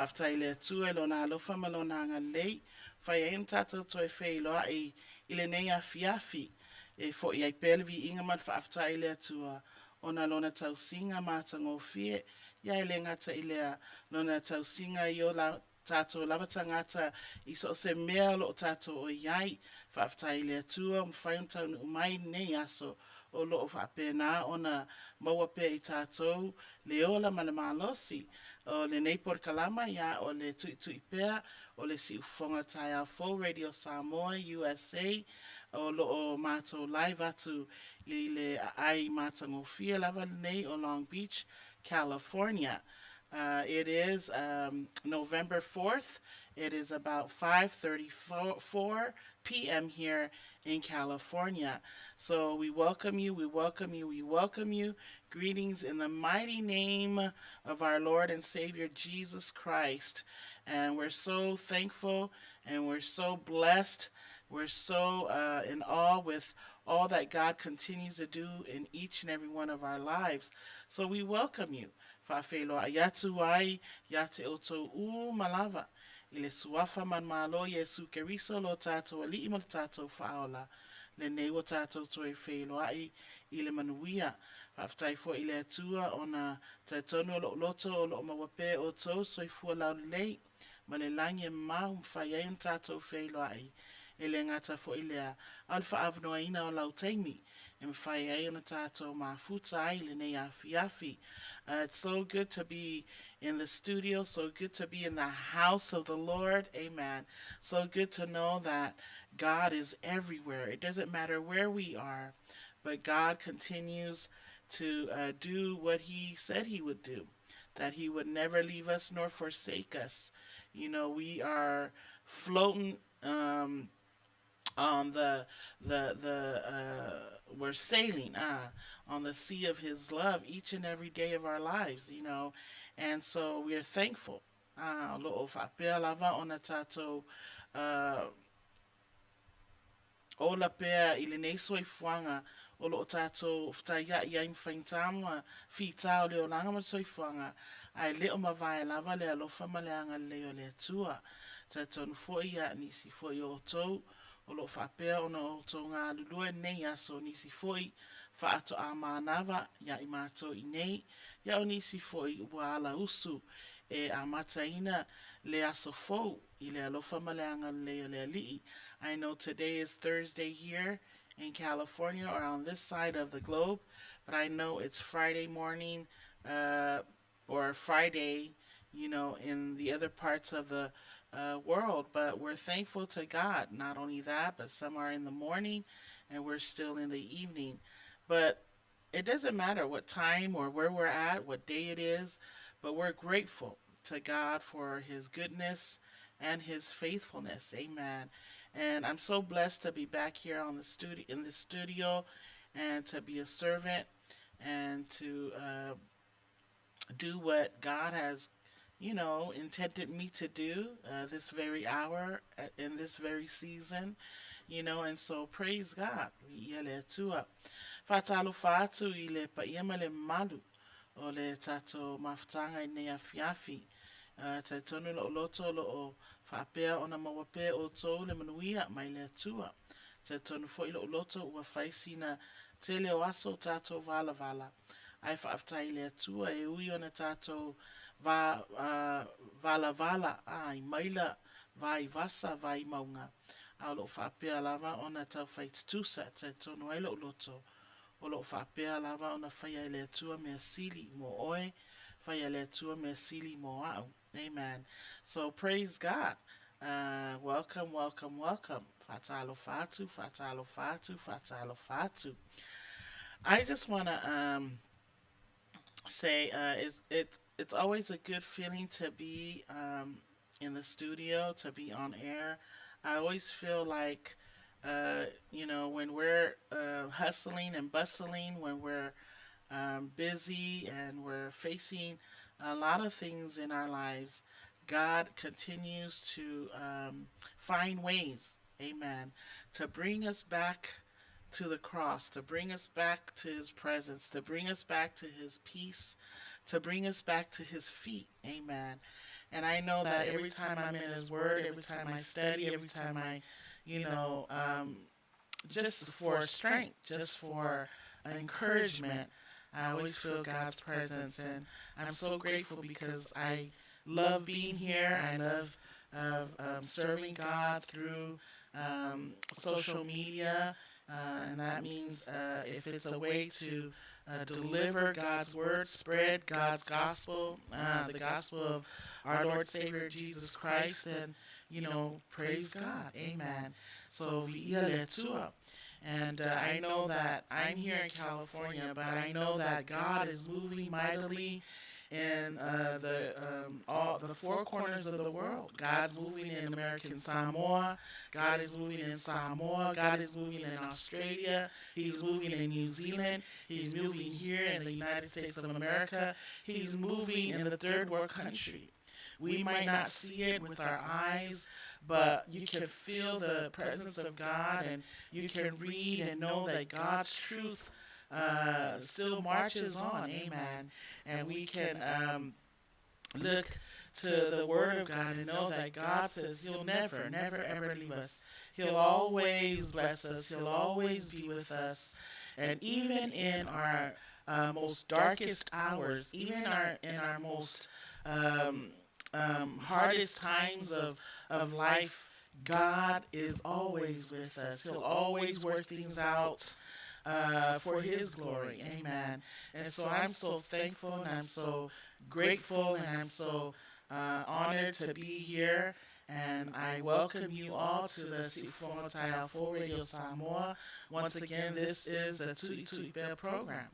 Faafetai i le Atua i Lona alofa ma Lona agalelei, ua mafai ai ona tatou toe feiloai i lenei afiafi. E foi ai pea le viiga ma le faafetai i le Atua ona o Lona tausiga matagofie. Ia e le gata i lea, Lona tausiga i o tatou lava tagata i so o se mea o lo o tatou o i ai. Faafetai i le Atua ua mafai ona taunuu mai i lenei aso o lo o faapena ona maua pea e i tatou le ola ma le malosi. O lenei polokalama, ia, o le Tuitui Pea, o le Siufofoga Taeao Fou Radio Samoa USA, o lo o matou live atu i le aai matagofie lava lenei o Long Beach, California. It is November 4th. It is about 5:34 p.m. here in California. So we welcome you, we welcome you, we welcome you. Greetings in the mighty name of our Lord and Savior Jesus Christ. And we're so thankful and we're so blessed. We're so in awe with all that God continues to do in each and every one of our lives. So we welcome you. Faafeiloai atu ai ia te outou uma lava i le Suafa manumalo Iesu Keriso lo tatou Alii ma lo tatou Faaola, lenei ua tatou toe feiloai i le manuia. Faafetai foi i le Atua ona talitonu o lou loto o lo o maua pea e outou soifua laulelei ma le lagi e mamao mafai ai ona tatou feiloai. E le gata foi i lea, a o le faaavanoaina o lau taimi e mafai ai ona tatou mafuta ai i lenei afiafi. It's so good to be in the studio, so good to be in the house of the Lord. Amen. So good to know that God is everywhere. It doesn't matter where we are, but God continues to do what he said he would do, that he would never leave us nor forsake us. We are floating on the we're sailing on the sea of his love each and every day of our lives. And so we are thankful. O lo o faapea lava ona tatou ola pea i lenei soifuaga o lo o tatou fetaiai ai ma faigata ma fita o le olaga ma le soifuaga, ae le o mavae lava le alofa ma le agalelei o le Atua. Talitonu foi ia nisi foi o outou o lo o faapea ona outou galulue i lenei aso, nisi foi faatoa manava ia i matou i nei, ia o nisi foi ua ala usu e amataina le aso fou i le alofa ma le agalelei o le Alii. I know today is Thursday here in California or on this side of the globe, but I know it's Friday morning or Friday in the other parts of the world. But we're thankful to God. Not only that, but some are in the morning and we're still in the evening. But it doesn't matter what time or where we're at, what day it is, but we're grateful to God for his goodness and his faithfulness. Amen. And I'm so blessed to be back here on the studio in the studio and to be a servant and to do what God has intended me to do this very hour in this very season, and so praise God. Viia le Atua. Faatalofa atu i le paia ma le mamalu o le tatou mafutaga i nei afiafi. Talitonu lou loto o lo o faapea ona maua pea outou le manuia mai le Atua. Talitonu foi lou loto ua fai sina tele o aso o tatou valavala. Ae faafetai i le Atua e ui ona tatou va, valavala a i maila va i vasa va i mauga, a o lo o faapea lava ona taufai tutusa, talitonu ai lou loto, o lo o faapea lava ona faia e le Atua mea sili mo oe, faia e le Atua mea sili mo a'u. Amen. So praise God. Welcome, welcome, welcome. Faatalofa atu, faatalofa atu, faatalofa atu. I just want to say it's always a good feeling to be in the studio, to be on air. I always feel like, when we're hustling and bustling, when we're busy and we're facing a lot of things in our lives, God continues to find ways, amen, to bring us back to the cross, to bring us back to his presence, to bring us back to his peace, to bring us back to his feet. Amen. And I know that every time I'm in His Word, every time I study, every time I, you know, just for strength, just for encouragement, I always feel God's presence. And I'm so grateful because I love being here. I love serving God through social media. And that means if it's a way to deliver God's word, spread God's gospel, the gospel of our Lord Savior Jesus Christ, then, you know, praise God. Amen. So, viia le Atua. And I know that I'm here in California, but I know that God is moving mightily in the all the four corners of the world. God's moving in American Samoa. God is moving in Samoa. God is moving in Australia. He's moving in New Zealand. He's moving here in the United States of America. He's moving in the third world country. We might not see it with our eyes, but you can feel the presence of God, and you can read and know that God's truth still marches on. Amen. And we can look to the Word of God and know that God says He'll never, never, ever leave us. He'll always bless us. He'll always be with us. And even in our most darkest hours, even in our most hardest times of life, God is always with us. He'll always work things out for His glory. Amen. And so I'm so thankful, and I'm so grateful, and I'm so honored to be here. And I welcome you all to the Siufofoga Taeao Fou Radio Samoa. Once again, this is the Tuitui Pea program.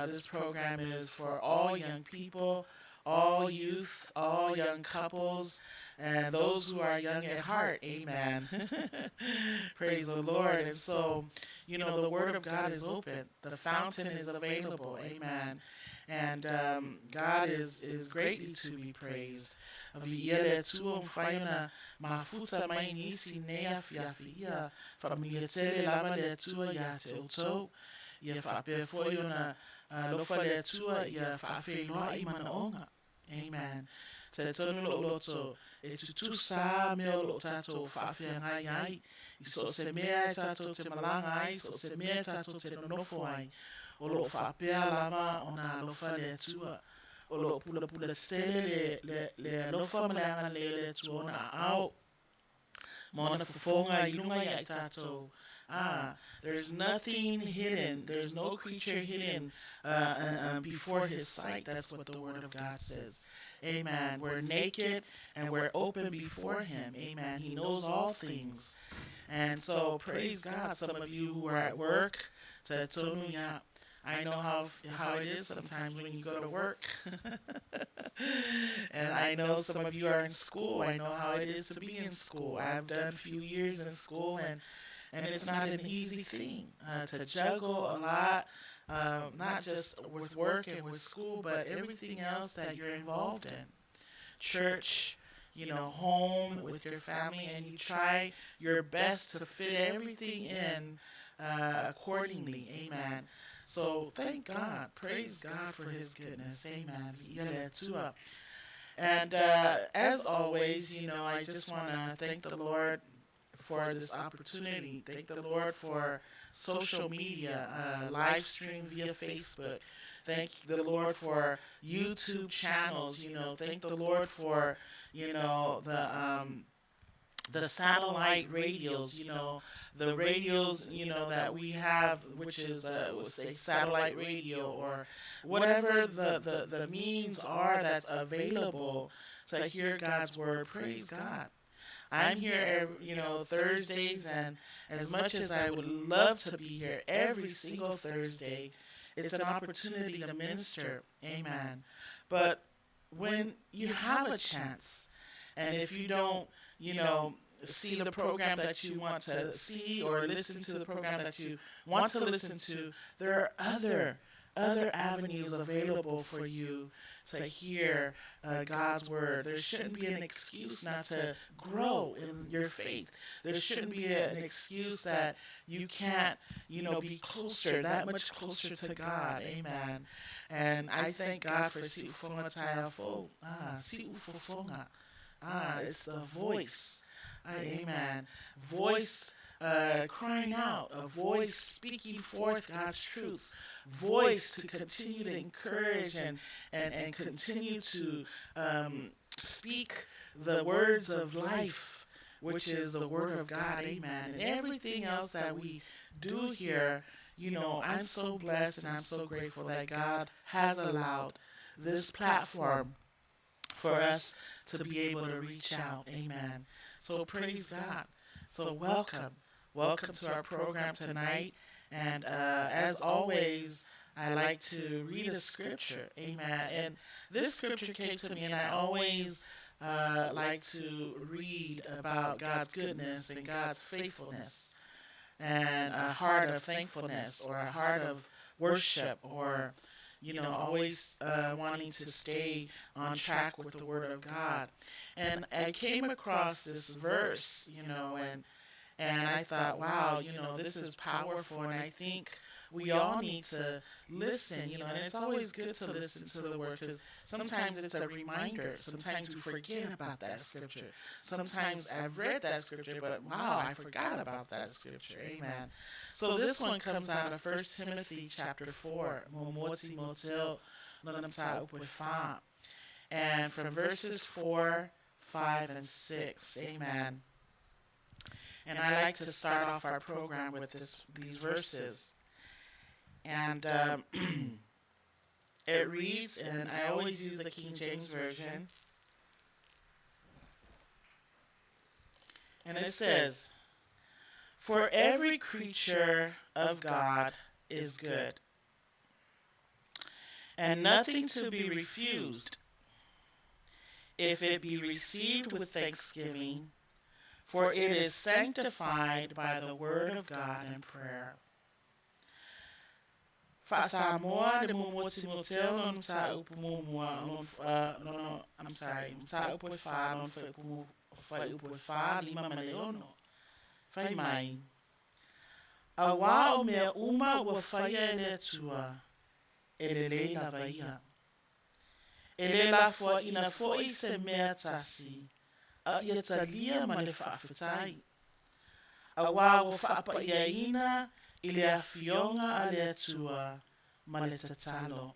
This program is for all young people, all youth, all young couples, and those who are young at heart. Amen. Praise the Lord. And so, you know, the Word of God is open. The fountain is available. Amen. And God is greatly to be praised. Viia le Atua ua mafai ona mafuta mai nisi nei afiafi ia faamanuia tele lava le Atua iā te outou. Ia faapea foi ona alofa le Atua ia faafeiloai manaoga. Amen. Talitonu lou loto e tutusa mea o loo tatou faafeagai ai i so o se mea e tatou te malaga ai, so o se mea e tatou te nonofo ai, o loo faapea lava ona alofa le Atua. O loo pulapula tetele le, le, le alofa ma le agalelei o le Atua ona aao ma ona fofoga i luga ia i tatou. Ah, there's nothing hidden. There's no creature hidden before His sight. That's what the Word of God says. Amen. We're naked and we're open before Him. Amen. He knows all things. And so, praise God. Some of you who are at work, talitonu ia, I know how it is sometimes when you go to work. And I know some of you are in school. I know how it is to be in school. I've done a few years in school, and it's not an easy thing to juggle a lot, not just with work and with school, but everything else that you're involved in. Church, you know, home with your family, and you try your best to fit everything in accordingly. Amen. So thank God. Praise God for His goodness. Amen. And as always, you know, I just want to thank the Lord for this opportunity. Thank the Lord for social media, live stream via Facebook. Thank the Lord for YouTube channels. You know, thank the Lord for, you know, the satellite radios, you know, the radios, you know, that we have, which is, we'll say satellite radio or whatever the means are that's available to hear God's word. Praise God. I'm here, every, you know, Thursdays, and as much as I would love to be here every single Thursday, it's an opportunity to minister. Amen. But when you have a chance, and if you don't, you know, see the program that you want to see or listen to the program that you want to listen to, there are other other avenues available for you to hear God's word. There shouldn't be an excuse not to grow in your faith. There shouldn't be an excuse that you can't, you know, be closer, that much closer to God. Amen. And I thank God for Siufofoga Taeao Ah, Siufofoga. Ah, it's the voice. Amen. Voice crying out, a voice speaking forth God's truths, voice to continue to encourage and continue to speak the words of life, which is the word of God. Amen. And everything else that we do here, you know, I'm so blessed and I'm so grateful that God has allowed this platform for us to be able to reach out. Amen. So praise God. So welcome. Welcome to our program tonight. And as always, I like to read a scripture. Amen. And this scripture came to me, and I always like to read about God's goodness and God's faithfulness and a heart of thankfulness or a heart of worship or, you know, always wanting to stay on track with the Word of God. And I came across this verse, you know, and I thought, wow, you know, this is powerful. And I think we all need to listen, you know, and it's always good to listen to the word because sometimes it's a reminder. Sometimes we forget about that scripture. Sometimes I've read that scripture, but wow, I forgot about that scripture. Amen. So this one comes out of 1 Timothy chapter 4. And from verses 4, 5, and 6. Amen. And I like to start off our program with these verses. And it reads, and I always use the King James Version. And it says, "For every creature of God is good, and nothing to be refused, if it be received with thanksgiving, for it is sanctified by the word of God and prayer." Fa'asamoa le muamua Timoteo lona mataupu muamua lona, I'm sorry, mataupu e 4 lona fuaiupu e 4, 5 ma le 6. Fai mai, Auā o mea uma ua faia e le Atua, e lelei lava ia. E le lafoaina foi se mea tasi, a ia talia ma le faafetai. Auā ua faapaiaina i le afioga a le Atua ma le tatalo.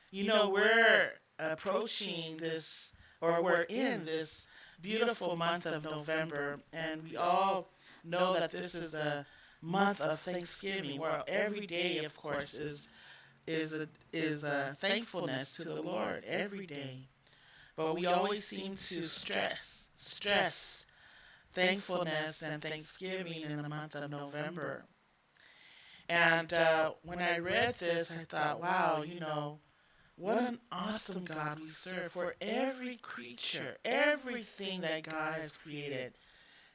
You know, we're approaching this, or we're in this beautiful month of November, and we all know that this is a month of Thanksgiving, where every day, of course, is a thankfulness to the Lord every day. But we always seem to stress thankfulness and thanksgiving in the month of November. And when I read this, I thought, wow, you know, what an awesome God we serve for every creature, everything that God has created,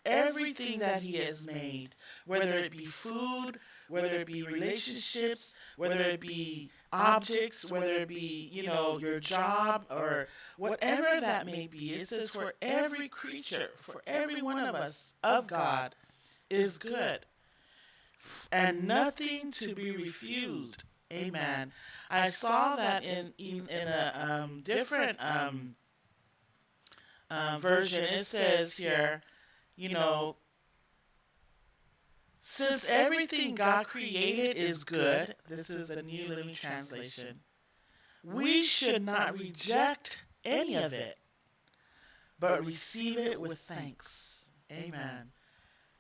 everything that He has made, whether it be food, whether it be relationships, whether it be objects, whether it be, you know, your job or whatever that may be. It says for every creature, for every one of us of God is good and nothing to be refused. Amen. I saw that in a different version. It says here, you know, since everything God created is good, this is the New Living Translation, we should not reject any of it, but receive it with thanks. Amen.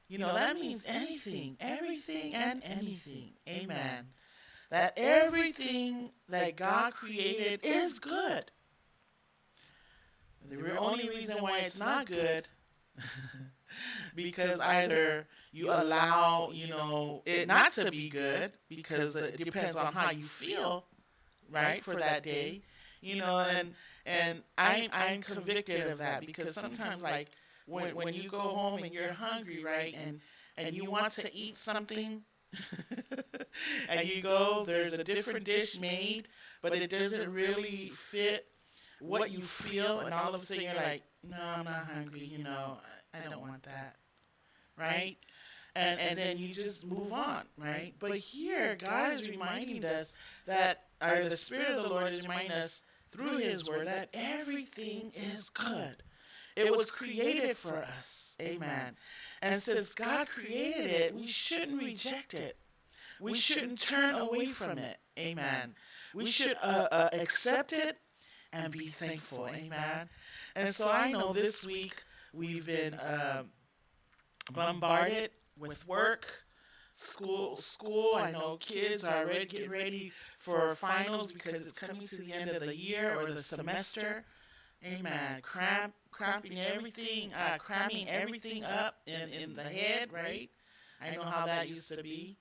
You know, that means anything, everything, and anything. Amen. That everything that God created is good. The only reason why it's not good because either you allow, you know, it not to be good because it depends on how you feel, right, for that day. You know, and I'm convicted of that because sometimes, like, when you go home and you're hungry, right, and you want to eat something. And you go, there's a different dish made, but it doesn't really fit what you feel, and all of a sudden you're like, no, I'm not hungry, you know, I don't want that, right? And then you just move on, right? But here, God is reminding us that, or the Spirit of the Lord is reminding us through His Word that everything is good. It was created for us. Amen. And since God created it, we shouldn't reject it. We shouldn't turn away from it. Amen. We should accept it and be thankful. Amen. And so I know this week we've been bombarded with work, school. I know kids are already getting ready for finals because it's coming to the end of the year or the semester. Amen. Cramping everything, cramming everything up in the head, right? I know how that used to be.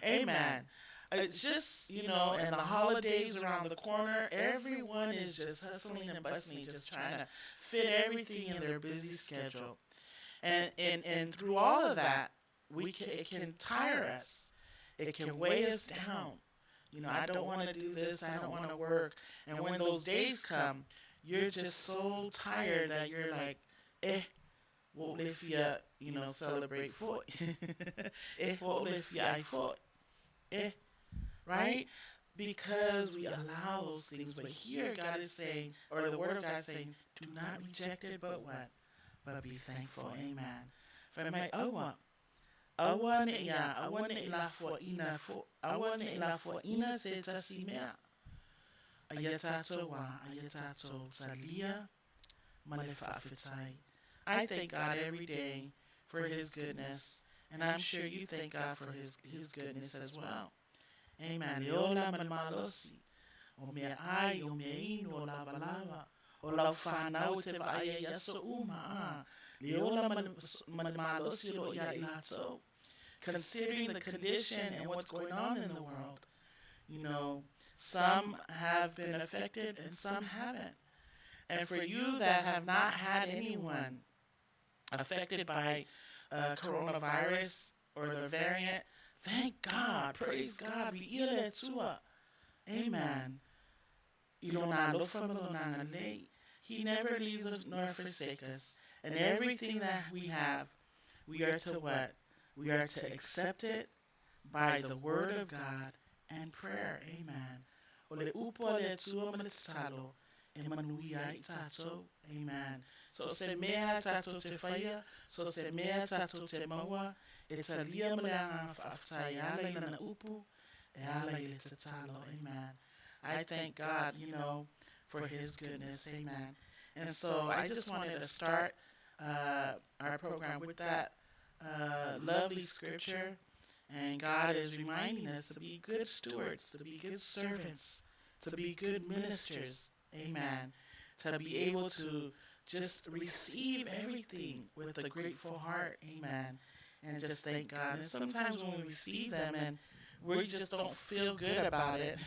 Amen. It's just, you know, and the holidays around the corner, everyone is just hustling and bustling, just trying to fit everything in their busy schedule. And through all of that, it can tire us. It can weigh us down. You know, I don't want to do this. I don't want to work. And when those days come, you're just so tired that you're like, what if you, you know, celebrate for? What if you I for? Right? Because we allow those things. But here God is saying, or the Word of God is saying, do not reject it, but what? But be thankful. Amen. For my awa. Awa ne ya, awa ne ila fo ina fo, awa ne ila fo ina se tasimea. Ayatato wa, ayatato talia, malefa afetai. I thank God every day for His goodness, and I'm sure you thank God for His goodness as well. Amen. Leola malmalosi. O mea ai, o mea inu, o lava lava. O lau whanau te vaai ia so uma. Leola malmalosi lo ia ilato. Considering the condition and what's going on in the world, you know, some have been affected and some haven't. And for you that have not had anyone affected by coronavirus or the variant, thank God, praise God. Amen. He never leaves us nor forsakes us. And everything that we have, we are to what? We are to accept it by the word of God and prayer. Amen. Amen. So se mea tato te whaia, so se mea tato te maua, e talia maleanga whaaftai ala i lana upu, e ala i le tatalo. Amen. I thank God, you know, for His goodness. Amen. And so I just wanted to start our program with that lovely scripture. And God is reminding us to be good stewards, to be good servants, to be good ministers. Amen. To be able to just receive everything with a grateful heart. Amen. And just thank God. And sometimes when we receive them and we just don't feel good about it,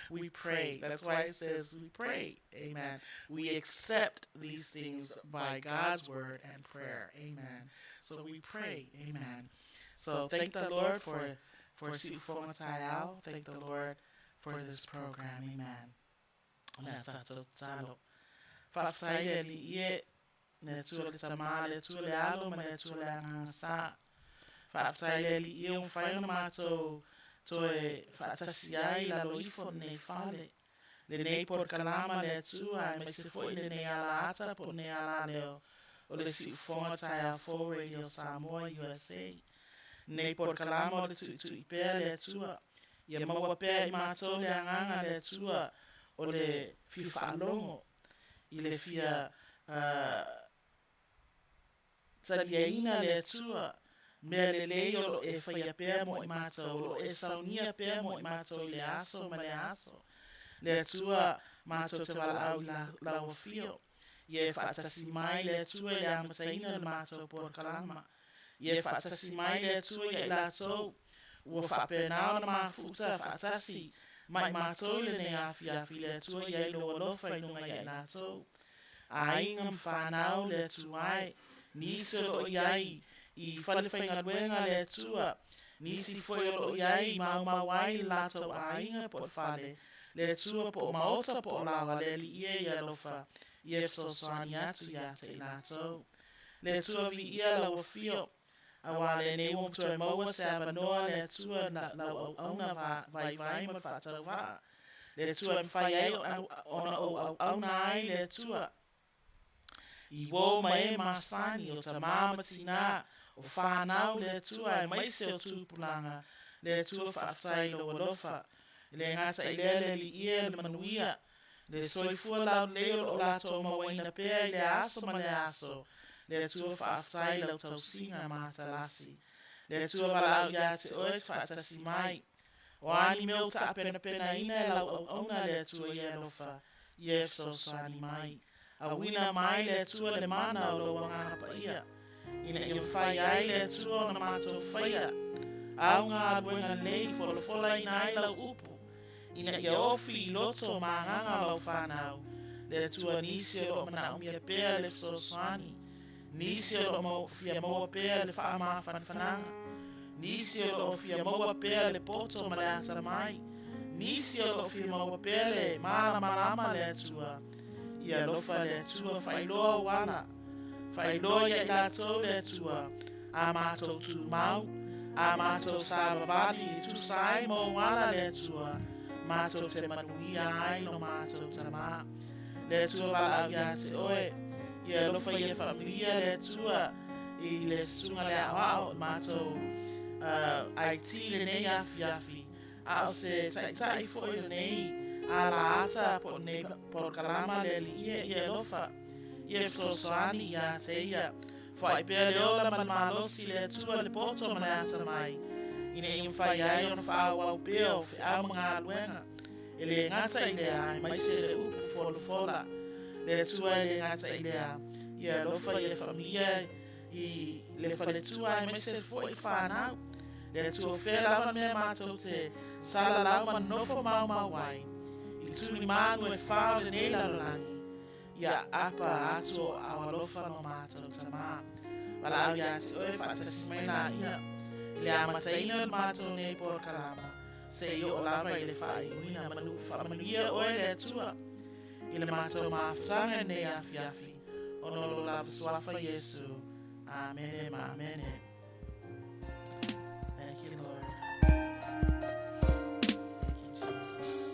we pray. That's why it says we pray. Amen. We accept these things by God's word and prayer. Amen. So we pray. Amen. So thank the Lord for Siufonga Taiao. Thank the Lord for this program. Amen. Whaafsaile li ie, ne tua le tamā, le tua le alo, ma le tua le anganga. Whaafsaile li ie un whainga mātou toe whaatasi ai la loifo nei fale. Le nei por kalama le atua, ai mai se foi le nei ala ata po nei ala leo. O le Siufonga Taiao 4 Radio Samoa USA. Nei por kalama o le tuitui pea le atua. Ia maua pea i mātou le anganga le atua o le fia whaalongo. I le fia taliaina le atua. Mea le lei o lo e whaia pea mo i mātou, lo e saunia pea mo i mātou i le aso ma le aso. Le atua mātou te wala au la wafio. Ia e whaatasi mai le atua i le amataina le mātou por kalama. Ia e whaatasi mai le atua ia i lātou. Ua whaapenao na mafuta whaatasi. Mai mātou le nei afi afi le atua ia i lo alofa i nunga ia i lātou. A inga mwhanau le atua ai. Nisi o lo iai i falefaigaluega le Atua, nisi foi o loo i ai i maumau ai le latou aiga po o le fale, le Atua po o maota po o laoa, le Alii e ia alofa ia fesoasoani atu ia te i latou. Le Atua viia lau afio, auā lenei ua toe maua se avanoa le Atua lau auauna vaivai ma le faatauvaa. Le Atua e mafai ai ona ou auauna ai le Atua i uō ma e masani o tamā ma tinā o fanau le Atua aemaise o tupulaga le Atua faafetai i lou alofa. E le gata i lea le Alii e o le manuia le soifua laulelei o loo latou mauaina pea i lea aso ma lea aso le Atua faafetai i lau tausiga matalasi. Le Atua valaau ia te oe te faatasi mai. O a ni mea ua taapenapenaina e lau auauna le Atua ia alofa ia e fesoasoani mai. Auina mai le Atua le mana o lou Agaga Paia, ina ia mafai ai le Atua ona matou faia au galuega lelei i folafolaina ai lau upu, ina ia ofi i loto ma agaga o lau fanau, le Atua nisi o loo manaomia pea le fesoasoani, nisi o loo fia maua pea le faamafanafanaga, nisi o loo fia maua pea le poto ma le atamai, nisi o loo fia maua pea le malamalama le Atua. Ia alofa le Atua faailoa ou ala, faailoa ia i latou le Atua a matou tumau, a matou savavali e tusa ai ma ou ala le Atua, matou te manuia ai lo matou Tamā. Le Atua valaau ia te oe, ia alofa ia faamanuia le Atua i le susuga le aoao matou IT lenei afiafi, a o se taitai foi lenei alaata po o lenei polokalama le Alii e, ia alofa ia fesoasoani ia te ia. Foai pea le ola ma le malosi le Atua le poto ma le atamai, ina ia mafai ai ona faaauau pea o feau ma galuega, e le gata i lea, aemaise le upu folafola. Le Atua e le gata i lea, ia alofa ia faamanuia i le faletua aemaise foi fanau. Le Atua o fea lava mea matou te salalau ma nonofo maumau ai, i tulimanu e fā o lenei lalolagi, ia apa atu o aao alofa lo matou Tamā. Valaau ia te oe faatasi mai laia i le amataina o le matou nei polokalama, seia oo lava i le faaiuina. Manu, faamanuia oe le Atua i le matou mafutaga i lenei afiafi, ona o lo lava suafa Iesu. Amene ma amene. Thank you, Lord. Thank you, Jesus.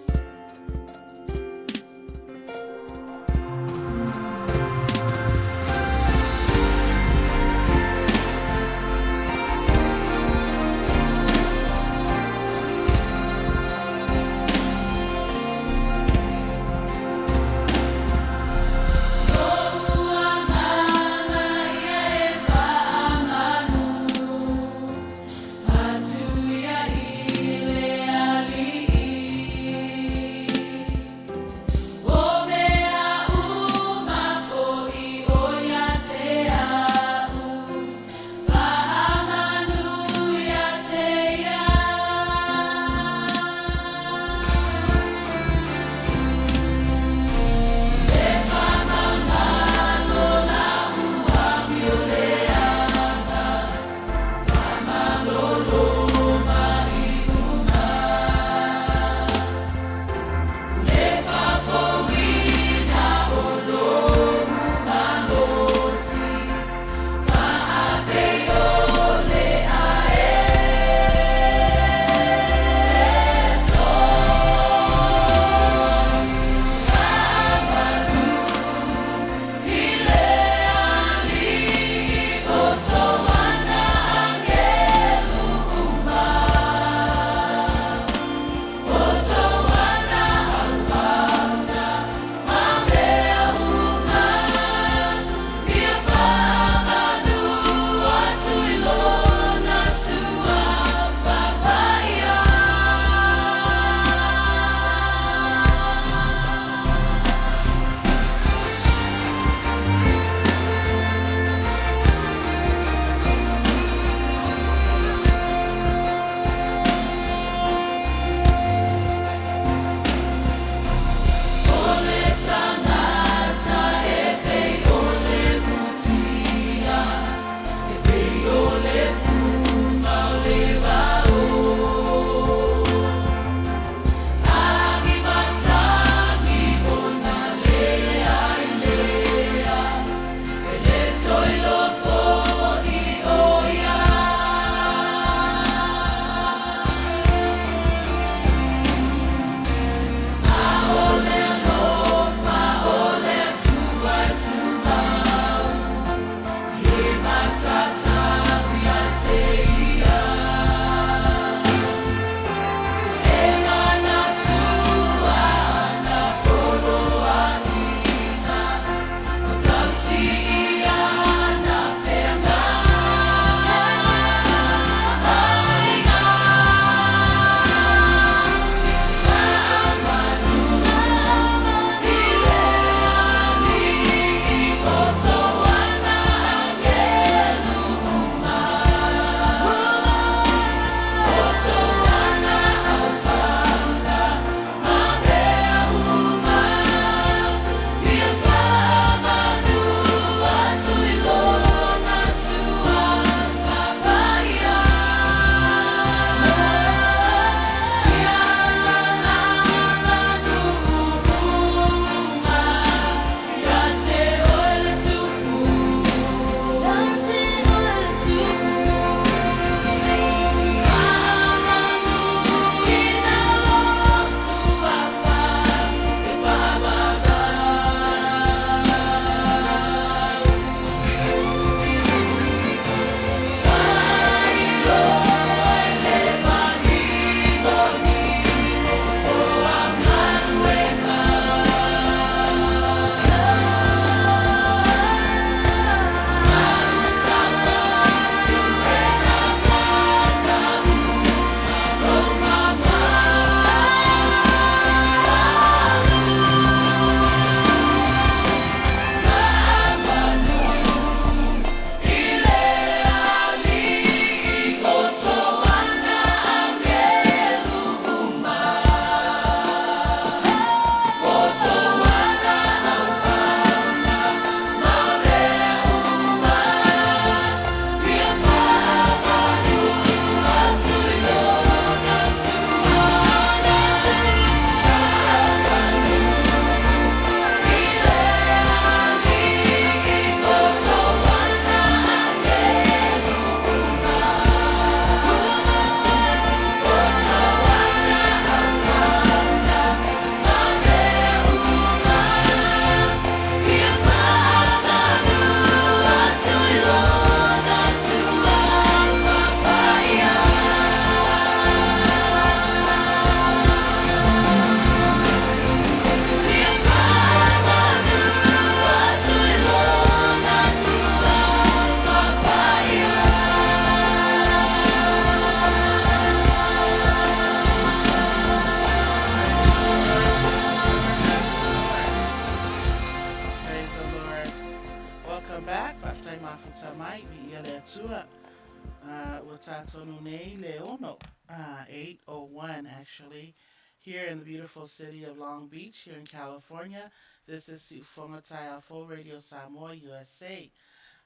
Ua tātonu nei le ono, 8:01 actually, here in the beautiful city of Long Beach here in California. This is Siufoga Taiafou Radio Samoa USA.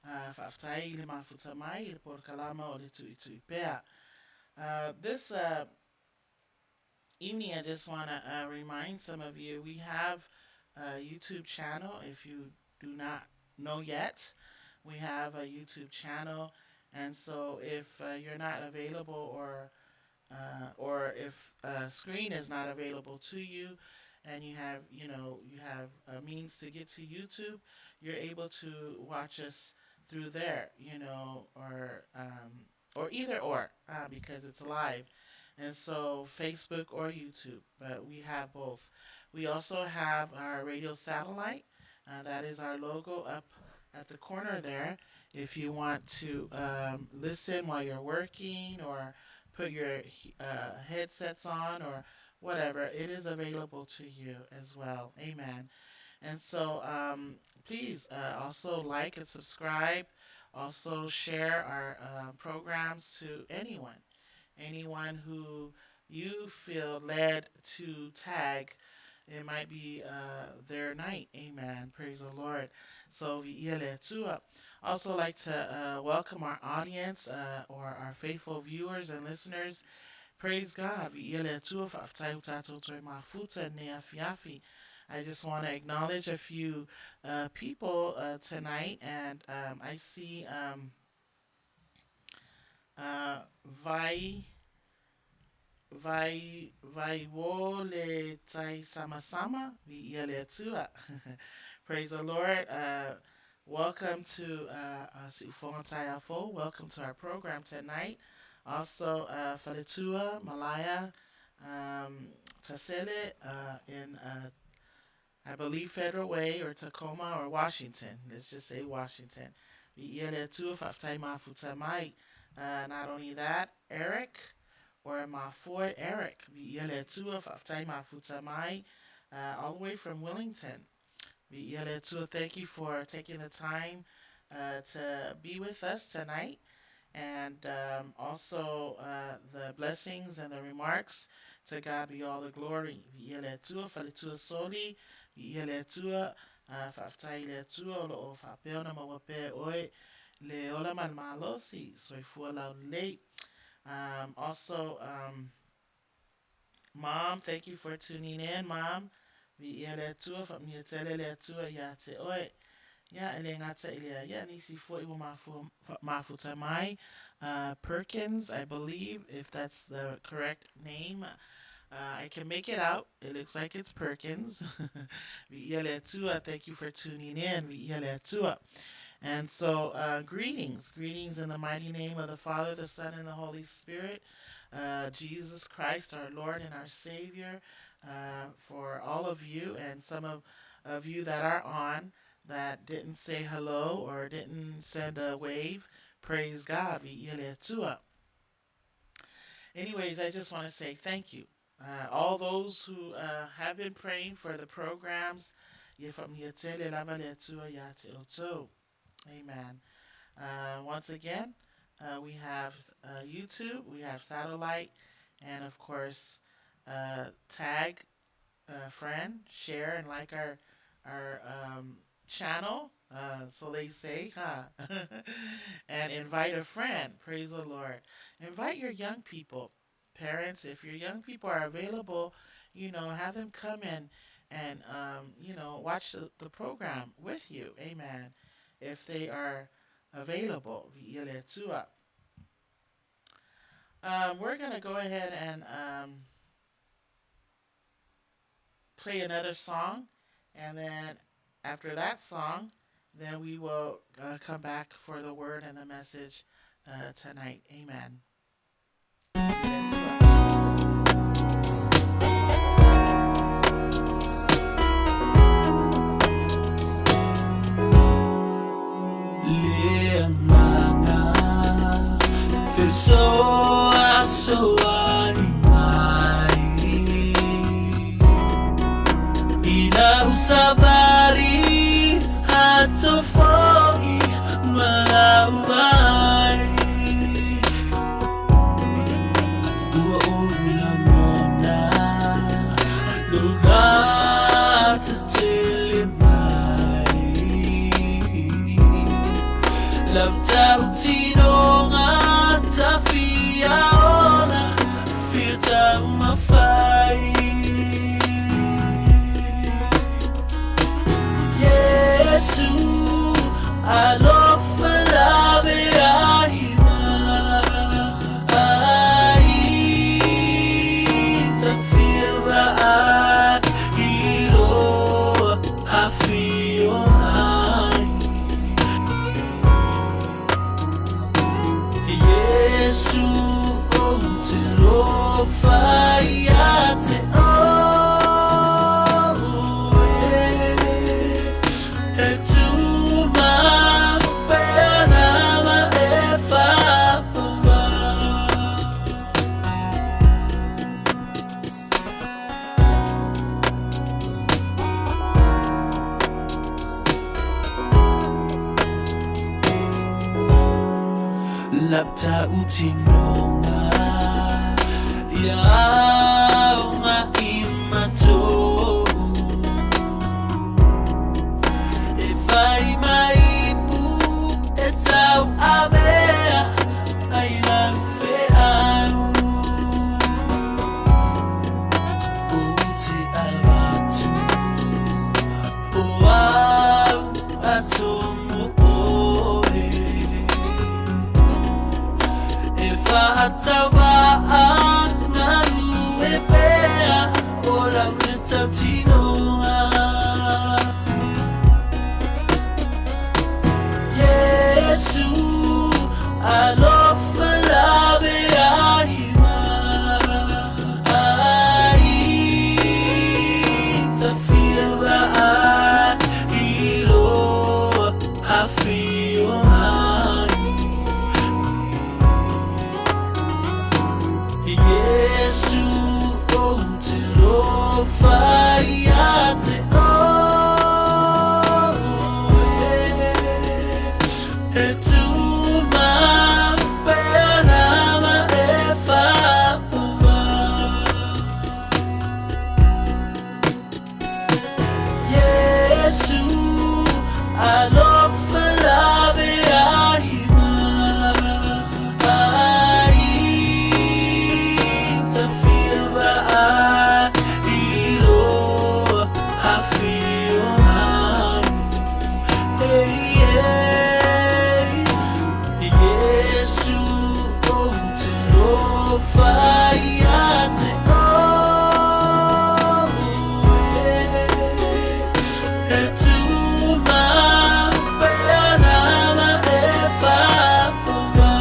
Faafetai i le mafuta mai i le polokalama o le Tuitui Pea. This evening I just want to remind some of you we have a YouTube channel if you do not know yet. We have a YouTube channel, and so if you're not available or if a screen is not available to you, and you have you know you have a means to get to YouTube, you're able to watch us through there, or either or, because it's live. And so Facebook or YouTube, but we have both. We also have our radio satellite. That is our logo up at the corner there. If you want to listen while you're working or put your headsets on or whatever, it is available to you as well. Amen. And so please also like and subscribe. Also share our programs to anyone. Anyone who you feel led to tag. It might be their night. Amen. Praise the Lord. So, also like to welcome our audience or our faithful viewers and listeners. Praise God. I just want to acknowledge a few people tonight, and I see Vai Vai Wo Le Tai Sama Sama. Praise the Lord. Welcome to Siufoga. Welcome to our program tonight. Also, Faletua, Malaya, Tasele in, I believe, Federal Way or Tacoma or Washington. Let's just say Washington. Not only that, Eric or Mafoy Eric, all the way from Wellington. Thank you for taking the time to be with us tonight. And also the blessings and the remarks. To God be all the glory. Soli, faafetai le Atua o loo faapea ona maua pea oe le ola ma le malosi, soifua laulelei. Also, Mom, thank you for tuning in, Mom. Viia le Atua, faamanuia tele le Atua ia te oe. Ia, e le gata i lea. Ia, nisi foi ua mafuta mai. Perkins, I believe, if that's the correct name. I can make it out. It looks like it's Perkins. Viia le Atua, thank you for tuning in. Viia le Atua. And so, greetings. Greetings in the mighty name of the Father, the Son, and the Holy Spirit. Jesus Christ, our Lord and our Savior, for all of you and some of you that are on that didn't say hello or didn't send a wave. Praise God. Viia le Atua. Anyways, I just want to say thank you. All those who have been praying for the programs. Amen. Once again, we have YouTube, we have satellite, and of course, tag a friend, share, and like our channel. So they say, huh? And invite a friend. Praise the Lord. Invite your young people. Parents, if your young people are available, have them come in and watch the program with you. Amen. If they are available. We're going to go ahead and play another song. And then after that song, then we will come back for the word and the message tonight. Amen. Le agaga fesoasoani mai i lau savali ato fo'i ma lau vai. Iesu ou te lofa ia te oe. E tuma pea nama e whāpawa. Lapta utinonga ia unga i matou E whai mai pu e tau avea ai lau wheau Ou te avatu o au atomo oe E whaatawaa ngaru e pea o lau le tautinoga Iesu alofa lave ai mai Tafia i loa hafio mai Iesu ou te lofa ia te oe E tuma pea nama e whāpawa Iesu alofa lave ai mai Tafia i loa hafio mai Hey, hey. Iesu ou te lofa ia te oe E tuma pea nama e whāpawa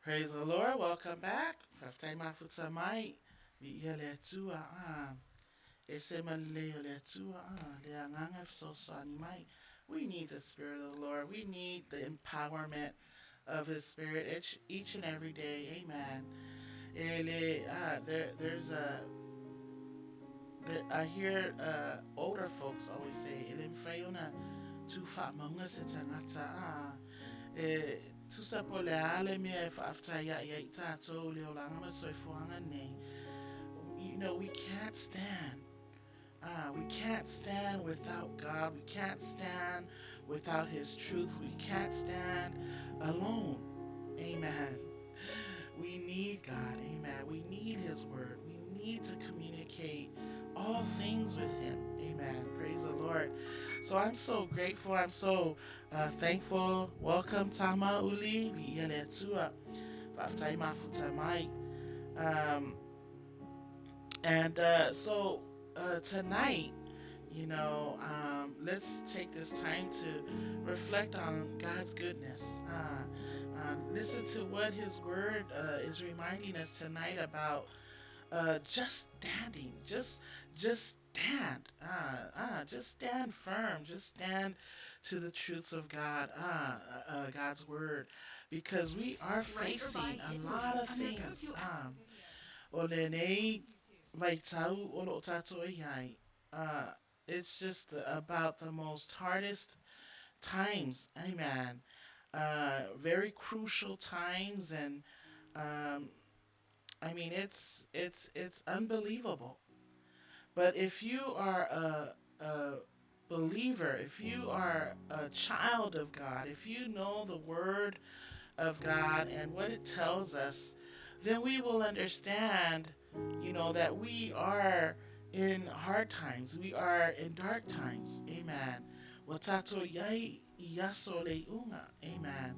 Praise the Lord. Welcome back. Faafetai mafuta mai. Viia le Atua. Ah. E se malelei o le Atua. Ah. Le agaga e fesoasoani mai. We need the Spirit of the Lord. We need the empowerment of His Spirit each, each and every day. Amen. E le, ah, there, there's a, there, I hear uh, older folks always say, e le mawhai ona tū whaamaunga se tangata. Ah, e, tusa po le a le mea e whaafetai ai ai tātou le olanga ma soifuaga nei. You know, we can't stand. Ah, we can't stand without God. We can't stand without His truth. We can't stand alone. Amen. We need God. Amen. We need His word. We need to communicate all things with Him. Amen. Praise the Lord. So I'm so grateful. I'm so uh, thankful. Welcome, Tama Uli. Viia le Atua. Faafetai mafuta mai. Um, and uh, so uh, tonight, you know, um, let's take this time to reflect on God's goodness. Uh, uh, listen to what His Word uh, is reminding us tonight about uh, just standing, just just stand, uh, uh, just stand firm, just stand to the truths of God, uh, uh, uh God's Word, because we are facing a lot of things. Um, o lenei vaitau o loo tātou e ai. It's just about the most hardest times. Amen. Very crucial times and um, I mean it's it's it's unbelievable. But if you are a, a believer, if you are a child of God, if you know the word of God and what it tells us, then we will understand, you know, that we are in hard times. We are in dark times. Amen. Wa tatou iai i aso le iuga. Amen.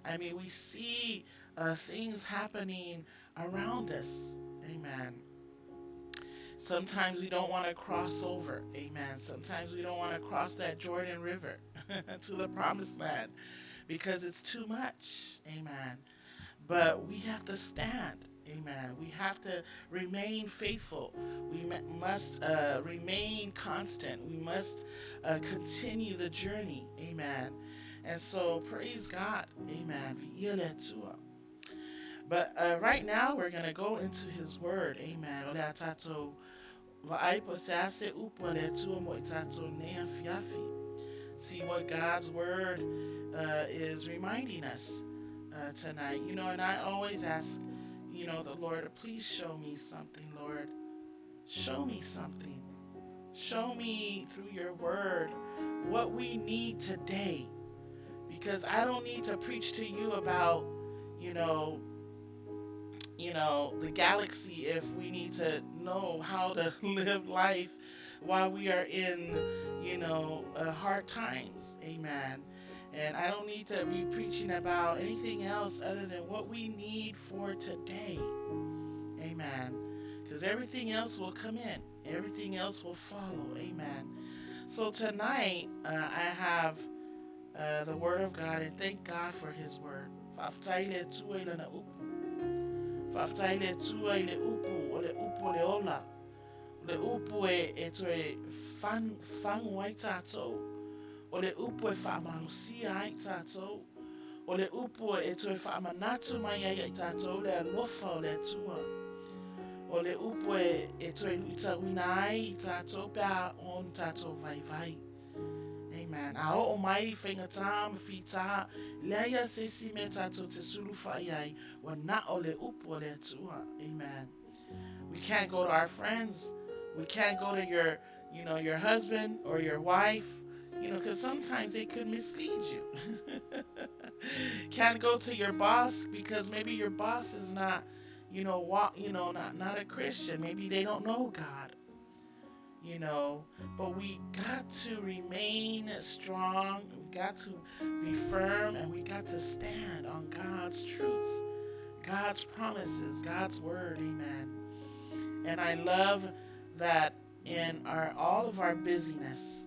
I mean, we see uh, things happening around us. Amen. Sometimes we don't want to cross over. Amen. Sometimes we don't want to cross that Jordan River to the promised land because it's too much. Amen. But we have to stand. Amen. We have to remain faithful. We must uh, remain constant. We must uh, continue the journey. Amen. And so, praise God. Amen. But uh, right now, we're going to go into His Word. Amen. See what God's Word uh, is reminding us uh, tonight. You know, and I always ask, you know, the Lord, please show me something, Lord. Show me something. Show me through your word what we need today. Because I don't need to preach to you about, you know, you know, the galaxy if we need to know how to live life while we are in, you know, uh, hard times. Amen. And I don't need to be preaching about anything else other than what we need for today. Amen. Because everything else will come in, everything else will follow. Amen. So tonight, uh, I have uh, the Word of God, and thank God for His Word. Faafetai le Atua i lana upu. Faafetai le Atua i le upu, o le upu o le ola. O le upu e, e toe fan, fangu ai tātou. O le upu e whaamalosia ai tātou. O le upu e toe whaamanatu mai ai ai tātou le alofa o le Atua. O le upu e, e toe luitauina ai i tātou pe a on tātou vaivai. Amen. A oo mai i faigata ma fitā, leai a se isi mea tātou te suluwhai ai, ua na o le upu o le Atua. Amen. We can't go to our friends. We can't go to your, you know, your husband or your wife, you know, because sometimes they could mislead you. can't go to your boss because maybe your boss is not, you know, walk, you know, not not a Christian. Maybe they don't know God you know. But we got to remain strong. We got to be firm and we got to stand on God's truths, God's promises, God's word. Amen. And I love that in our all of our busyness.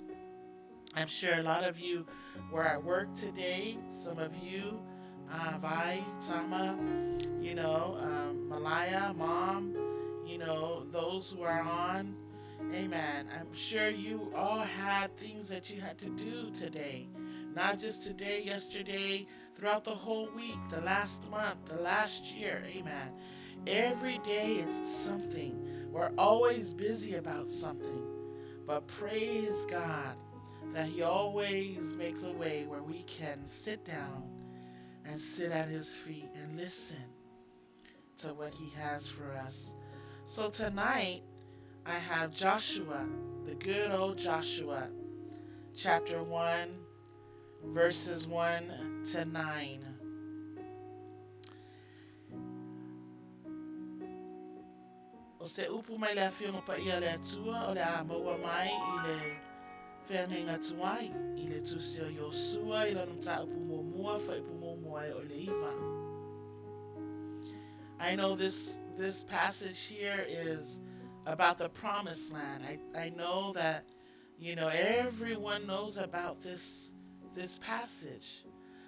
I'm sure a lot of you were at work today. Some of you, uh, Vai, Tama, you know, um, Malaya, Mom, you know, those who are on. Amen. I'm sure you all had things that you had to do today. Not just today, yesterday, throughout the whole week, the last month, the last year. Amen. Every day it's something. We're always busy about something. But praise God that He always makes a way where we can sit down and sit at His feet and listen to what He has for us. So tonight, I have Joshua, the good old Joshua, chapter 1, verses 1 to 9. O se upu mai le Afioga Paia a le Atua o le a maua mai i le feagaiga tuai i le tusi o Iosua i lana mataupu muamua fuaiupu muamua e oo i le iva. I know this this passage here is about the promised land. I, I know that you know everyone knows about this this passage.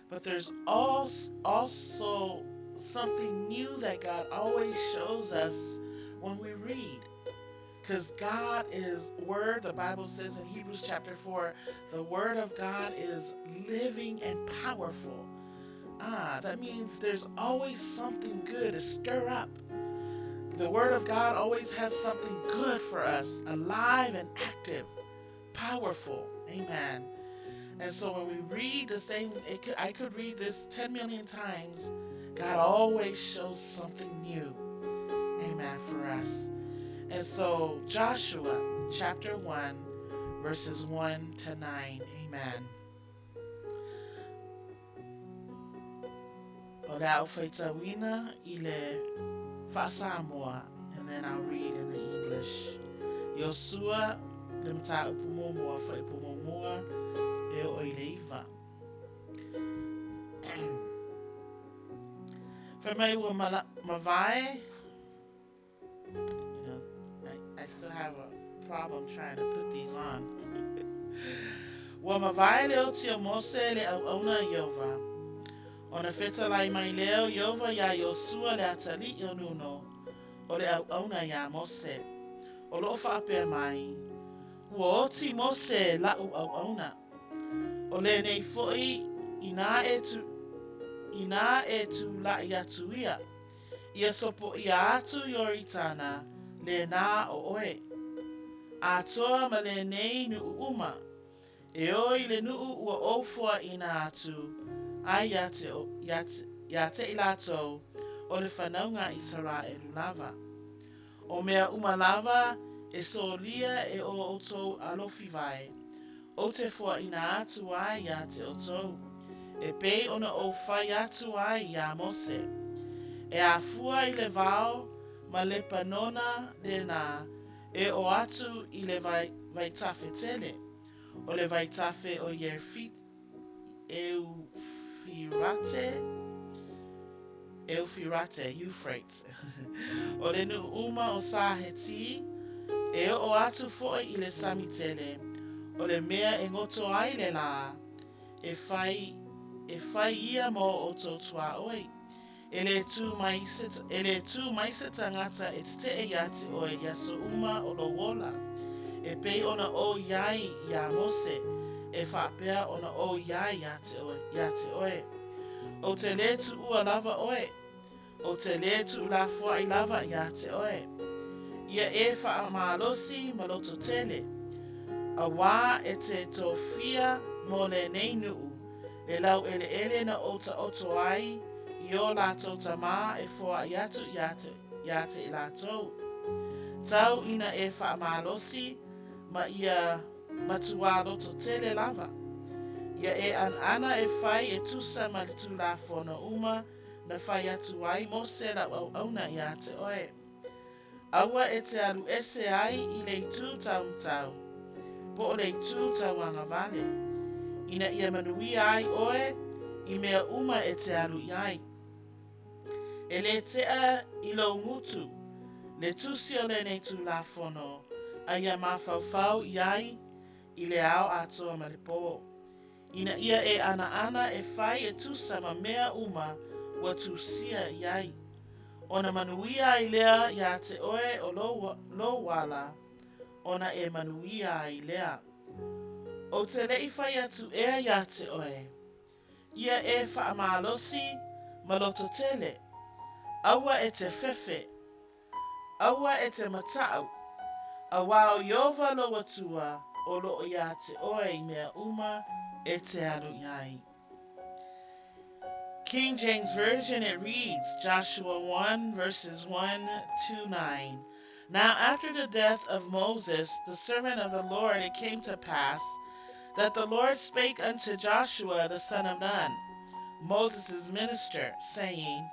But there's also also something new that God always shows us when we read. Because God is word, the Bible says in Hebrews chapter 4, the word of God is living and powerful. Ah, that means there's always something good to stir up. The word of God always has something good for us, alive and active, powerful. Amen. And so when we read the same, it could, I could read this 10 million times. God always shows something new. Amen. For us. And so Joshua chapter 1, verses 1 to 9. Amen. O le au faitauina i le Faa-Samoa, and then I'll read in the English. Iosua le mataupu muamua fuaiupu muamua e oo i le iva. Fai mai ua mala, mavae. You know, I, I still have a problem trying to put these on. Ua mavae le oti o Mose le auauna a Ieova. Ona fetalai mai lea o Ieova iā Iosua le atalii o Nuno, o le auauna iā Mose. O loo faapea mai, Ua oti Mose la'u auauna. O lenei foi inā e tu, inā e tula'i atu ia, ia sopoia atu Ioritana lēnā o oe. Atoa ma lenei nu'u uma, e o i le nu'u ua ou foaina atu ai iā te, iā, iā te i latou o le whanauga a Isaraelu lava. O mea uma lava e solia e o outou alofi vae, ou te foaina atu ai iā te outou, e pei ona ou fai atu ai iā Mose. E afua i le vao ma Lepanona lēnā e o atu i le vai, vaitafe tele, o le vaitafe o Ierfi, Eufirate, Eufirate, Euphrates. O le nu'u uma o Sāhetī, e oo atu fo'i i le sami tele, o le mea e goto ai le lā, e fai, e fai ia mō outou tuaoi. E lē tū mai se, e lē tū mai se tagata e tete'e iā te oe i aso uma o lou ola, e pei ona ou i ai iā Mose, e faapea ona ou i ai iā te oe, iā te oe. Ou te lē tuua lava oe, ou te lē tuulafoaʻi lava iā te oe. Ia e faamalosi ma loto tele, auā e te tofia mō lenei nuʻu, Le lauʻeleʻele na ou taoto ai i ō lātou tamā e foaʻi atu iā te, iā te i lātou. Tau ina e faamalosi ma ia matuā loto tele lava. Ia e anaana e fai e tusa ma le Tulafono uma na fai atu ai Mose lau auauna iā te oe. Aua e te alu ese ai i le itū taumatau, po o le itū tauagavale, ina ia manuia ai oe i mea uma e te alu i ai. E lē tea i lou gutu le tusi o lenei Tulafono a ia mafaufau i ai i le ao atoa ma le pō, ina ia e anaana e fai e tusa ma mea uma ua tusia i ai. Ona manuia ai lea iā te oe o lou, lou ala, ona e manuia ai lea. Ou te leʻi fai atu ea iā te oe, ia e faamalosi ma loto tele, aua e te fefe, Aua e te mataʻu, auā o Ieova lou Atua o loo iā te oe i mea uma e te alu i ai. King James Version, it reads, Joshua 1, verses 1 to 9. Now after the death of Moses, the servant of the Lord, it came to pass that the Lord spake unto Joshua the son of Nun, Moses' minister, saying,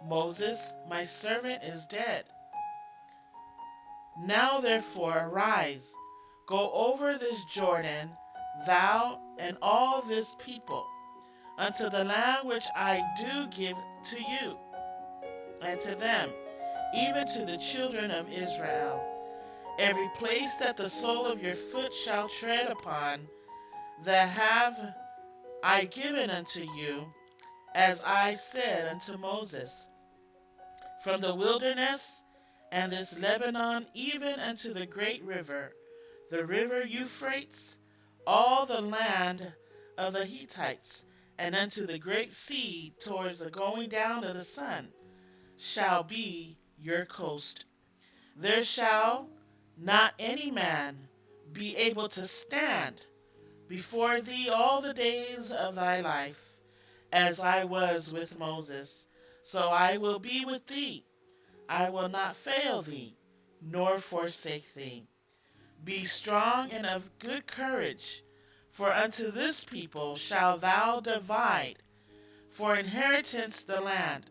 Moses, my servant, is dead. Now therefore arise, go over this Jordan, thou and all this people, unto the land which I do give to you and to them, even to the children of Israel. Every place that the sole of your foot shall tread upon, that have I given unto you, as I said unto Moses. From the wilderness and this Lebanon, even unto the great river, the river Euphrates, all the land of the Hittites, and unto the great sea towards the going down of the sun, shall be your coast. There shall not any man be able to stand before thee all the days of thy life, as I was with Moses, so I will be with thee. I will not fail thee, nor forsake thee. Be strong and of good courage, for unto this people shalt thou divide for inheritance the land,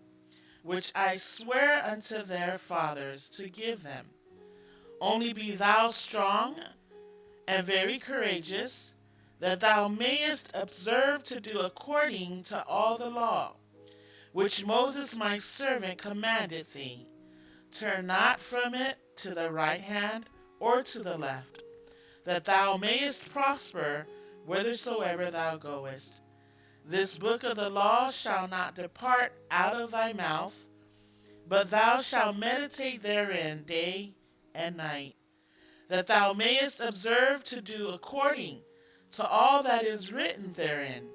which I swear unto their fathers to give them. Only be thou strong and very courageous, that thou mayest observe to do according to all the law, which Moses my servant commanded thee. Turn not from it to the right hand or to the left, that thou mayest prosper whithersoever thou goest. This book of the law shall not depart out of thy mouth, but thou shalt meditate therein day and night, that thou mayest observe to do according to all that is written therein.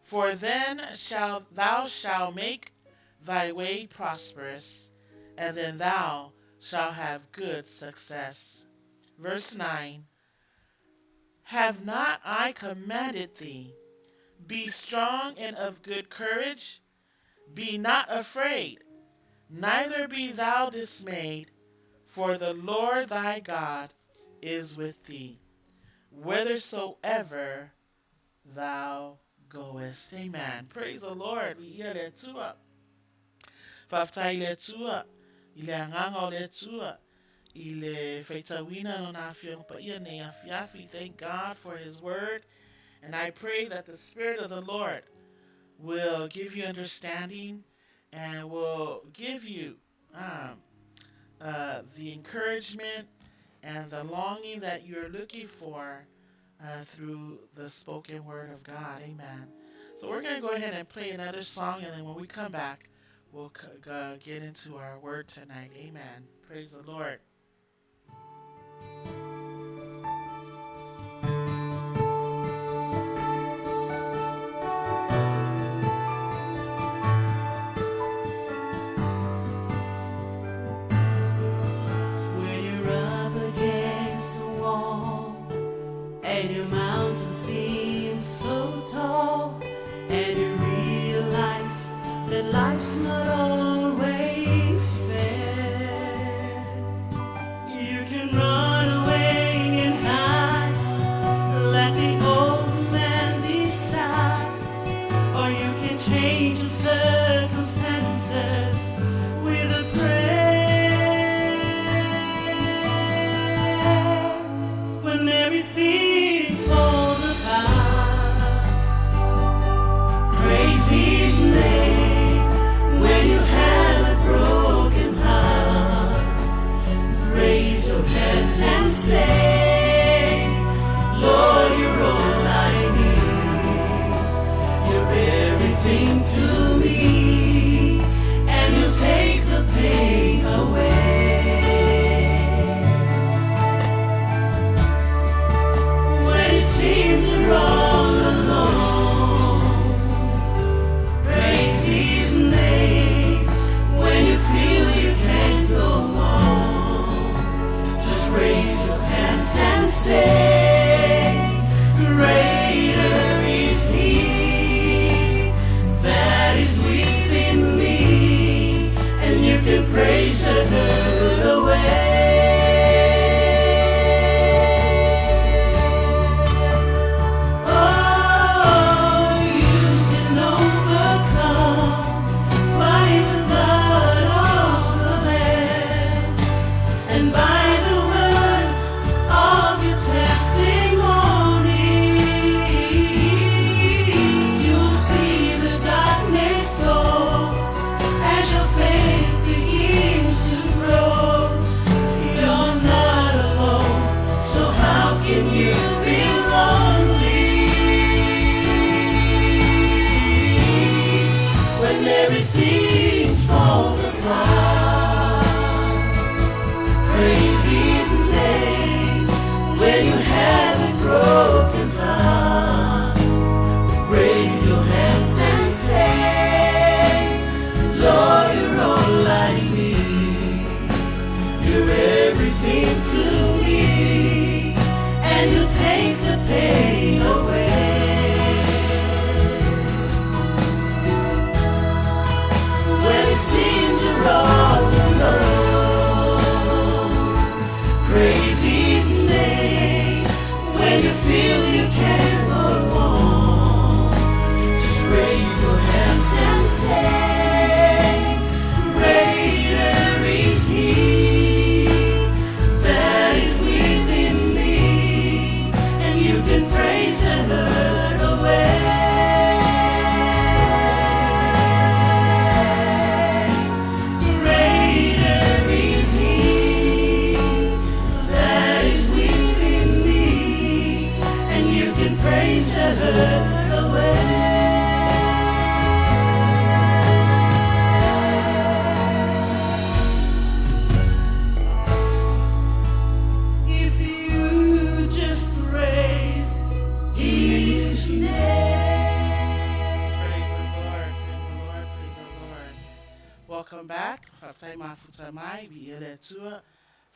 For then shalt thou shalt make thy way prosperous, and then thou shalt have good success. Verse 9 Have not I commanded thee? Be strong and of good courage. Be not afraid, neither be thou dismayed, for the Lord thy God is with thee, whithersoever thou goest. Amen. Praise the Lord. Viia le Atua. Faafetai i le Atua, i le agaga o le Atua, i le faitauina o Lona Afioga Paia nei afiafi. Thank God for His word. And I pray that the Spirit of the Lord will give you understanding and will give you the encouragement and the longing that you're looking for through the spoken word of God. Amen. So we're going to go ahead and play another song, and then when we come back, we'll get into our word tonight. Amen. Praise the Lord. When you're up against the wall and your mountain seems so tall, and you realize that life's not always fair, you can run away and hide, let the old man decide, or you can change your circumstances with a prayer. When everything falls apart, praise His name. When you have a broken heart, raise your hands and say, Lord, you're all I need. You're everything to me, and you take the pain away. When it seems you're all alone, praise His name. When you feel you can't go on, just raise your hands and say, Greater is He that is within me, and you can praise the hurt away. Oh, you can overcome by the blood of the Lamb and by the words of your testimony. You'll see the darkness go as your faith begins to grow. You're not alone, so how can you be lonely when everything falls apart? Praise His name when you have a broken heart. Raise your hands and say, Lord, you're all I need. You're everything to me, and you take the pain away. When it seems you're all Welcome back. Faafetai mafuta mai, viia le Atua.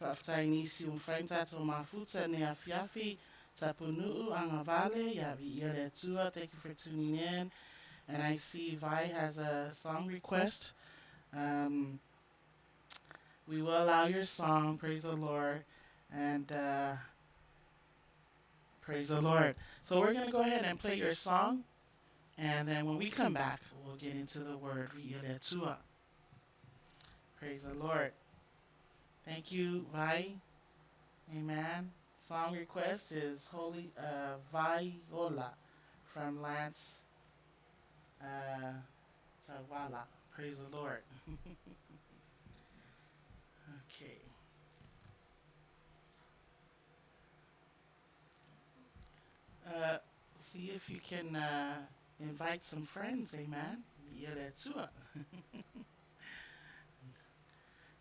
Faafetai i nisi ua mafai ona tatou mafuta i lenei afiafi. Tapunuu, agavale, ia viia le Atua. Thank you for tuning in. And I see Vi has a song request. We will allow your song, praise the Lord. And praise the Lord. So we're going to go ahead and play your song. And then when we come back, we'll get into the word. Viia le Atua. Praise the Lord. Thank you, Vai. Amen. Song request is Holy Viola from Lance Tawala. Praise the Lord. Okay. See if you can invite some friends. Amen. Viia le Atua.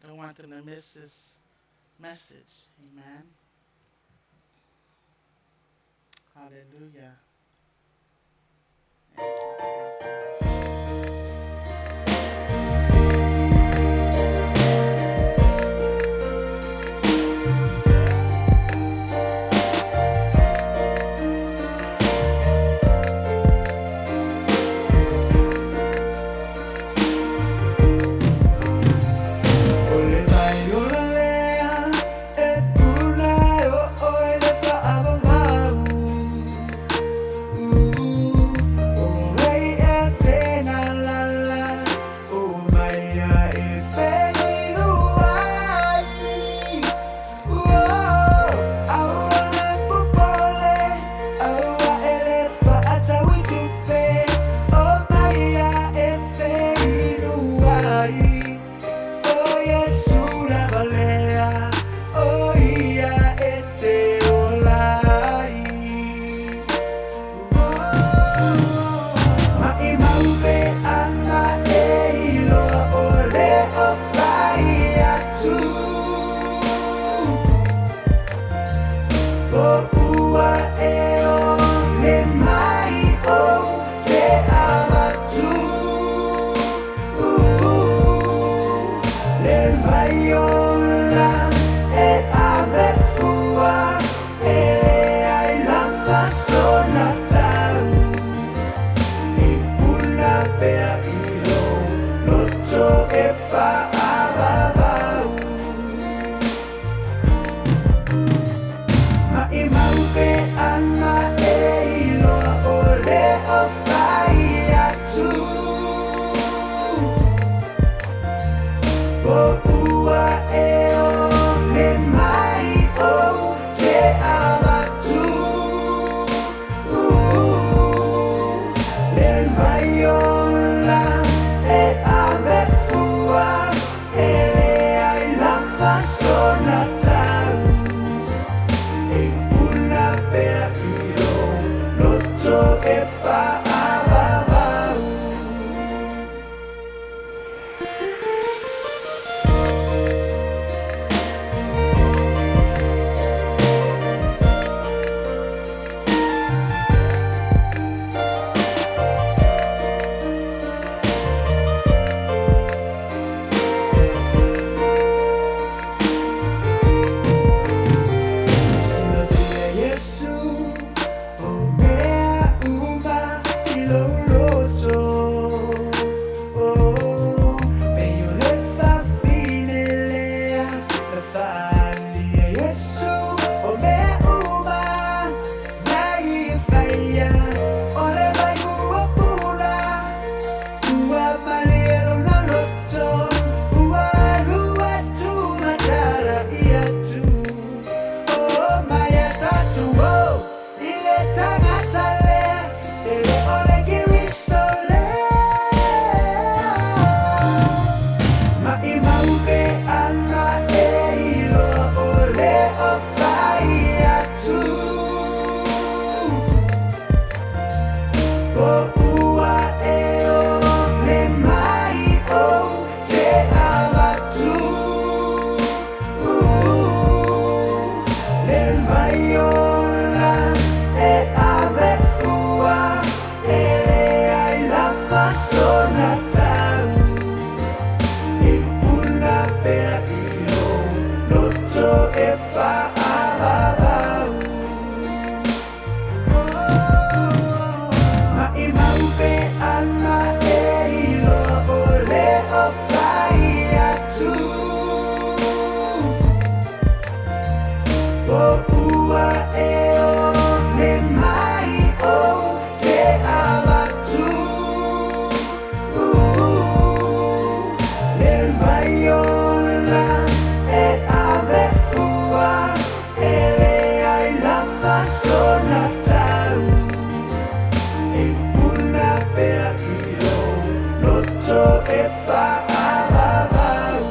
Don't want them to miss this message. Amen. Hallelujah. Thank you. Praise God. O le vai ola lea e puna e o oe le faavavau. O ei e se na lala o mai a e feiluai. Aua le popole, aua e le faatau i tupe, o mai a e feiluai. O Iesu lava lea, o ia e te ola ai. Maʻimau pe ana e iloa o le o fai atu. Po ua e o le mai o te avatu. Le vai ola e ave fua e leai lava sona tau. E puna pea i lou loto e faavavau. Maʻimau pe ana e iloa o le o fai atu. Po ua e o le mai o te avatu. Le vai ola e ave fua e leai lava sona tau. E puna pea i lou loto e faavavau. fa'avavau.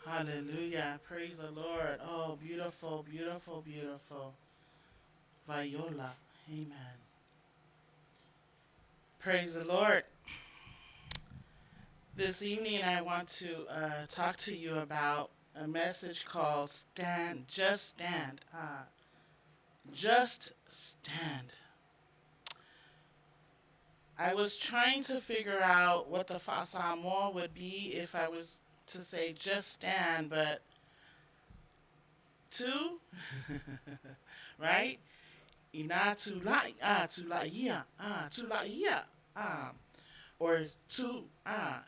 Hallelujah. Praise the Lord. Oh, beautiful, beautiful, beautiful. Viola. Amen. Praise the Lord. This evening, I want to talk to you about a message called Stand, Just Stand. Just Stand. I was trying to figure out what the fa'asamoa would be if I was to say just stand, but two, right? Ina tu la ah tu la ia ah tu la ia ah or tu ah.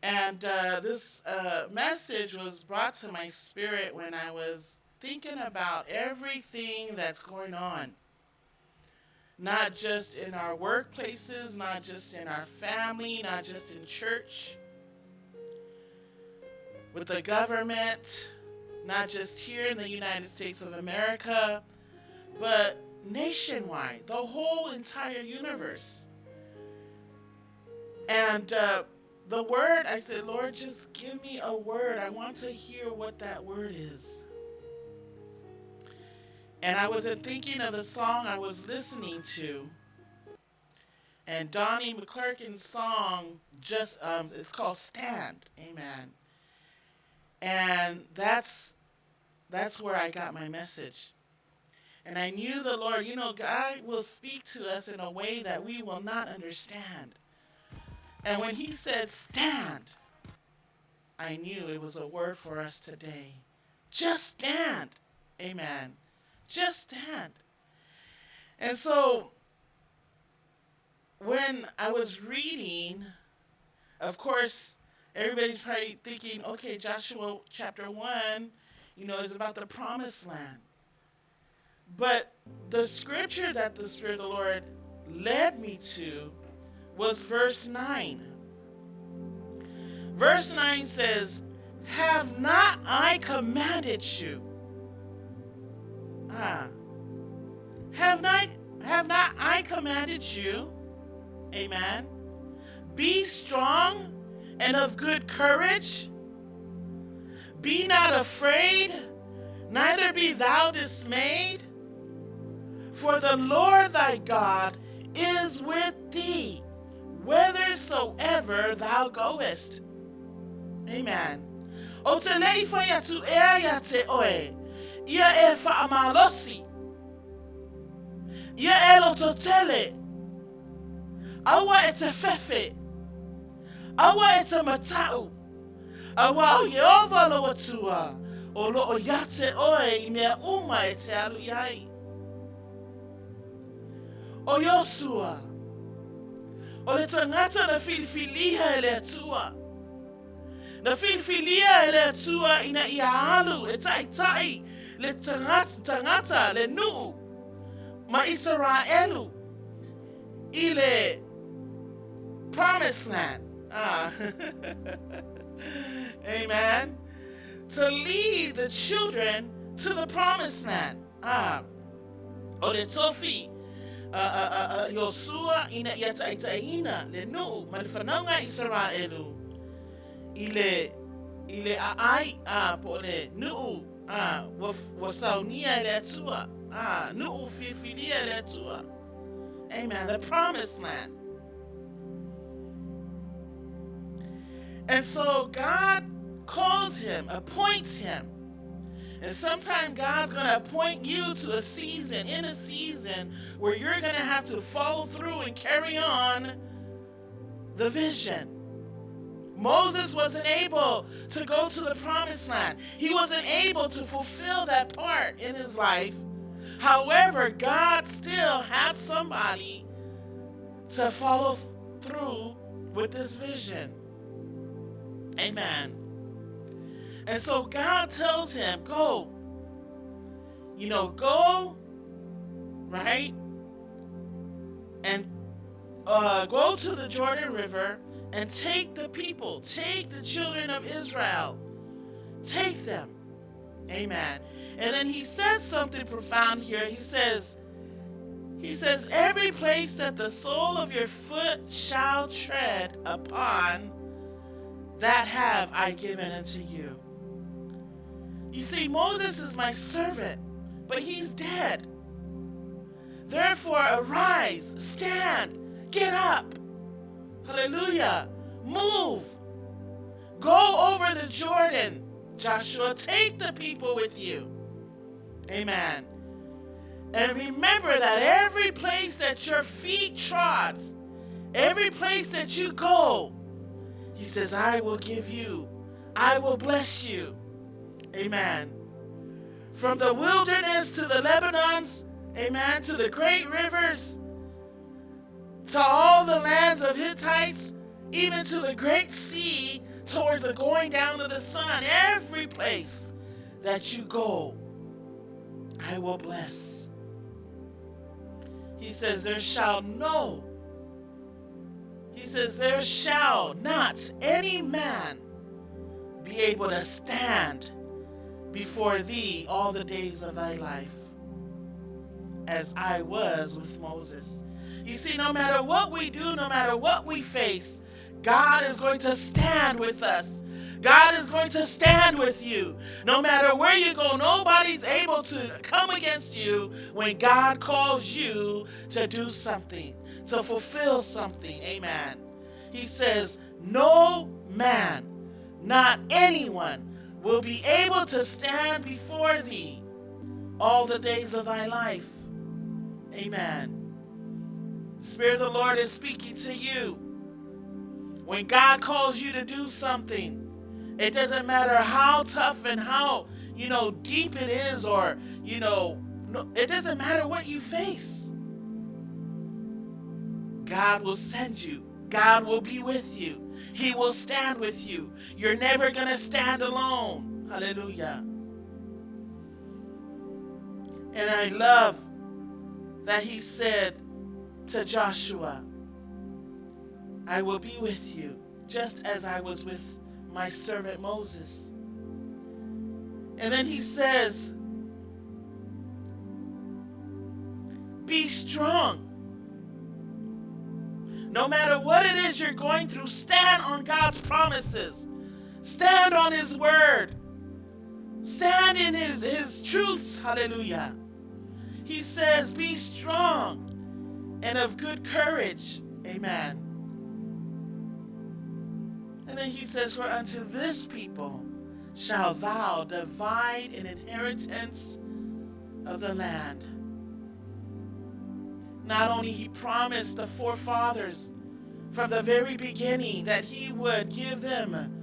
And this message was brought to my spirit when I was thinking about everything that's going on. Not just in our workplaces, not just in our family, not just in church, with the government, not just here in the United States of America, but nationwide, the whole entire universe. And the word, I said, Lord, just give me a word. I want to hear what that word is. And I wasn't thinking of the song I was listening to. And Donnie McClurkin's song, just it's called Stand. Amen. And that's where I got my message. And I knew the Lord, you know, God will speak to us in a way that we will not understand. And when he said stand, I knew it was a word for us today. Just stand. Amen. Just stand. And so when I was reading, of course, everybody's probably thinking, okay, Joshua chapter 1, you know, is about the promised land. But the scripture that the Spirit of the Lord led me to was verse 9. Verse 9 says, Have not I commanded you? Have not I commanded you? Amen. Be strong and of good courage. Be not afraid, neither be thou dismayed. For the Lord thy God is with thee, whithersoever thou goest. Amen. O te lei whai atu e ia te oe, ia e whaamalosi, ia e loto tele, aua e te whewhe, aua e te matau, aua o Iehova lou Atua, o loo ia te oe i mea uma e te alu i ai. O Iosua, o le tagata na filifilia e le Atua, na filifilia e le Atua ina ia alu e ta'ita'i le tagata le nu'u ma Isaraelu i le promised land. Amen. To lead the children to the promised land. O le tofi a Iosua ina ia ta'ita'iina le nu'u ma le fanauga a Isaraelu i le i le a'ai a po o le nu'u a ua saunia e le Atua a nu'u filifilia e le Atua. Amen. The promised land. And so God calls him, appoints him. And sometimes God's going to appoint you to a season, in a season where you're going to have to follow through and carry on the vision. Moses wasn't able to go to the promised land. He wasn't able to fulfill that part in his life. However, God still had somebody to follow through with this vision. Amen. And so God tells him, go. You know, go, right? And go to the Jordan River and take the people, take the children of Israel, take them. Amen. And then he says something profound here. He says, He says, Every place that the sole of your foot shall tread upon, that have I given unto you. You see, Moses is my servant, but he's dead. Therefore, arise, stand, get up. Hallelujah. Move. Go over the Jordan, Joshua. Take the people with you. Amen. And remember that every place that your feet trods, every place that you go, he says, I will give you, I will bless you. Amen. From the wilderness to the Lebanons, amen, to the great rivers, to all the lands of Hittites, even to the great sea, towards the going down of the sun, every place that you go, I will bless. He says, There shall no, he says, There shall not any man be able to stand before thee all the days of thy life, as I was with Moses. You see, no matter what we do, no matter what we face, God is going to stand with us. God is going to stand with you. No matter where you go, nobody's able to come against you when God calls you to do something, to fulfill something. Amen. He says, No man, not anyone, will be able to stand before thee all the days of thy life. Amen. Spirit of the Lord is speaking to you. When God calls you to do something, it doesn't matter how tough and how, you know, deep it is or, you know, no, it doesn't matter what you face. God will send you. God will be with you. He will stand with you. You're never going to stand alone. Hallelujah. And I love that he said to Joshua, I will be with you just as I was with my servant Moses. And then he says, Be strong. No matter what it is you're going through, stand on God's promises. Stand on his word. Stand in his, his truths. Hallelujah. He says, Be strong and of good courage. Amen. And then he says, For unto this people shall thou divide an inheritance of the land. Not only he promised the forefathers from the very beginning that he would give them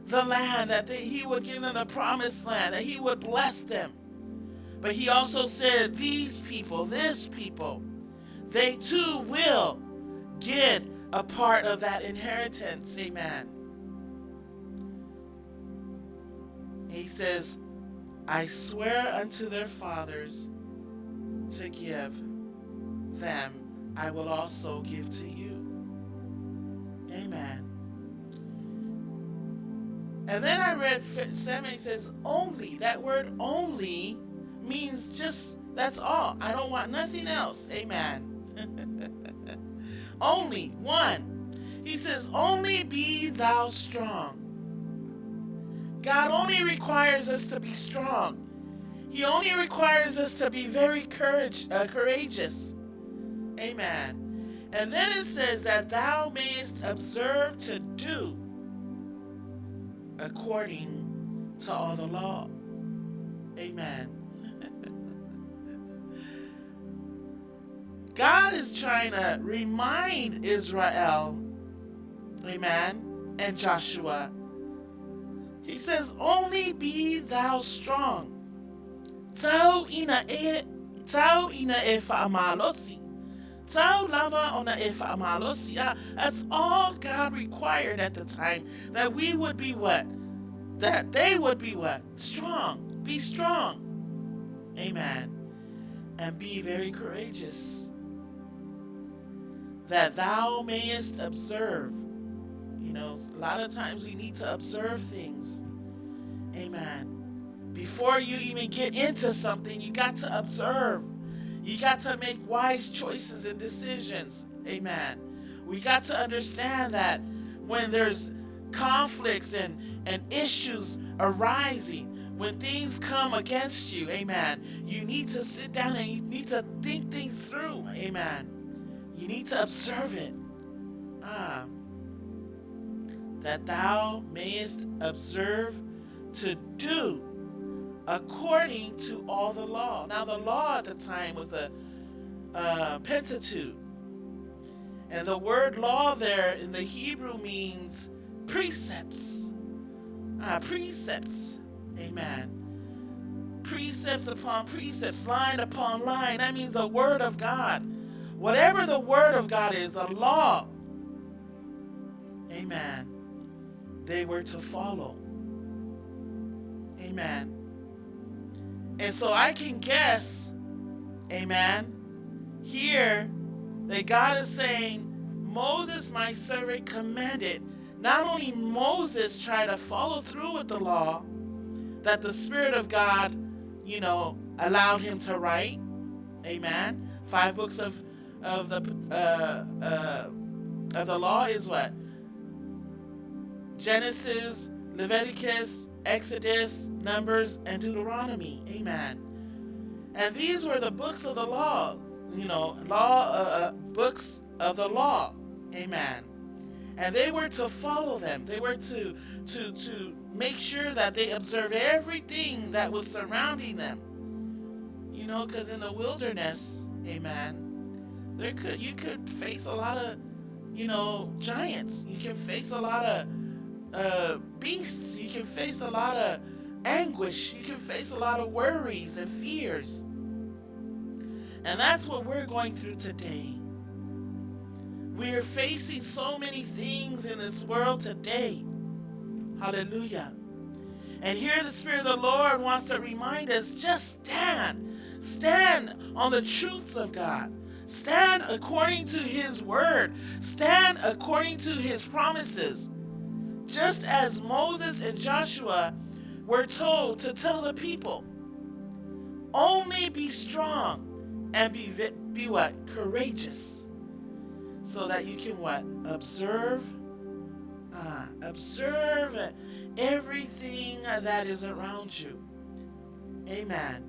the land, that he would give them the promised land, that he would bless them. But he also said, These people, this people, they too will get a part of that inheritance. Amen. He says, I swear unto their fathers to give them, I will also give to you. Amen. And then I read 7, it says, only. That word only means just, that's all. I don't want nothing else. Amen. Only one. He says, only be thou strong. God only requires us to be strong. He only requires us to be very courageous. Amen. And then it says that thou mayest observe to do according to all the law. Amen. God is trying to remind Israel, amen, and Joshua. He says, only be thou strong. Tau ina e, tau ina e whaamalosi. Tau lava ona e whaamalosi. That's all God required at the time, that we would be what? That they would be what? Strong. Be strong. Amen. And be very courageous. That thou mayest observe. You know, a lot of times we need to observe things. Amen. Before you even get into something, you got to observe. You got to make wise choices and decisions. Amen. We got to understand that when there's conflicts and, and issues arising, when things come against you, amen, you need to sit down and you need to think things through, amen. You need to observe it. Ah, that thou mayest observe to do according to all the law. Now, the law at the time was the Pentateuch. And the word law there in the Hebrew means precepts. Precepts. Amen. Precepts upon precepts, line upon line. That means the word of God. Whatever the word of God is, the law. Amen. They were to follow. Amen. And so I can guess, amen, here that God is saying, Moses, my servant, commanded. Not only Moses tried to follow through with the law that the Spirit of God, you know, allowed him to write. Amen. 5 books of the law is what? Genesis, Leviticus, Exodus, Numbers, and Deuteronomy. Amen. And these were the books of the law, you know, books of the law. Amen. And they were to follow them. They were to make sure that they observed everything that was surrounding them. You know, because in the wilderness, amen, you could face a lot of, you know, giants. You can face a lot of beasts. You can face a lot of anguish. You can face a lot of worries and fears. And that's what we're going through today. We are facing so many things in this world today. Hallelujah. And here the Spirit of the Lord wants to remind us, just stand. Stand on the truths of God. Stand according to His word. Stand according to His promises. Just as Moses and Joshua were told to tell the people, only be strong and be what? Courageous. So that you can what? Observe. Observe everything that is around you. Amen.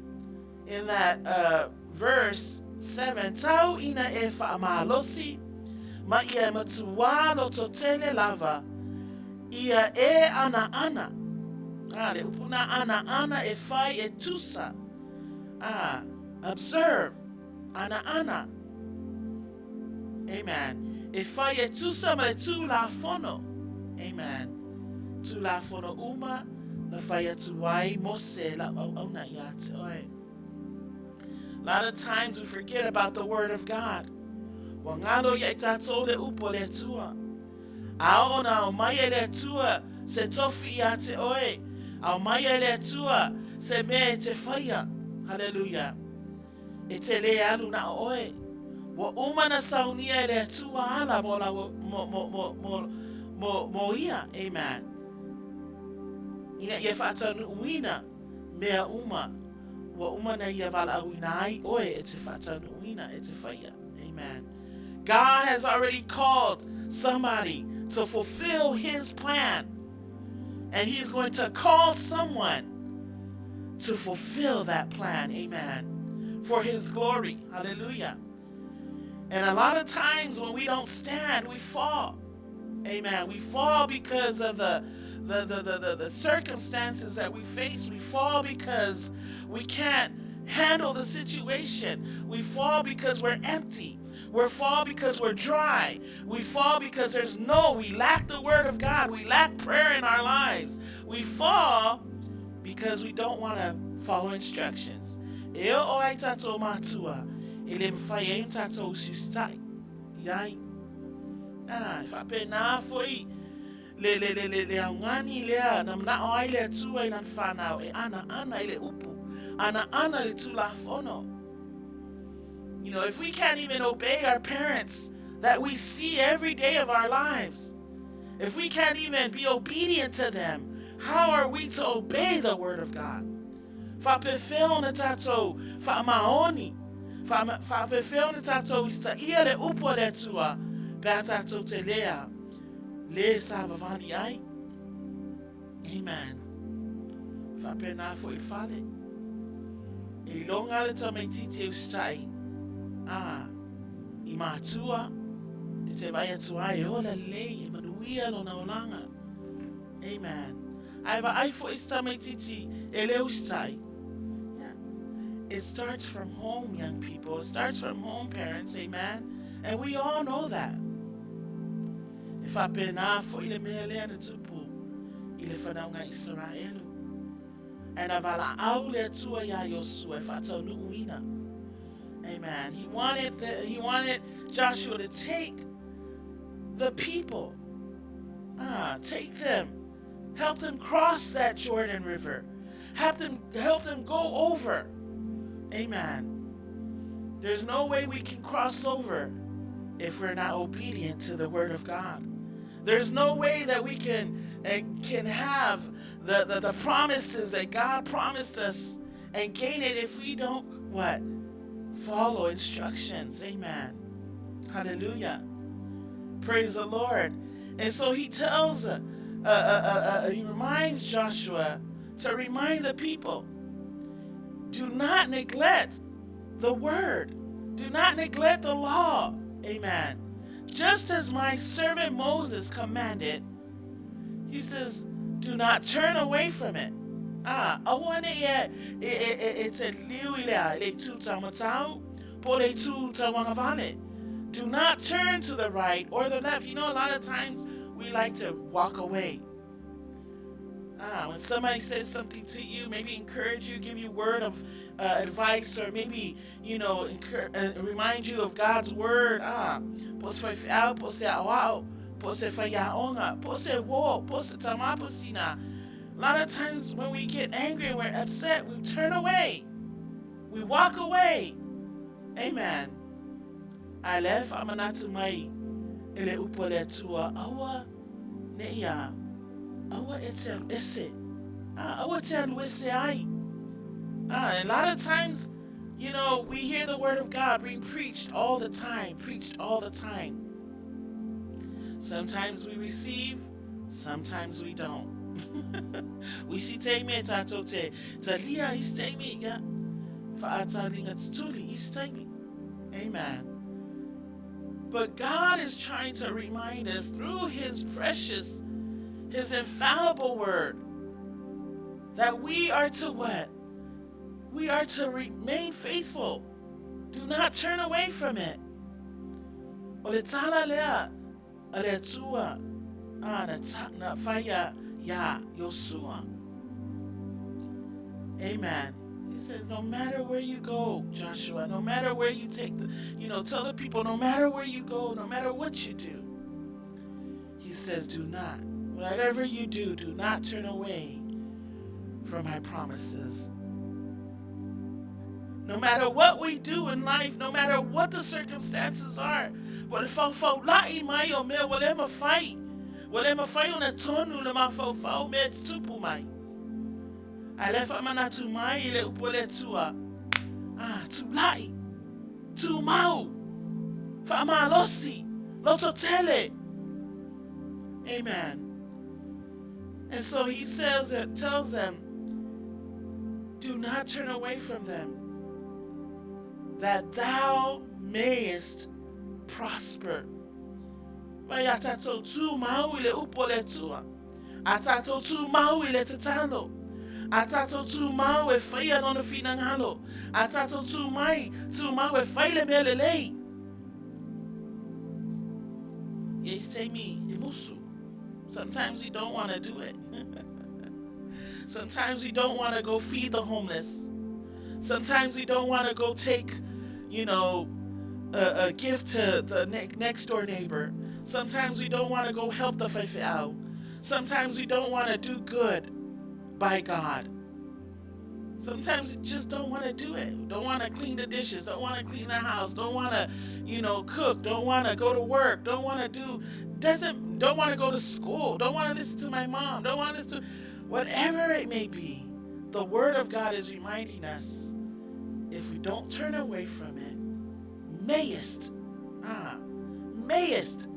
In that verse 7, Tau ina e whaamalosi, ma ia matua lo totele lava, ia e ana ana. Le upuna ana ana e whai e tusa. Observe. Ana ana. Amen. E whai e tusa ma le tū la fono. Amen. Tū la fono uma, na whai atu ai Mose la au auna ia te oe. A lot of times we forget about the word of God. Wa ngalo ia i tātou le upo le atua. Ao ona o mai e le atua se tofi ia te oe. Ao mai e le atua se mea e te whaia. Hallelujah. E te le alu na oe. Wa umana saunia e le atua ala mo, la, mo, mo, mo, mo, mo, mo ia. Amen. Ina ia whaatanu uina mea uma. Wa umana ia wala auina ai oe e te whaatanu uina e te whaia. Amen. God has already called somebody to fulfill His plan. And He's going to call someone to fulfill that plan. Amen. For His glory. Hallelujah. And a lot of times when we don't stand, we fall. Amen. We fall because of the circumstances that we face. We fall because we can't handle the situation. We fall because we're empty. We fall because we're dry. We fall because we lack the word of God. We lack prayer in our lives. We fall because we don't want to follow instructions. E o ai tātou mātua, e le mwhai e tātou sustai. Iai. Ah, whape nā foi le le le le le aungani lea na mana o ai le atua i lan whanau e ana ana i le upu. Ana ana le tūlafono. You know, if we can't even obey our parents that we see every day of our lives, if we can't even be obedient to them, how are we to obey the word of God? Whapewheo na tātou whaamaoni. Faapefea ona tatou usitaia le upu a le Atua pe a tatou te lea le savavali ai. Amen. Faapena foi i le fale. E iloga le tamaititi e usitai a i matua e te vaai atu ai e ola lelei e manuia lona olaga. Amen. Ae vaai foi se tamaititi e le usitai. Yeah. It starts from home, young people. It starts from home, parents. Amen. And we all know that. E faapena foi le mea lea na tupu i le fanauga Isaraelu. Ae na valaau le Atua iā Iosua e faataunuuina. Amen. He wanted, the, he wanted Joshua to take the people, ah, take them, help them cross that Jordan River, help them, help them go over. Amen. There's no way we can cross over if we're not obedient to the word of God. There's no way that we can, uh, can have the, the, the promises that God promised us and gain it if we don't what? Follow instructions. Amen. Hallelujah. Praise the Lord. And so he tells, uh, uh, uh, uh, uh he reminds Joshua to remind the people do not neglect the word, do not neglect the law. Amen. Just as my servant Moses commanded, he says, do not turn away from it. Ah, aua ne ia e, e, e, e te liu i lea, le tū taumatau, po le tū tauangawale. Do not turn to the right or the left. You know, a lot of times we like to walk away. Ah, when somebody says something to you, maybe encourage you, give you word of uh, advice, or maybe, you know, uh, remind you of God's word. Ah, po se whaiwhiau, po se aoao, po se whaiaonga, po se wo, po se tamapusina. A lot of times when we get angry and we're upset, we turn away. We walk away. Amen. Ae le whaamanatu mai e le upu a le Atua, aua ne ia, aua e te alu ese. Ah, aua te alu ese ai. Ah, a lot of times, you know, we hear the word of God being preached all the time, preached all the time. Sometimes we receive, sometimes we don't. we si te me tātou te talia i te me ia whaataringa tutuli i te me. Amen. But God is trying to remind us through His precious, His infallible word, that we are to what? We are to remain faithful. Do not turn away from it. O le tala lea a le Atua a na, ta, na whaia ia Iosua. Amen. He says, no matter where you go, Joshua, no matter where you take the, you know, tell the people, no matter where you go, no matter what you do, he says, do not, whatever you do, do not turn away from my promises. No matter what we do in life, no matter what the circumstances are, but if faufau mai o mea ua le mafai, ua le mafai ona tonu le mafaufau mea e tutupu mai. Ae le faamanatu mai i le upu a le Atua, ah, tulai, tumau, faamalosi, loto tele. Amen. And so he says, it tells them, do not turn away from them, that thou mayest prosper. Mai a tātou tū mau i le upu o le Atua. A tātou tū mau i le tatalo. A tātou tū mau e whai ana ona whinangalo. A tātou tū mai, tū mau e whai le mea lelei. Ye say me, e musu. Sometimes we don't want to do it. Sometimes we don't want to go feed the homeless. Sometimes we don't want to go take, you know, a, a gift to the ne- next door neighbor. Sometimes we don't want to go help the faifeau. Sometimes we don't want to do good by God. Sometimes we just don't want to do it. Don't want to clean the dishes. Don't want to clean the house. Don't want to, you know, cook. Don't want to go to work. Don't want to do, doesn't, don't want to go to school. Don't want to listen to my mom. Don't want to listen to, whatever it may be. The Word of God is reminding us. If we don't turn away from it, mayest, ah, mayest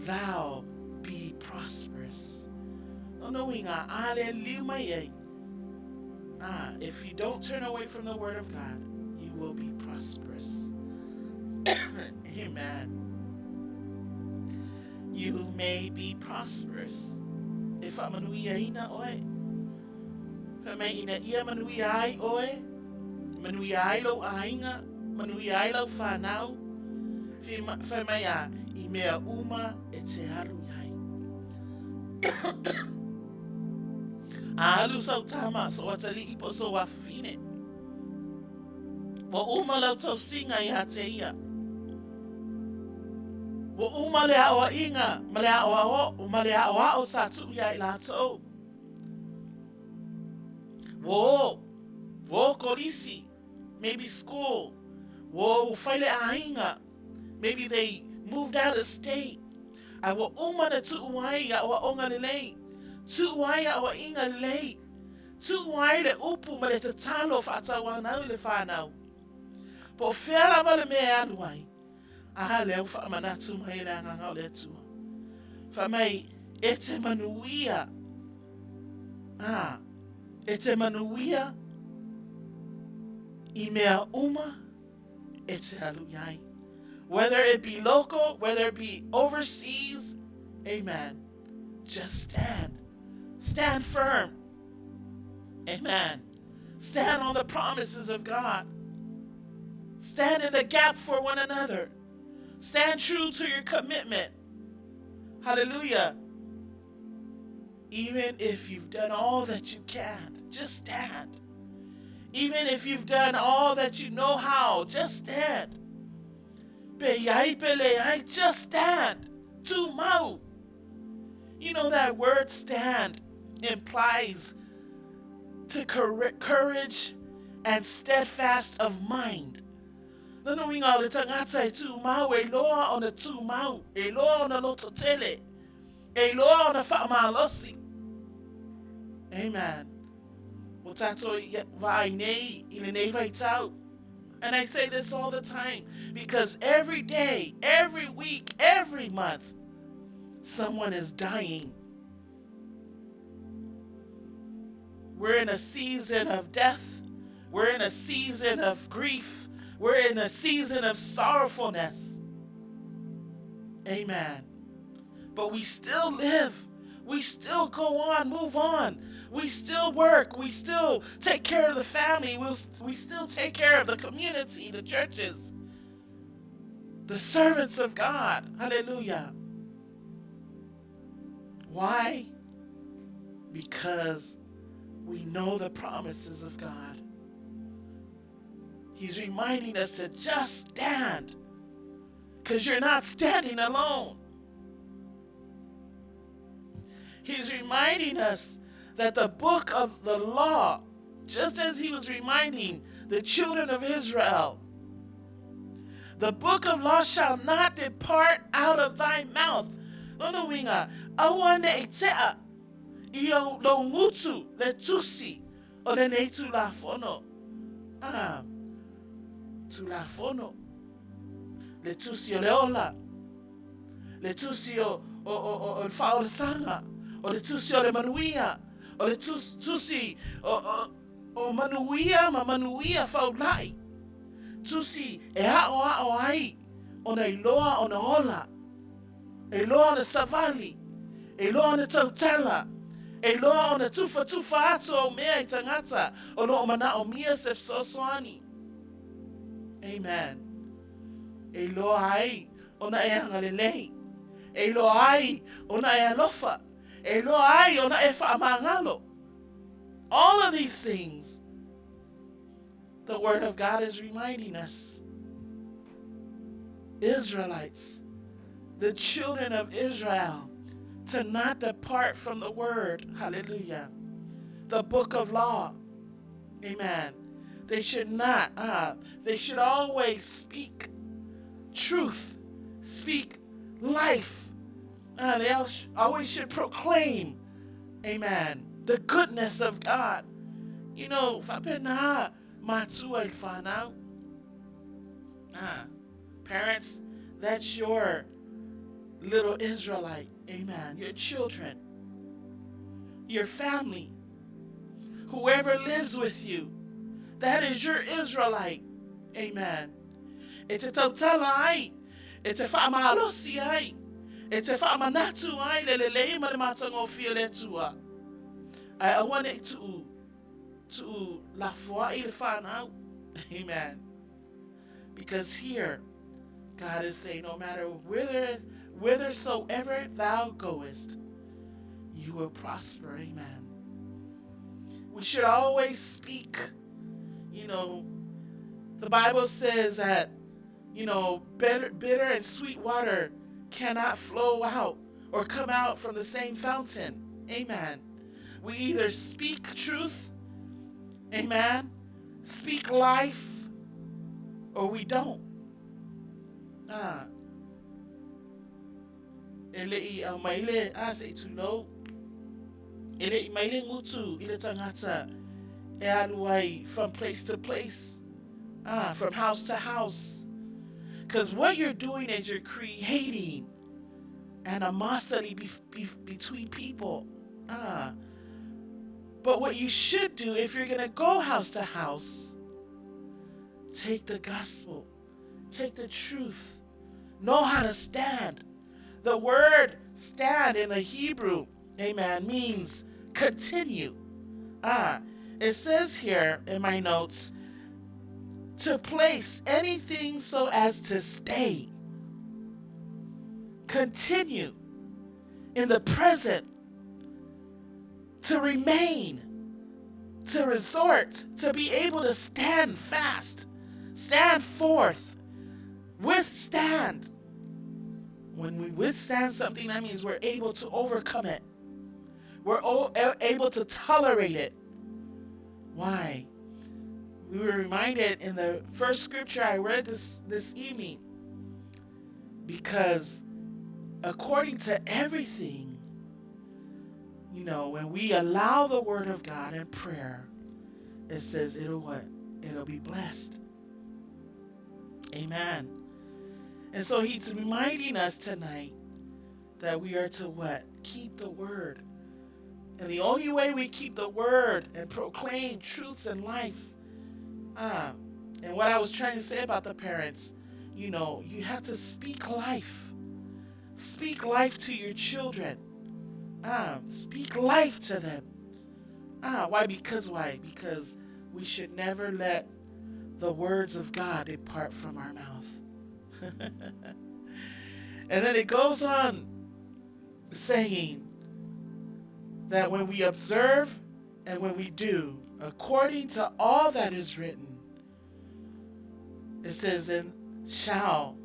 thou be prosperous. Lona uiga, a le liu mai ai. Ah, if you don't turn away from the word of God, you will be prosperous. Amen. You may be prosperous. E whaamanuiaina oe. Fai mai ina ia manuia ai oe, manuia ai lou aiga, manuia ai lau whanau. Fai mai a, i mea uma e te alu i ai. A alu sau tama, so atalii po so afafine. Ua uma lau tausiga iā te ia. Ua uma le aʻoaʻiga ma le aʻoaʻo ma le aʻoaʻo sa tuʻu iā i lātou. Ua ō, ua ō kolisi, maybe school, ua ō ua fai le ʻāiga, maybe they moved out of state. A ua uma na tuʻu ai aʻoaʻoga lelei, tuʻu ai aʻoaʻiga lelei. Tuʻu ai le upu ma le tatalo faatauanau i le whanau. Po o fea lava le mea e alu ai, a lea ua faamanatu mai e le Agaga o le Atua. Fai mai, e te manuia, a, e te manuia i mea uma e te alu i ai. Whether it be local, whether it be overseas, amen. Just stand. Stand firm. Amen. Stand on the promises of God. Stand in the gap for one another. Stand true to your commitment. Hallelujah. Even if you've done all that you can, just stand. Even if you've done all that you know how, just stand. Pe iai pe leai, just stand. Tumau. You know that word stand implies to courage and steadfast of mind. Lona uiga o le tagata e tumau, e loa ona tumau, e loa ona lototele, e loa ona faamalosi. Amen. Ua tātou vaai nei i lenei vaitau. And I say this all the time because every day, every week, every month, someone is dying. We're in a season of death. We're in a season of grief. We're in a season of sorrowfulness. Amen. But we still live. We still go on, move on. We still work. We still take care of the family. We'll, we still take care of the community, the churches, the servants of God. Hallelujah. Why? Because we know the promises of God. He's reminding us to just stand because you're not standing alone. He's reminding us that the book of the law, just as he was reminding the children of Israel, the book of law shall not depart out of thy mouth. Lona uiga, aua ne i tea i au lou gutu le tusi o lenei Tulafono. Ah, Tulafono. Le tusi o le ola. Le tusi o, o, o, o, o le whaoratanga. O le tusi o le manuia. O le tus, tusi o, o, o manuia ma manuia faulai. Tusi e ao ao ai ona iloa ona ola. E loa ona savali, e loa ona tautala, e loa ona tufatufa atu au mea i tagata o lo o manaʻomia se fesoasoani. Amen. E loa ai ona e agalelei. E loa ai ona e alofa. E loa ai ona e faamagalo. All of these things, the Word of God is reminding us. Israelites, the children of Israel, to not depart from the Word. Hallelujah. The book of law. Amen. They should not, uh, they should always speak truth, speak life. Uh, they always should proclaim, amen, the goodness of God. You know, faapena. matua i le fanau. Ah, parents, that's your little Israelite. Amen. Your children, your family, whoever lives with you, that is your Israelite. Amen. E te tautala ai, e te whaamalosi ai, e te whaamanatu ai le lelei ma le matagofie o le Atua. Ae aua ne i tuu, tuu lafoai le whanau. Amen. Because here, God is saying, no matter whither, whithersoever thou goest, you will prosper. Amen. We should always speak. You know, the Bible says that, you know, bitter, bitter and sweet water cannot flow out or come out from the same fountain. Amen. We either speak truth, amen, speak life, or we don't. Ah. E le i au mai le, a se i tulou. E le i mai le ngutu i le tangata e alu ai from place to place. Ah, from house to house. Because what you're doing is you're creating animosity be, be, between people. Ah. But what you should do if you're going to go house to house, take the gospel, take the truth, know how to stand. The word stand in the Hebrew, amen, means continue. Ah, it says here in my notes to place anything so as to stay. Continue in the present, to remain, to resort, to be able to stand fast, stand forth, withstand. When we withstand something, that means we're able to overcome it. We're able to tolerate it. Why? We were reminded in the first scripture I read this, this evening because according to everything, you know, when we allow the word of God in prayer, it says it'll what? It'll be blessed. Amen. And so he's reminding us tonight that we are to what? Keep the word. And the only way we keep the word and proclaim truths in life, and what I was trying to say about the parents, you know, you have to speak life. Speak life to your children. Speak life to them. Why? Because why? Because we should never let the words of God depart from our mouth. And then it goes on saying that when we observe and when we do according to all that is written, it says, and shall,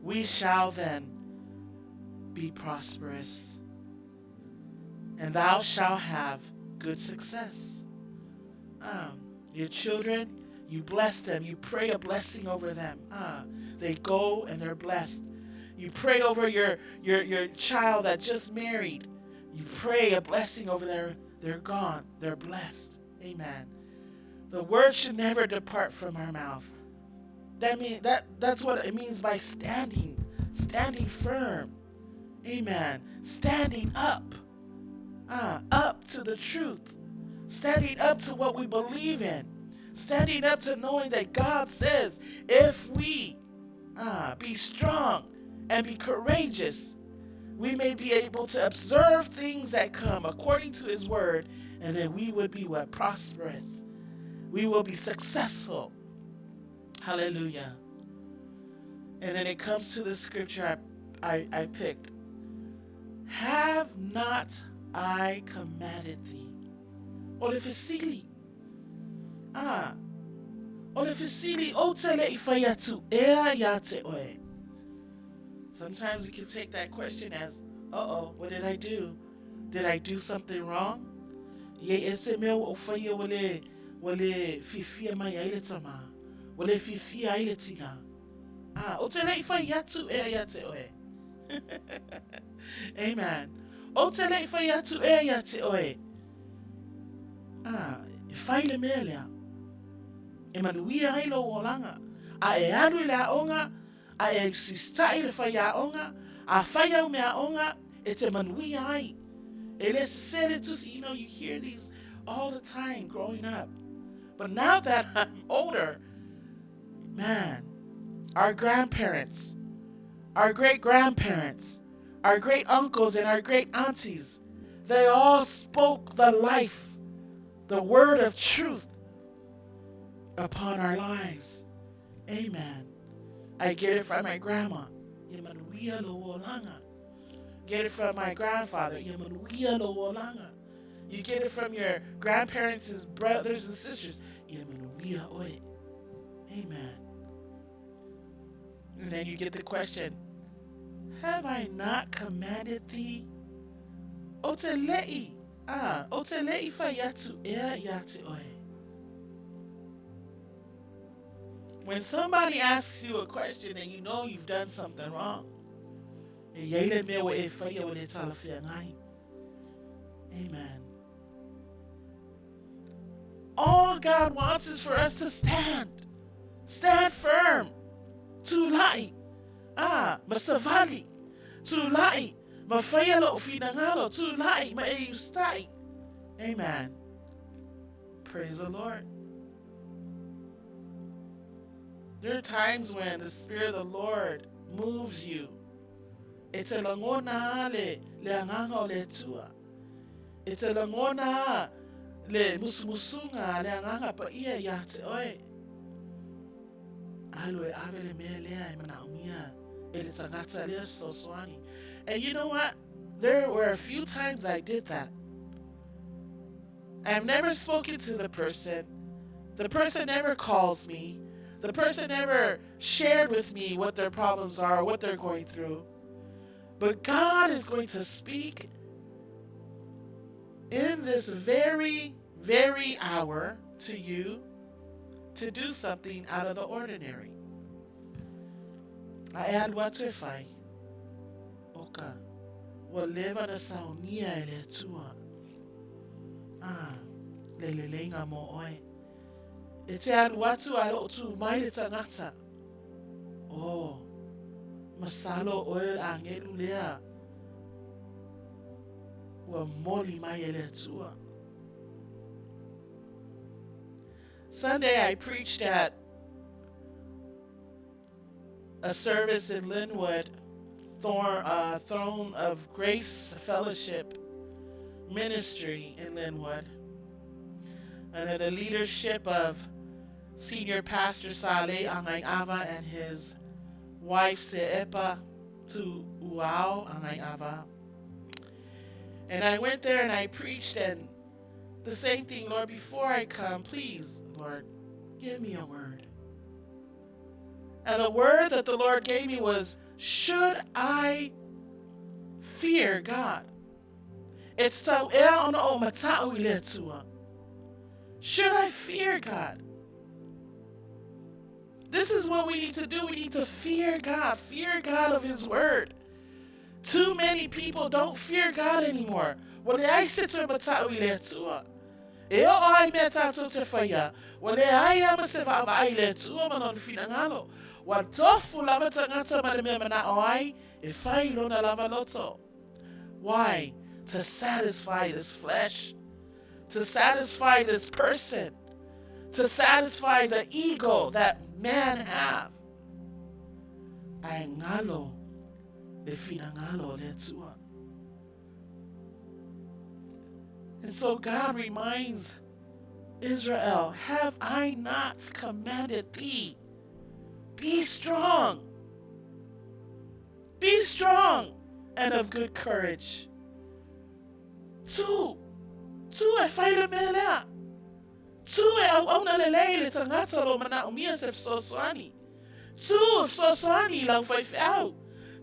we shall then be prosperous, and thou shalt have good success. Your children, you bless them. You pray a blessing over them. They go and they're blessed. You pray over your, your, your child that just married. You pray a blessing over their, they're gone. They're blessed. Amen. The word should never depart from our mouth. That mean that that's what it means by standing, standing firm. Amen. Standing up. Up to the truth. Standing up to what we believe in. Standing up to knowing that God says if we be strong and be courageous, we may be able to observe things that come according to his word, and then we would be what? Prosperous. We will be successful. Hallelujah. And then it comes to the scripture I, I, I picked. Have not I commanded thee? O le fesili. Ah. O le fesili o te le i whai atu ea ia te oe. Sometimes we can take that question as, uh-oh, what did I do? Did I do something wrong? Ye e se mea o whaia wa le, wa le whiwhia mai ai le tama, wa le whiwhia ai le tina. Ah, o te le i whai atu ea ia te oe. Amen. O te le i whai atu ea ia te oe. Ah, e whai le mea lea. E manuia ai lou olaga. A e alu i le aoga, a e usiusitaʻi i le faiaoga, a fai au meaaoga, e te manuia ai. E le sesē le tusi, you know, you hear these all the time growing up. But now that I'm older, man, our grandparents, our great grandparents, our great uncles and our great aunties, they all spoke the life, the word of truth upon our lives. Amen. I get it from my grandma. Get it from my grandfather. You get it from your grandparents' brothers and sisters. Amen. And then you get the question Have I not commanded thee? O te le'i, ah, o te le'i whai atu ea ia te oe. When somebody asks you a question and you know you've done something wrong, e iai le mea ua e whaia ua le talawheangai. Amen. All God wants is for us to stand. Stand firm. Tula'i. Ah, ma savali. Tula'i. Ma whaia lo'u finagalo. Tula'i. Ma e usitai. Amen. Praise the Lord. There are times when the Spirit of the Lord moves you. E te lagona a le, le agaga o le Atua. E te lagona a le musumusuga a le Agaga Paia iā te oe. Alu e ave le mea lea e manaomia e le tagata lea fesoasoani. And you know what? There were a few times I did that. I've never spoken to the person. The person never calls me. The person never shared with me what their problems are or what they're going through. But God is going to speak in this very, very hour to you to do something out of the ordinary. A e alu atu e whai. Oka, ua leva na saunia e le Atua. Ah, le leleiga mo oe. E te alu atu a loo tū mai le tangata. Oh, masalo oe o le agelu lea ua moli mai e le Atua. Sunday I preached at a service in Lynnwood, Thor, uh, Throne of Grace Fellowship Ministry in Lynnwood, under the leadership of Senior Pastor Saleh Angaiava and his wife Seepa Tuuau Angaiava. And I went there and I preached, and the same thing, Lord, before I come, please, Lord, give me a word. And the word that the Lord gave me was, Should I fear God? It's tau ea ona o mata'u i le Atua. Should I fear God? This is what we need to do. We need to fear God, fear God of His word. Too many people don't fear God anymore. Ua leai se toe mata'u i le Atua. E oo ai mea tātou te whaia, ua leai a ma se vaavaai i le Atua ma lona finagalo. Ua tofu lava tagata ma le mea mana'o ai e fai i lona lava loto. Why? To satisfy this flesh. To satisfy this person. To satisfy the ego that man have. Ae ngalo le finagalo o le Atua. And so God reminds Israel, Have I not commanded thee? Be strong. Be strong and of good courage. Tū, tū e whai le mea lea. Tū e auauna lelei le tagata o lo o manaomia se fesoasoani. Tū e fesoasoani i lau faifeau.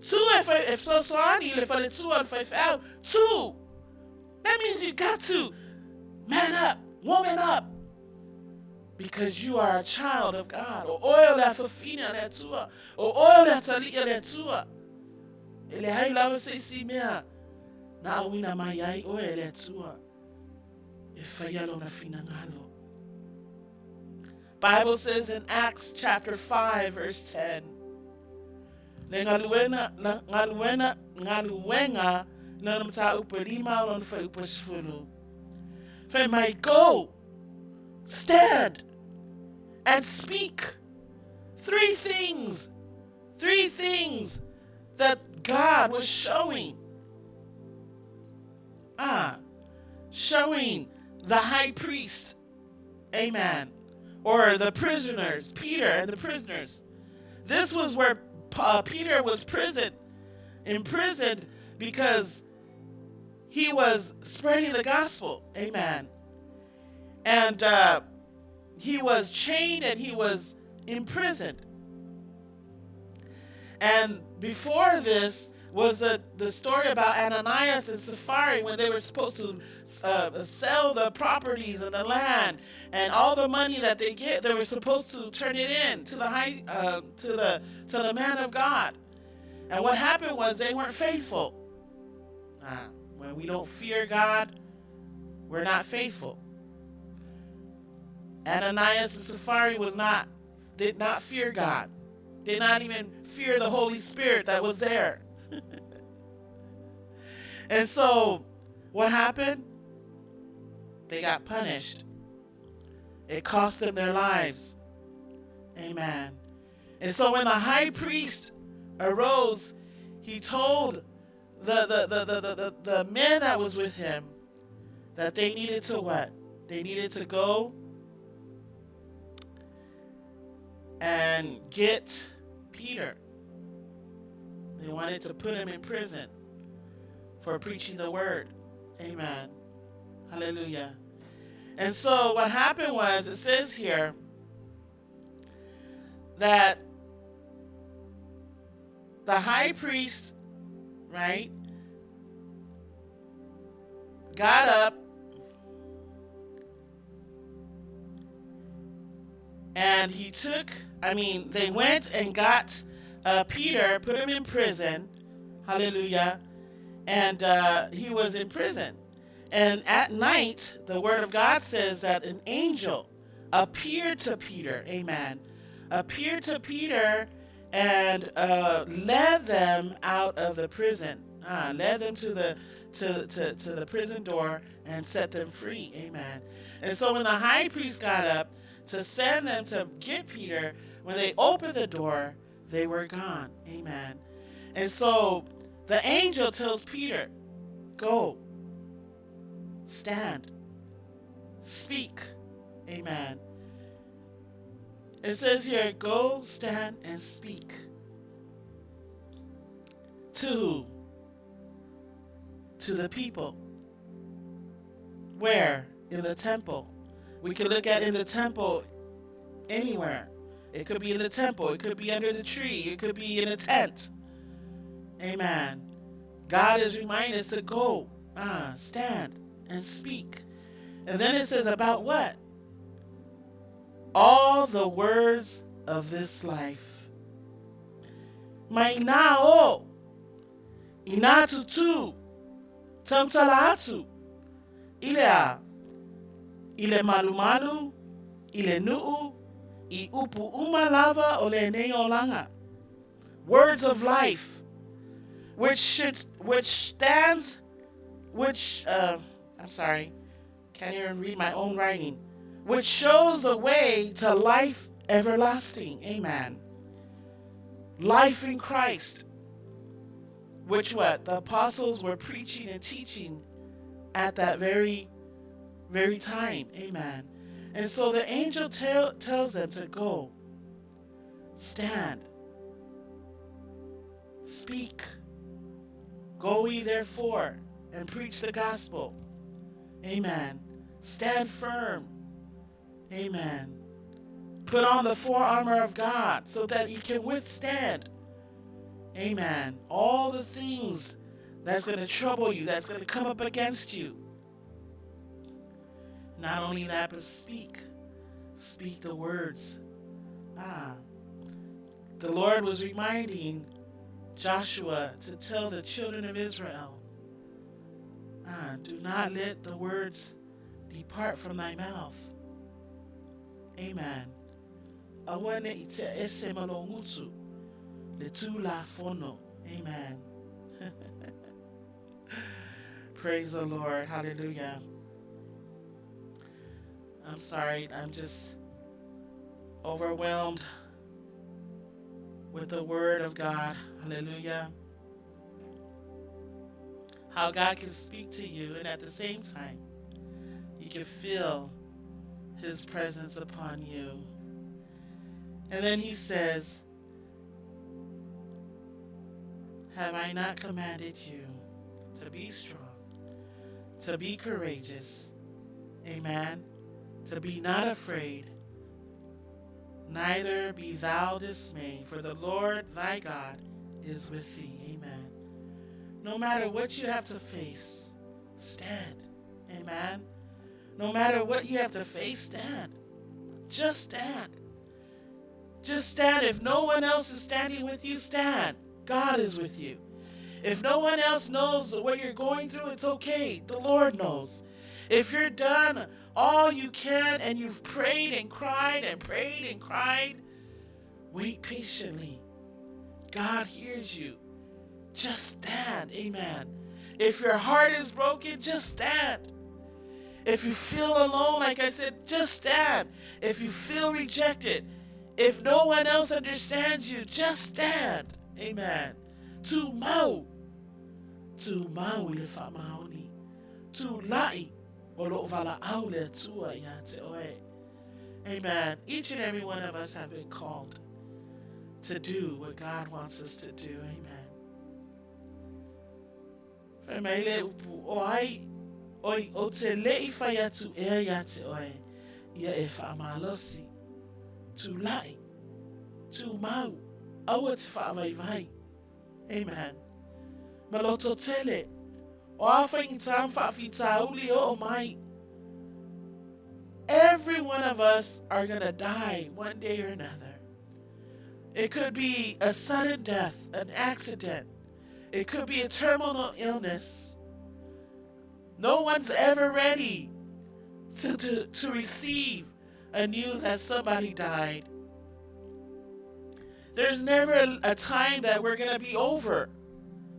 Tū e, whai, e fesoasoani i le faletua o le faifeau. Tū! That means you got to man up, woman up. Because you are a child of God. O oe o le afafine a le Atua. O oe o le atalii a le Atua. E leai lava se isi mea na auina mai ai oe e le Atua. E whaia lona finagalo. Bible says in Acts chapter 5 verse 10, Le galuena, na, galuena, galuega lona mataupu e lima lona fuaiupu e sefulu. Fai mai, go, stand, and speak. Three things, three things that God was showing. Ah, showing the high priest, amen, or the prisoners, Peter and the prisoners. This was where Peter was prisoned, imprisoned because he was spreading the gospel, amen. And he was chained and he was imprisoned. And before this was the story about Ananias and Sapphira when they were supposed to sell the properties and the land and all the money that they get, they were supposed to turn it in to the high, to the man of God. And what happened was they weren't faithful. When we don't fear God, we're not faithful. Ananias and Sapphira did not fear God. Did not even fear the Holy Spirit that was there. And so, what happened? They got punished. It cost them their lives. Amen. And so when the high priest arose, he told the men that was with him that they needed to what? They needed to go and get Peter. They wanted to put him in prison for preaching the word. Amen. Hallelujah. And so what happened was, it says here that the high priest, right, got up and he took, I mean, they went and got Peter, put him in prison. Hallelujah. And he was in prison. And at night, the word of God says that an angel appeared to Peter. Amen. Appeared to Peter and led them out of the prison. Led them to the prison door and set them free. Amen. And so when the high priest got up to send them to get Peter, when they opened the door, they were gone. Amen. And so the angel tells Peter, go, stand, speak. Amen. It says here, go, stand, and speak. To who? To the people. Where? In the temple. We could look at in the temple anywhere. It could be in the temple. It could be under the tree. It could be in a tent. Amen. God is reminding us to go, stand, and speak. And then it says about what? All the words of this life. Mainao, inatutu, tamtalatu, ilea, ile malumalu, ile nu'u, i upu uma lava o le nei olanga. Words of life, which I'm sorry, can't even read my own writing, which shows the way to life everlasting. Amen. Life in Christ, which what? The apostles were preaching and teaching at that very, very time. Amen. And so the angel tells them to go, stand, speak. Go ye therefore and preach the gospel. Amen. Stand firm. Amen. Put on the full armor of God so that you can withstand. Amen. All the things that's going to trouble you, that's going to come up against you. Not only that, but speak. Speak the words. The Lord was reminding Joshua to tell the children of Israel, do not let the words depart from thy mouth. Amen. Aua ne i tea ese ma lou gutu le Tulafono. Amen. Praise the Lord. Hallelujah. I'm sorry. I'm just overwhelmed with the word of God. Hallelujah. How God can speak to you, and at the same time, you can feel his presence upon you. And then he says, Have I not commanded you to be strong, to be courageous? Amen. To be not afraid, neither be thou dismayed, for the Lord thy God is with thee. Amen. No matter what you have to face, stand. Amen. No matter what you have to face, stand. Just stand. Just stand. If no one else is standing with you, stand. God is with you. If no one else knows what you're going through, it's okay. The Lord knows. If you're done all you can and you've prayed and cried and prayed and cried, wait patiently. God hears you. Just stand. Amen. If your heart is broken, just stand. If you feel alone, like I said, just stand. If you feel rejected, if no one else understands you, just stand. Amen. Tumau. Tumau i le faamaoni. Tulai o loo valaau le Atua ia te oe. Amen. Each and every one of us have been called to do what God wants us to do. Amen. Fai mai le upu, o ai, oi, o te lei fai atu ea ia te oe, ia e whaamalosi, tūla'i, tūmau, aua te whaavaivai. Amen. Ma loto tele, o a whaingitā whaawhitauli o o mai. Every one of us are going to die one day or another. It could be a sudden death, an accident. It could be a terminal illness. No one's ever ready to, to, to receive a news that somebody died. There's never a time that we're going to be over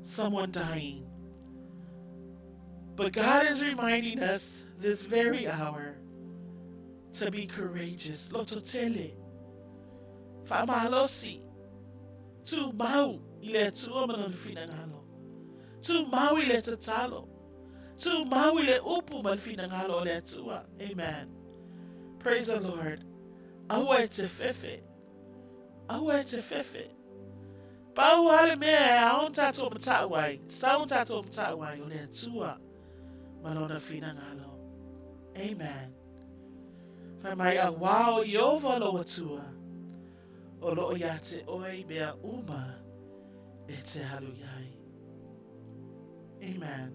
someone dying. But God is reminding us this very hour to be courageous. Lototele. Faamalosi. Tumau i le Atua ma lona finagalo. Tumau i le tatalo. Tumau i le upu ma le finagalo o le Atua. Amen. Praise the Lord. Aua e te fefe. Aua e te fefe. Pau a le mea e ao tātou matau ai, tatau tātou matau ai o le Atua ma lona finagalo. Amen. Fai mai a wao i ova lo Atua. O loo ia te oe i mea uma e te alu iai. Amen.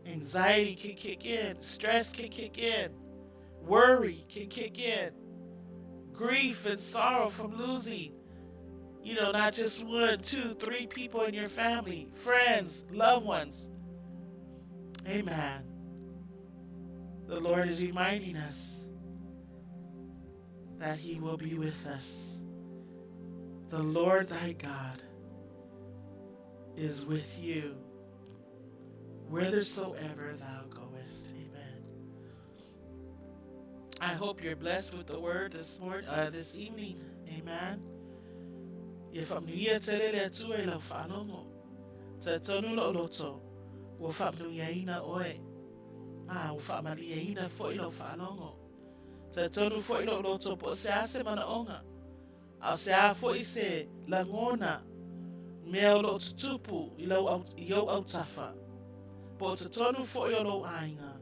Anxiety can kick in, stress can kick in, worry can kick in, grief and sorrow from losing, you know, not just one, two, three people in your family, friends, loved ones. Amen. The Lord is reminding us that He will be with us. The Lord thy God is with you whithersoever thou goest. Amen. I hope you're blessed with the word this morning, this evening. Amen. Ia whaamanuia tele le Atua i lau faalogo. Talitonu lou loto, ua faamanuiaina oe. A, ua faamalieina foi lau faalogo. Talitonu foi lou loto po o se a se manaoga, a o se a foi se lagona, mea o loo tutupu i lau au, i ou autafa, po o totonu foi o lou aiga,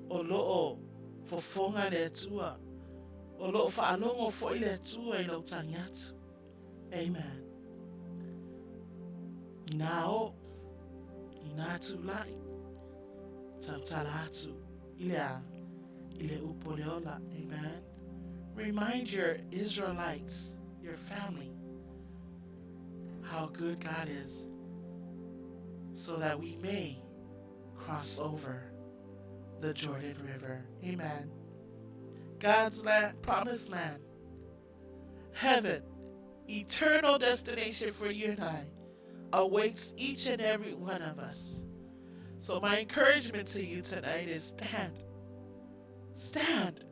o loo fofoga le Atua, o loo faalogo foi le Atua i lau tagi atu. Amen. Inā o, inā tūla'i, tautala atu i le a, i le upu o le ola. Amen. Remind your Israelites, your family, how good God is, so that we may cross over the Jordan River. Amen. God's land, promised land. Heaven, eternal destination for you and I, awaits each and every one of us. So, my encouragement to you tonight is stand. Stand.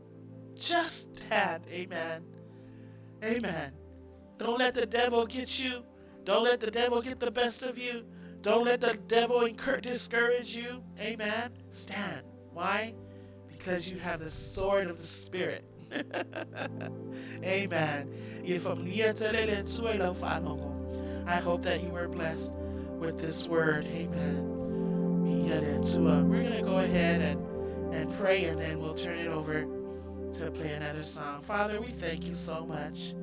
Just stand. Amen. Amen. Don't let the devil get you. Don't let the devil get the best of you. Don't let the devil discourage you. Amen. Stand. Why? Because you have the sword of the Spirit. Amen. I hope that you were blessed with this word. Amen. We're going to go ahead and, and pray, and then we'll turn it over to play another song. Father, we thank you so much.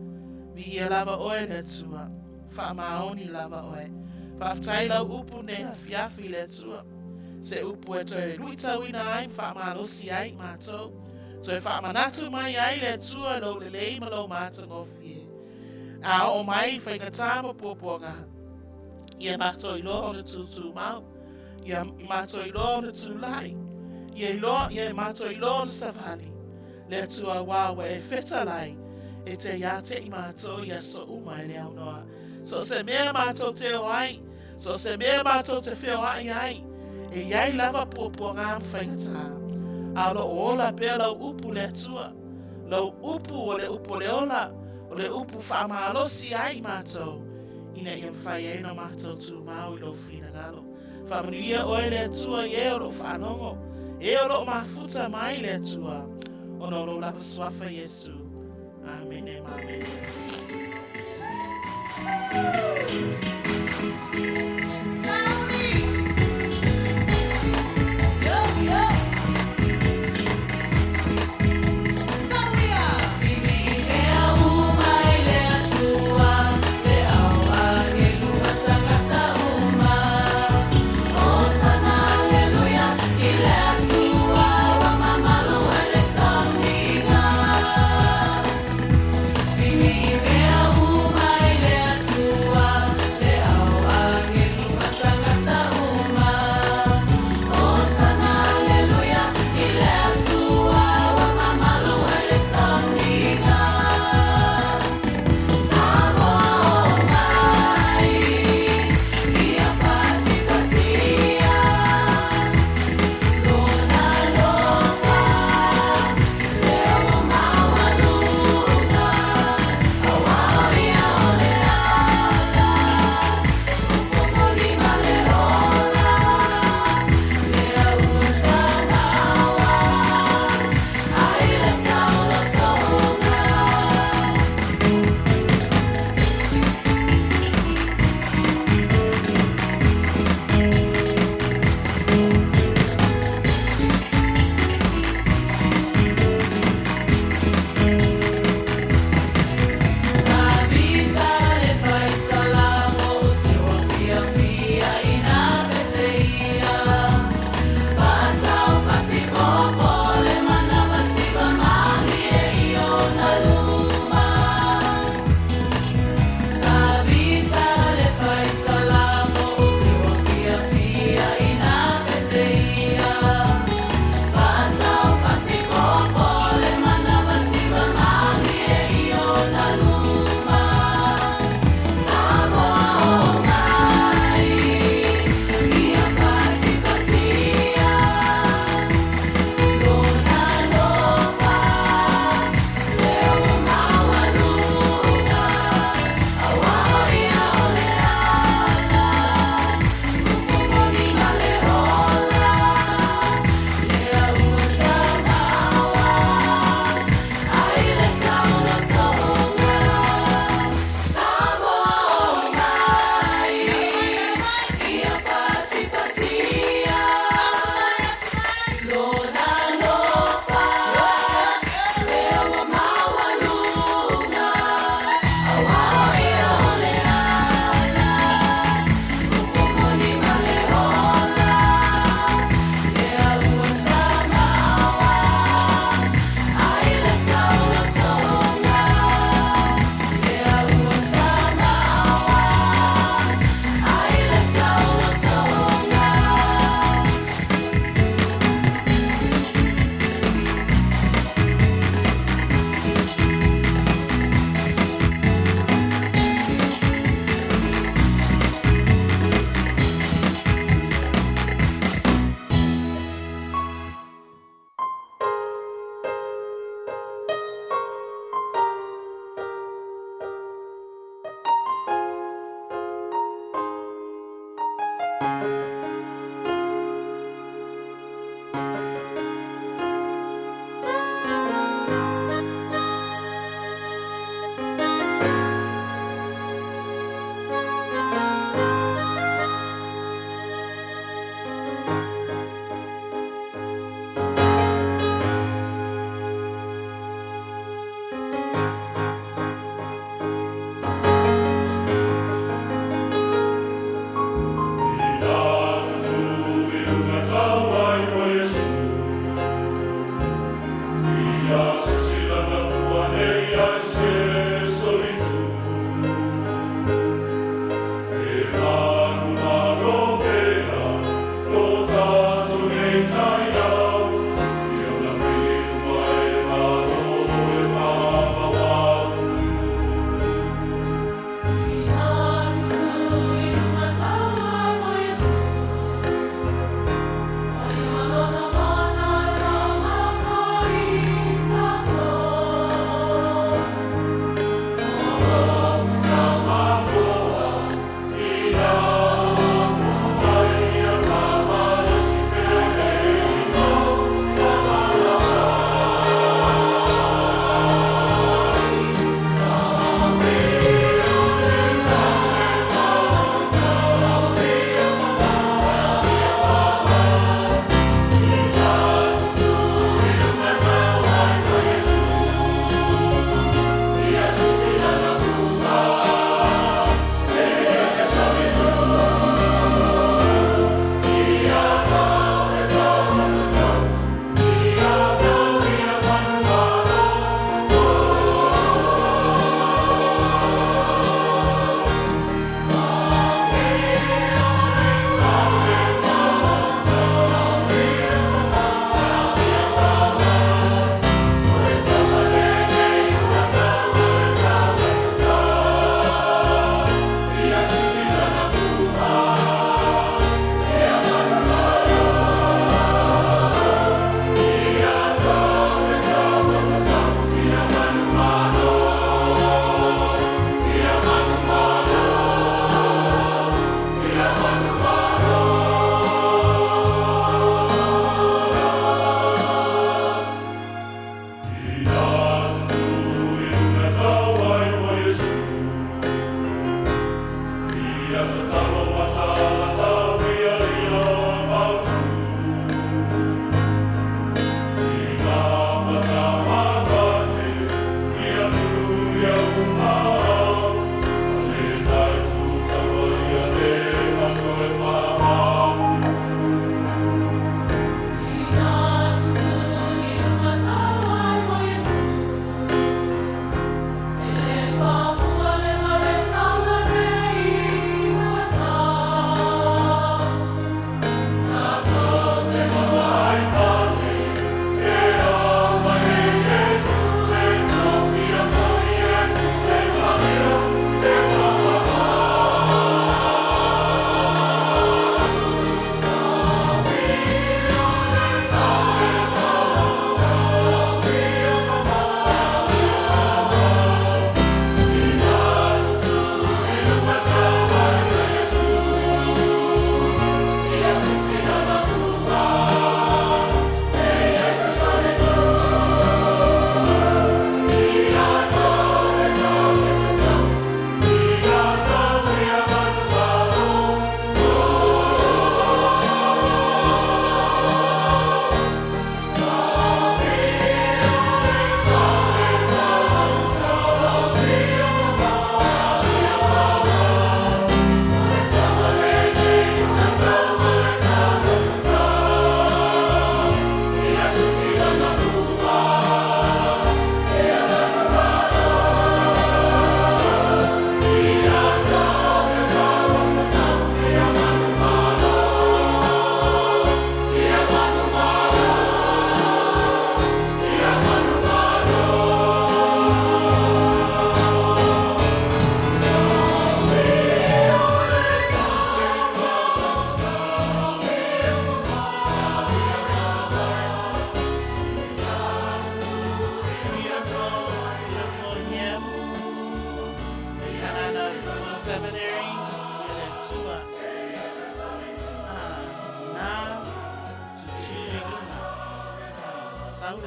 Viia lava oe le Atua. Faamaoni lava oe. Faafetai lau upu nei afiafi le Atua. Se upu e toe luitauina ai ma faamalosi ai i matou. Toe faamanatu mai ai le Atua lou lelei ma lou matagofie. A oo mai i faigata ma puapuaga, ia matou iloa ona tutumau, ia matou iloa ona tulai, ia iloa, ia matou iloa ona savali. Le Atua auā ua e fetalai, e te iā te i matou i aso uma e le aunoa. So o se mea matou te o ai, so o se mea matou te feoai ai, e iai lava puapuaga ma faigata. A o loo ola pea lau upu le Atua, lau upu o le upu o le ola, o le upu faamalosi ai i matou, ina ia mafai ai ona matou tumau i lou finagalo. Faamanuia oe le Atua i e o loo faalogo, e o loo mafuta mai le Atua, ona o lou lava suafa Iesu. Amene ma amene.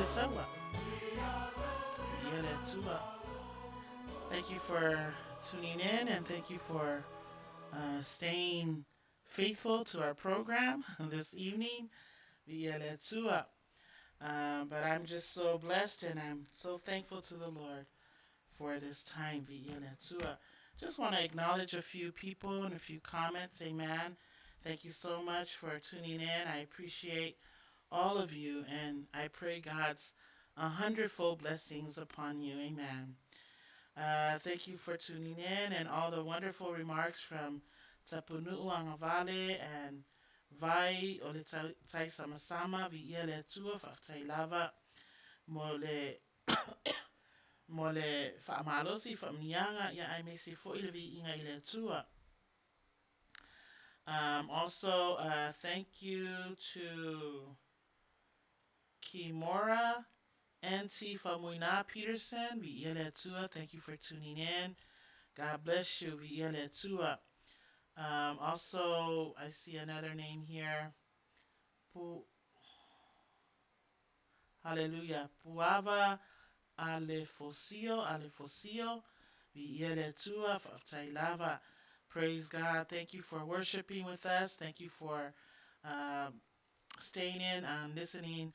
le taua. Viia le Atua. Thank you for tuning in and thank you for uh, staying faithful to our program this evening. Viia le Atua. But I'm just so blessed and I'm so thankful to the Lord for this time. Viia le Atua. Just want to acknowledge a few people and a few comments. Amen. Thank you so much for tuning in. I appreciate all of you and I pray God's a hundredfold blessings upon you. Amen. Thank you for tuning in and all the wonderful remarks from Tapunu'u Angavale and Vai o le tai samasama viia le Atua faafetai lava mo le mo le faamalosi faamanuiaga ia aemaise foi le viiga i le Atua. Also, thank you to Kimora Auntie Famuina Peterson, viia le Atua, thank you for tuning in. God bless you, viia le Atua. Also, I see another name here. Pu- Hallelujah. Puava Alefosio, Alefosio, viia le Atua, faafetai lava. Praise God. Thank you for worshiping with us. Thank you for staying in and listening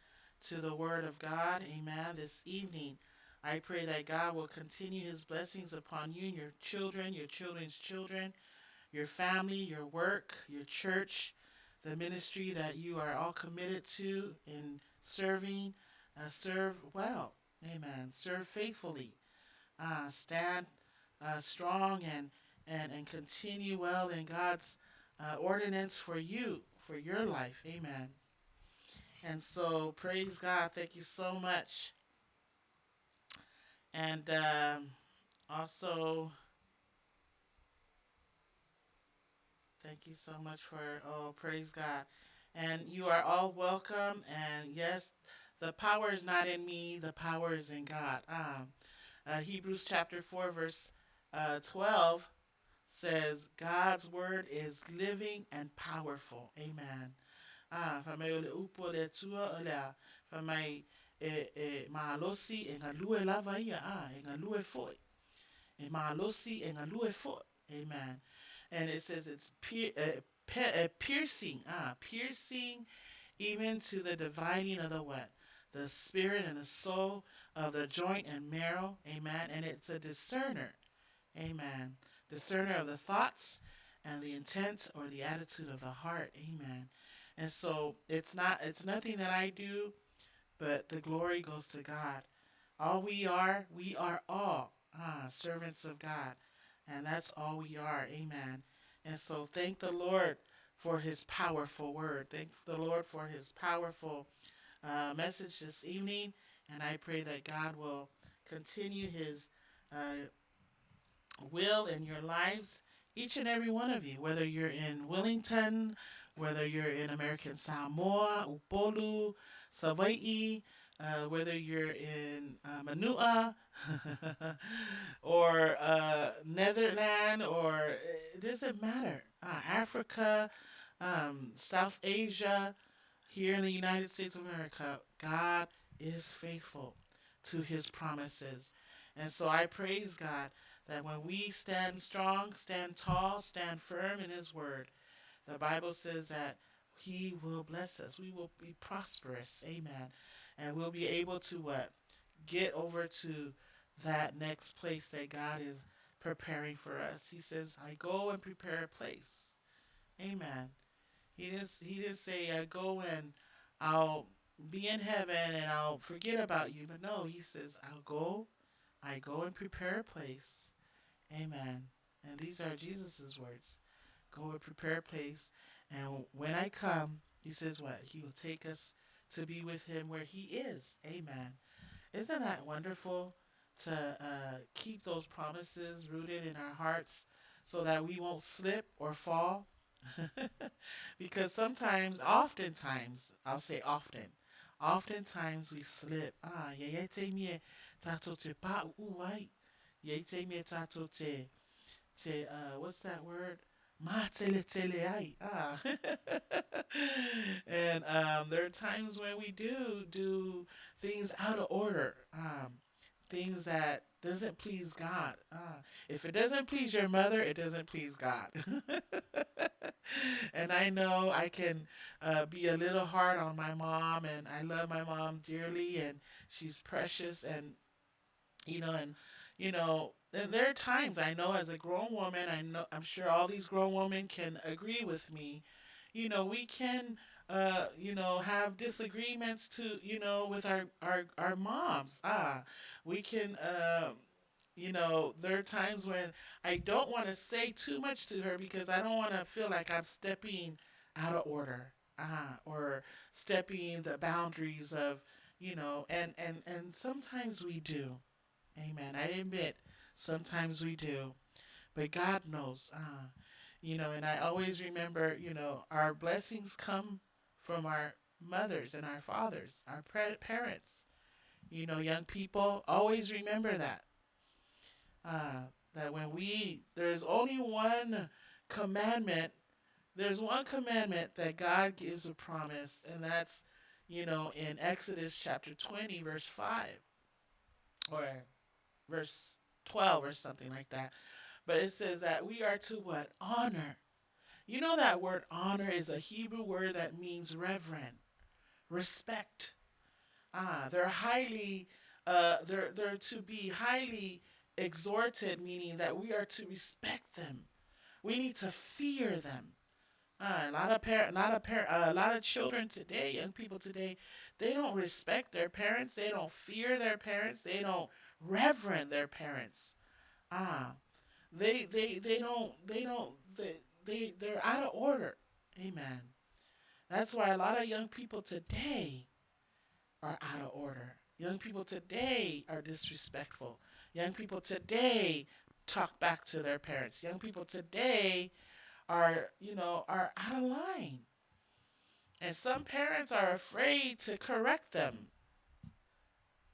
to the word of God. Amen. This evening, I pray that God will continue his blessings upon you and your children, your children's children, your family, your work, your church, the ministry that you are all committed to in serving. Serve well. Amen. Serve faithfully. Stand strong and, and continue well in God's ordinance for you, for your life. Amen. And so, praise God. Thank you so much. And also, thank you so much for, oh, praise God. And you are all welcome. And yes, the power is not in me, the power is in God. Hebrews chapter 4, verse 12 says, God's word is living and powerful. Amen. Ah, fai mai o le upu o le Atua o lea, fai mai e, e malosi e galue lava ia, ah, e galue foi. E malosi e galue foi. Amen. And it says it's piercing, piercing even to the dividing of the what? The spirit and the soul of the joint and marrow. Amen. And it's a discerner. Amen. Discerner of the thoughts and the intent or the attitude of the heart. Amen. And so it's not it's nothing that I do, but the glory goes to God. All we are all servants of God. And that's all we are. Amen. And so thank the Lord for his powerful word. Thank the Lord for his powerful message this evening. And I pray that God will continue his will in your lives, each and every one of you, whether you're in Wellington, whether you're in American Samoa, Upolu, Savaii, whether you're in Manua or Netherlands, or it doesn't matter. Africa, South Asia, here in the United States of America, God is faithful to his promises. And so I praise God that when we stand strong, stand tall, stand firm in his word, the Bible says that he will bless us. We will be prosperous. Amen. And we'll be able to what? Get over to that next place that God is preparing for us. He says, I go and prepare a place. Amen. He didn't say, I go and I'll be in heaven and I'll forget about you. But no, he says, I go and prepare a place. Amen. And these are Jesus's words. Go and prepare a place. And when I come, he says what? He will take us to be with him where he is. Amen. Isn't that wonderful to keep those promises rooted in our hearts so that we won't slip or fall? Because sometimes, oftentimes, I'll say often, oftentimes we slip. Ah, ye ye te mie tato te pa u ai. Ye te mie tato te, te, what's that word? Ma tele tele ai. Ah. And There are times when we do do things out of order, things that doesn't please God. If it doesn't please your mother, it doesn't please God. And I know I can be a little hard on my mom, and I love my mom dearly, and she's precious, and you know, and you know, and there are times I know as a grown woman, I know I'm sure all these grown women can agree with me. You know, we can you know, have disagreements to, you know, with our moms. We can you know, there are times when I don't want to say too much to her because I don't want to feel like I'm stepping out of order, or stepping the boundaries of, you know, and sometimes we do. Amen. I admit, sometimes we do, but God knows. You know, and I always remember, you know, our blessings come from our mothers and our fathers, our parents. You know, young people, always remember that. That when we, there's only one commandment, there's one commandment that God gives a promise, and that's, you know, in Exodus chapter 20, verse 5, or verse 12 or something like that. But it says that we are to what? Honor. You know that word honor is a Hebrew word that means reverent, respect. They're highly, they're to be highly exhorted, meaning that we are to respect them. We need to fear them. A lot of parent, lot of parent, a lot of children today, young people today, they don't respect their parents. They don't fear their parents. They don't reverend their parents. They don't, they don't, they, they're out of order. Amen. That's why a lot of young people today are out of order. Young people today are disrespectful. Young people today talk back to their parents. Young people today are, you know, are out of line. And some parents are afraid to correct them.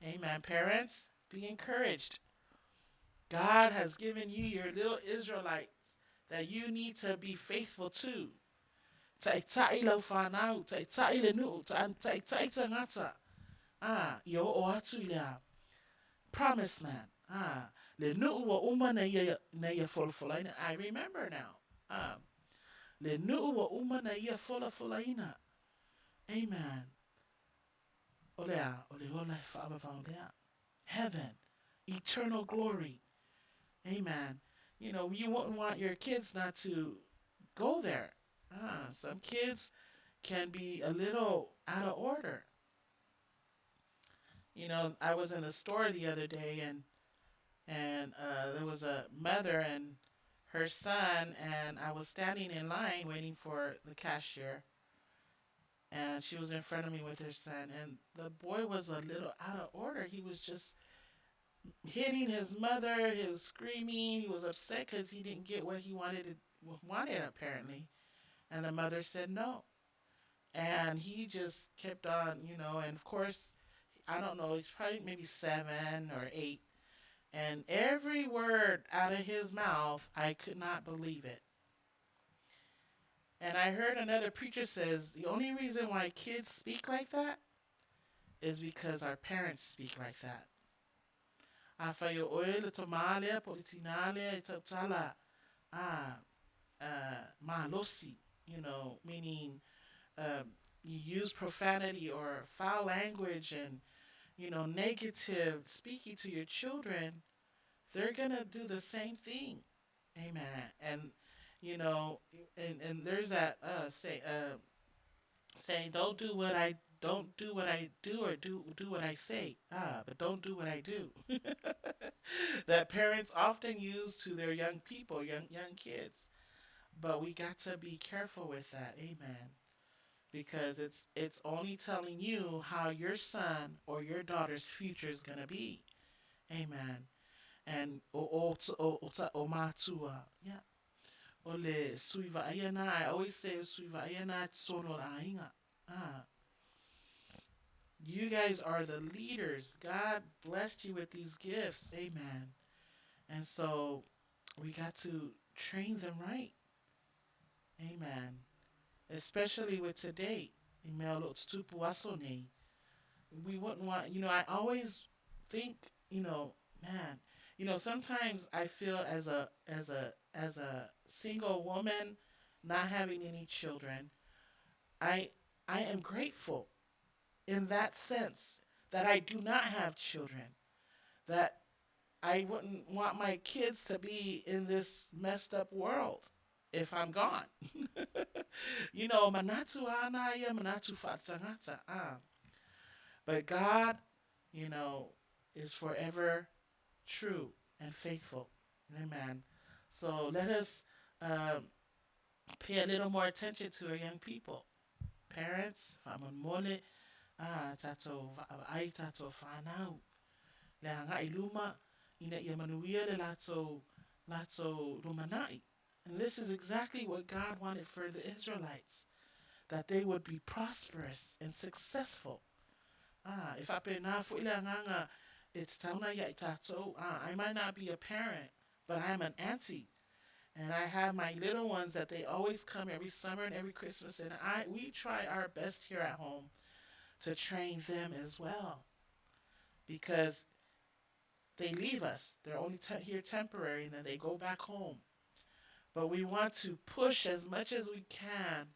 Amen. Parents, be encouraged. God has given you your little Israelites that you need to be faithful to. Taʻitaʻi lau whānau, taʻitaʻi le nuʻu, taʻitaʻi tagata. Ia oo atu i le promised land. Le nuʻu ua uma na ia, na ia folafolaina. I remember now. Le nuʻu ua uma na ia folafolaina. Amen. O le a, o le ola e faavavau lea. Heaven, eternal glory. Amen. You know, you wouldn't want your kids not to go there. Some kids can be a little out of order. You know, I was in the store the other day, and there was a mother and her son, and I was standing in line waiting for the cashier, and she was in front of me with her son, and the boy was a little out of order. He was just hitting his mother. He was screaming. He was upset because he didn't get what he wanted apparently. And the mother said no. And he just kept on, you know, and of course, I don't know, he's probably maybe 7 or 8. And every word out of his mouth, I could not believe it. And I heard another preacher says, the only reason why kids speak like that is because our parents speak like that. Afai o oe le tama lea po o le tinā lea e tautala malosi, you know, meaning you use profanity or foul language and, you know, negative speaking to your children, they're going to do the same thing. Amen. And, you know, and there's that saying, don't do what I don't do what I do, or do what I say. But don't do what I do. That parents often use to their young people, young kids. But we got to be careful with that. Amen. Because it's only telling you how your son or your daughter's future is going to be. Amen. And o o o o ta o matua. Yeah. O le sui va'aia na. I always say sui va'aia na sono la ainga. You guys are the leaders. God blessed you with these gifts. Amen. And so we got to train them right. Amen. Especially with today. I mea o lo o tutupu aso nei. We wouldn't want, you know, I always think, you know, man, you know, sometimes I feel as a as a as a single woman not having any children, I I am grateful in that sense that I do not have children, that I wouldn't want my kids to be in this messed up world if I'm gone. You know, manatu ana ia, manatu whaatangata. Ah. But God, you know, is forever true and faithful. Amen. So let us pay a little more attention to our young people. Parents, faamolemole, ah, tatou vaavaai tatou whanau. Le agai luma, ina ia manuia le latou, latou lumanai. And this is exactly what God wanted for the Israelites, that they would be prosperous and successful. Ah, e faapena foi le agaga e tatau ona ia i tatou. Ah, I might not be a parent, but I'm an auntie. And I have my little ones that they always come every summer and every Christmas. And I we try our best here at home to train them as well. Because they leave us. They're only here temporary and then they go back home. But we want to push as much as we can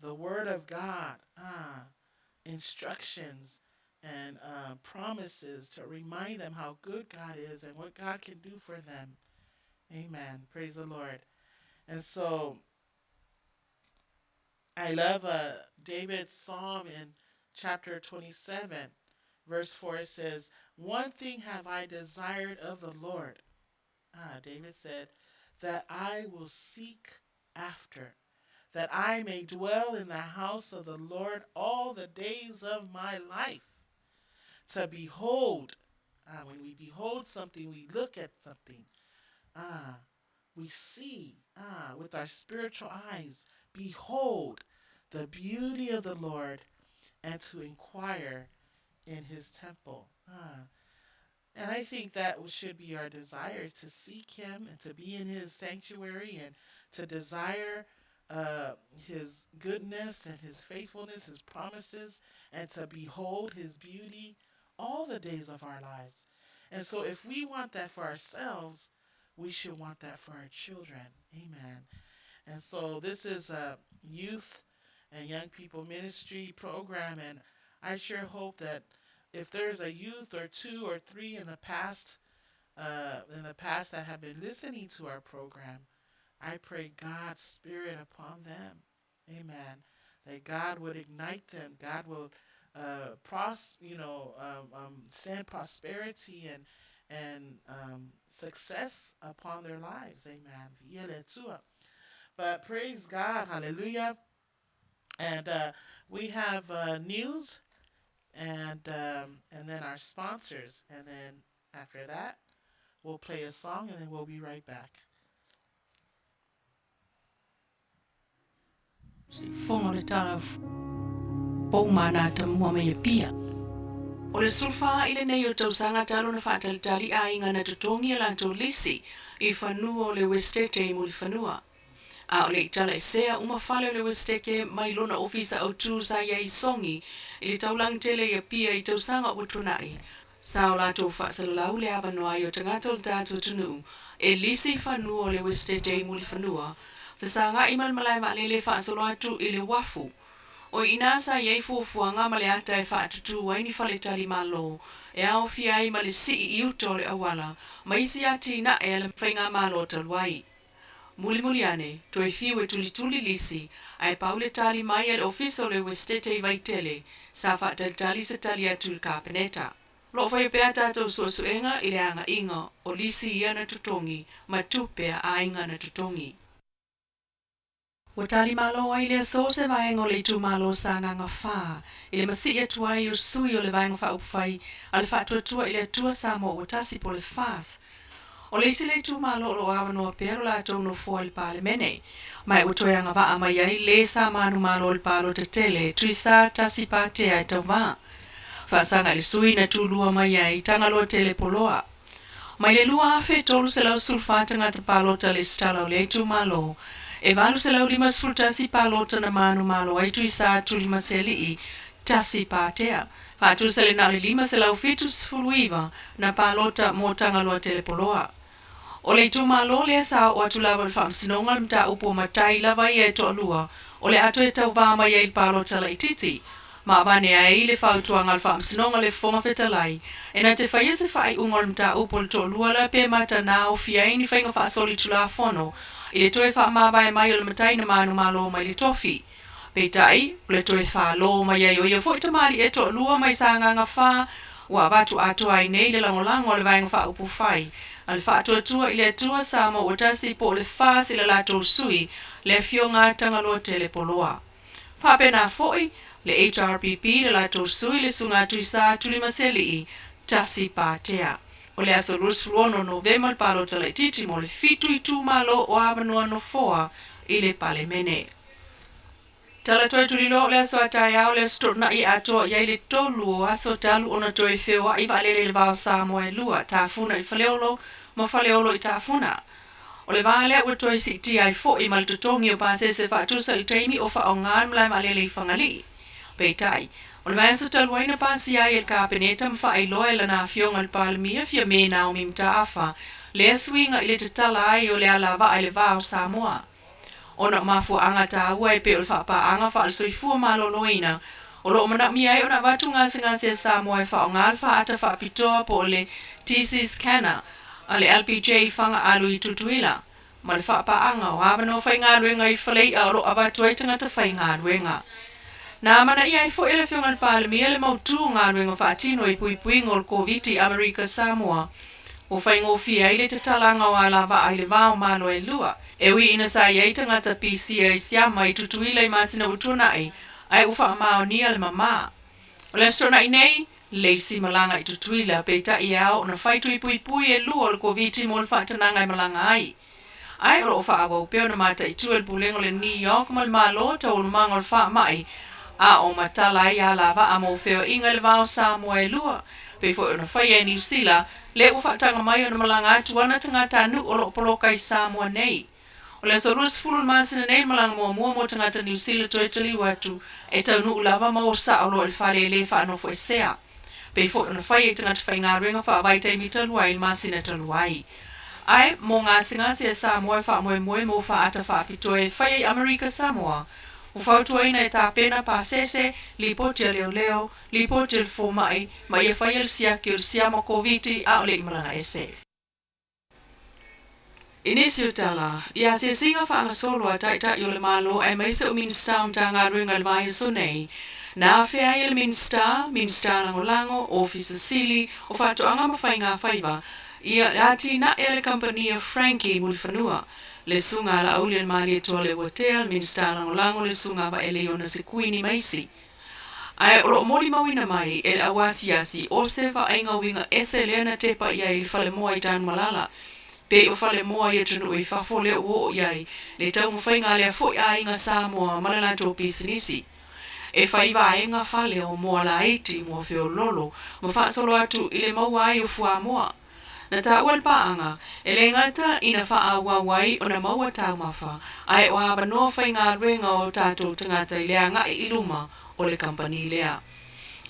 the Word of God, instructions and promises to remind them how good God is and what God can do for them. Amen. Praise the Lord. And so I love David's psalm in chapter 27, verse 4. It says, One thing have I desired of the Lord. David said, that I will seek after, that I may dwell in the house of the Lord all the days of my life, to behold. When we behold something, we look at something. We see with our spiritual eyes, behold the beauty of the Lord, and to inquire in his temple. And I think that should be our desire, to seek him and to be in his sanctuary and to desire his goodness and his faithfulness, his promises, and to behold his beauty all the days of our lives. And so if we want that for ourselves, we should want that for our children. Amen. And so this is a youth and young people ministry program, and I sure hope that if there's a youth or two or three in the past that have been listening to our program, I pray God's Spirit upon them. Amen. That God would ignite them. God will send prosperity and success upon their lives. Amen. But praise God. Hallelujah. And we have news and then our sponsors. And then after that, we'll play a song and then we'll be right back. Fono le tala poumana tamua mai pia. O le sulfa i lenei o tausaga talu na faatalitali aiga na totogi e latou lisi i fanua o le Uesetete i Mulifanua. A o le i talaesea uma fale o le Uesetete mai lona ofisa autū sa i ai i Sogi i le taulaga tele i Apia i tausaga ua tuanai. Sa o latou faasalalau le avanoa ai o tagata o le tatou atunuu e lisi i fanua o le Uesetete i Mulifanua, fesagai ma le malae vaalele faasolo atu i le uafu. O i ina sa i ai fuafuaga ma le ata e faatutū ai ni faletali Malo e aofia ai ma le sii i uta o le auala ma isi atinae a le Faigamalo talu ai. Mulimuli ane, toe fiu e tulituli lisi, ae pau le tali mai a le Ofisa o le Uesetete i Vaitele, sa faatalitali se tali atu i le Kapeneta. O lo o faia pea tatou suesuega i le agaiga o lisi ia na totogi ma tupe a aiga na totogi. Ua tali malo ai le aso se vaega o le itumalo Sagaga 4 i le masii atu ai o sui o le Vaega Faaupufai a le Faatuatua i le Atua Samoa Ua Tasi po o le FAS. O le isi lea itumalo o lo o avanoa pea lo latou nofoa i le Palemene, ma ua toe agavaa mai ai le sa manumalo o le palota tele Tuisa Tasi Patea e tauva. Faasaga i le sui na tulua mai ai Tagaloa Tele Poloa. Mai le 2314 tagata palota lesitala o lea itumalo, E 851 palota na manumalo ai Tuisa Tulimaseali'i tasi Patea. Faatusa le na o le 579 na palota mo Tagaloa Telepoloa. O le itumalo lea sa oo atu lava i le Faamasinoga le mataupu o matai lava ia e toalua o le a toe tauvā mai ai i le palota laitiiti. Ma avane ai le fautuaga a le Faamasinoga le Fofoga Fetalai e na te faia se faaiuga o le mataupu o le toalua la pe matanao fia ai ni faiga faasolitulafono i le toe faamavae mai o le matai na manumalo mai le tofi. Peitai, o le toe falo mai ai o ia foi tamalii e toalua mai Sagaga 4 ua avatu atoa ai nei le lagolago a le Vaega Faaupufai a le Faatuatua i le Atua Samoa Ua Tasi po o le FAST i le latou sui, le Afioga Tagaloa Telepoloa. Faapena foi le HRPP le latou sui, le Susuga Tuisa Tulimaseali'i tasi Patea. O le aso 26 Novema le palota laitiiti mo le fitu itumalo o avanoa nofoa i le Palemene. Tala toe tuliloa o le aso a taeao le Aso Toonai e atoa i ai le tolu o aso talu ona toe feoai vaalele i le va o Samoa e lua, Tafuna i Faleolo ma Faleolo i Tafuna. O le va lea ua toe siitia ai foi ma le totogi o pasese faatusa i le taimi o faaaoga le malae vaalele i Fagalii. Peitai, o le vaiaso talu ai na pasia ai e le Kapeneta ma faailoa e lana Afioga i le Palemia Fiame Naomi Mataafa lea suiga i le tatala ai o le alavaa i le va o Samoa. Ona o mafuaaga taua e pei o le faapaaga faale-soifua maloloina, o lo o manaomia ai ona avatu gasegase a Samoa e faaaoga le faata faapitoa po o le TC Scanner a le LPJ i Fagaalu i Tutuila, ma le faapaaga o avanoa faigaluega i Falei'a o lo o avatu ai tagata faigaluega. Na amanaia ai foi e le Afioga i le Palemia le mautu o galuega faatino i puipuiga o le Koviti i Amerika Samoa, ua faigofie ai le tatalaga o alavaa i le va o Malo e lua. E ui ina sa i ai tagata pisia i siama i Tutuila i masina ua tuanai, ae ua faamaonia le mamā. O le Aso Toonai nei, le isi malaga i Tutuila, peitai e ao ona fai tui puipui e lua o le Koviti mo le faatanaga e malaga ai. Ae o lo o faaauau pea ona mataitu e le Pulega o le New York ma le Malo taualumaga o le faamai, a o matala ai alavaa mo feoaiga i le va o Samoa e lua, pei foi ona faia e Niu Sila, lea ua faataga mai ona malaga atu ana tagatanuu o lo o poloka i Samoa nei. O le aso 20 o le masina nei le malaga muamua mo tagata Niu Sila toe taliu atu e taunuu lava ma o sao loa i le fale e le faanofoesea, pei foi ona faia i tagata faigaluega faavaitaimi talu ai i le masina talu ai. Ae mo gasegase a Samoa e faamoemoe mo faata faapitoa e faia i Amerika Samoa, ua fautuaina e tapena pasese, lipoti a leoleo, lipoti a le fomai, ma ia faia le siaki o le siama Koviti a o le i malaga ese. I nisi o tala, i asiasiga faagasolo a Taitai o le Malo aemaise o Minisita o Matagaluega i le vaiaso nei, na afea ai e le Minisita, Minisita Lagolago, Ofisa Sili o Faatoaga ma Faigafaiva, ia le atinae a le kamupani a Frankie Mulifanua, le Susuga a Laauli a le Malietoa Leuatea, le Minisita Lagolago, le Susuga a Vaeleiona Sekuini ma isi. Ae o lo o molimauina mai e le auasiasi o se vaaiga uiga ese lea na tepa i ai i le falemoa i Tanumalala. Pei o falemoa i atunuu i fafo lea ua oo i ai le taumafaiga a lea foi aiga Samoa ma le latou pisinisi. E fai vaega fale o moa laiti, moa feololo ma faasolo atu i le maua ai o fuamoa. Na taua le paaga, e le gata ina faaauau ai ona maua taumafa, ae o avanoa faigaluega o tatou tagata i le agai i luma o le kamupani lea.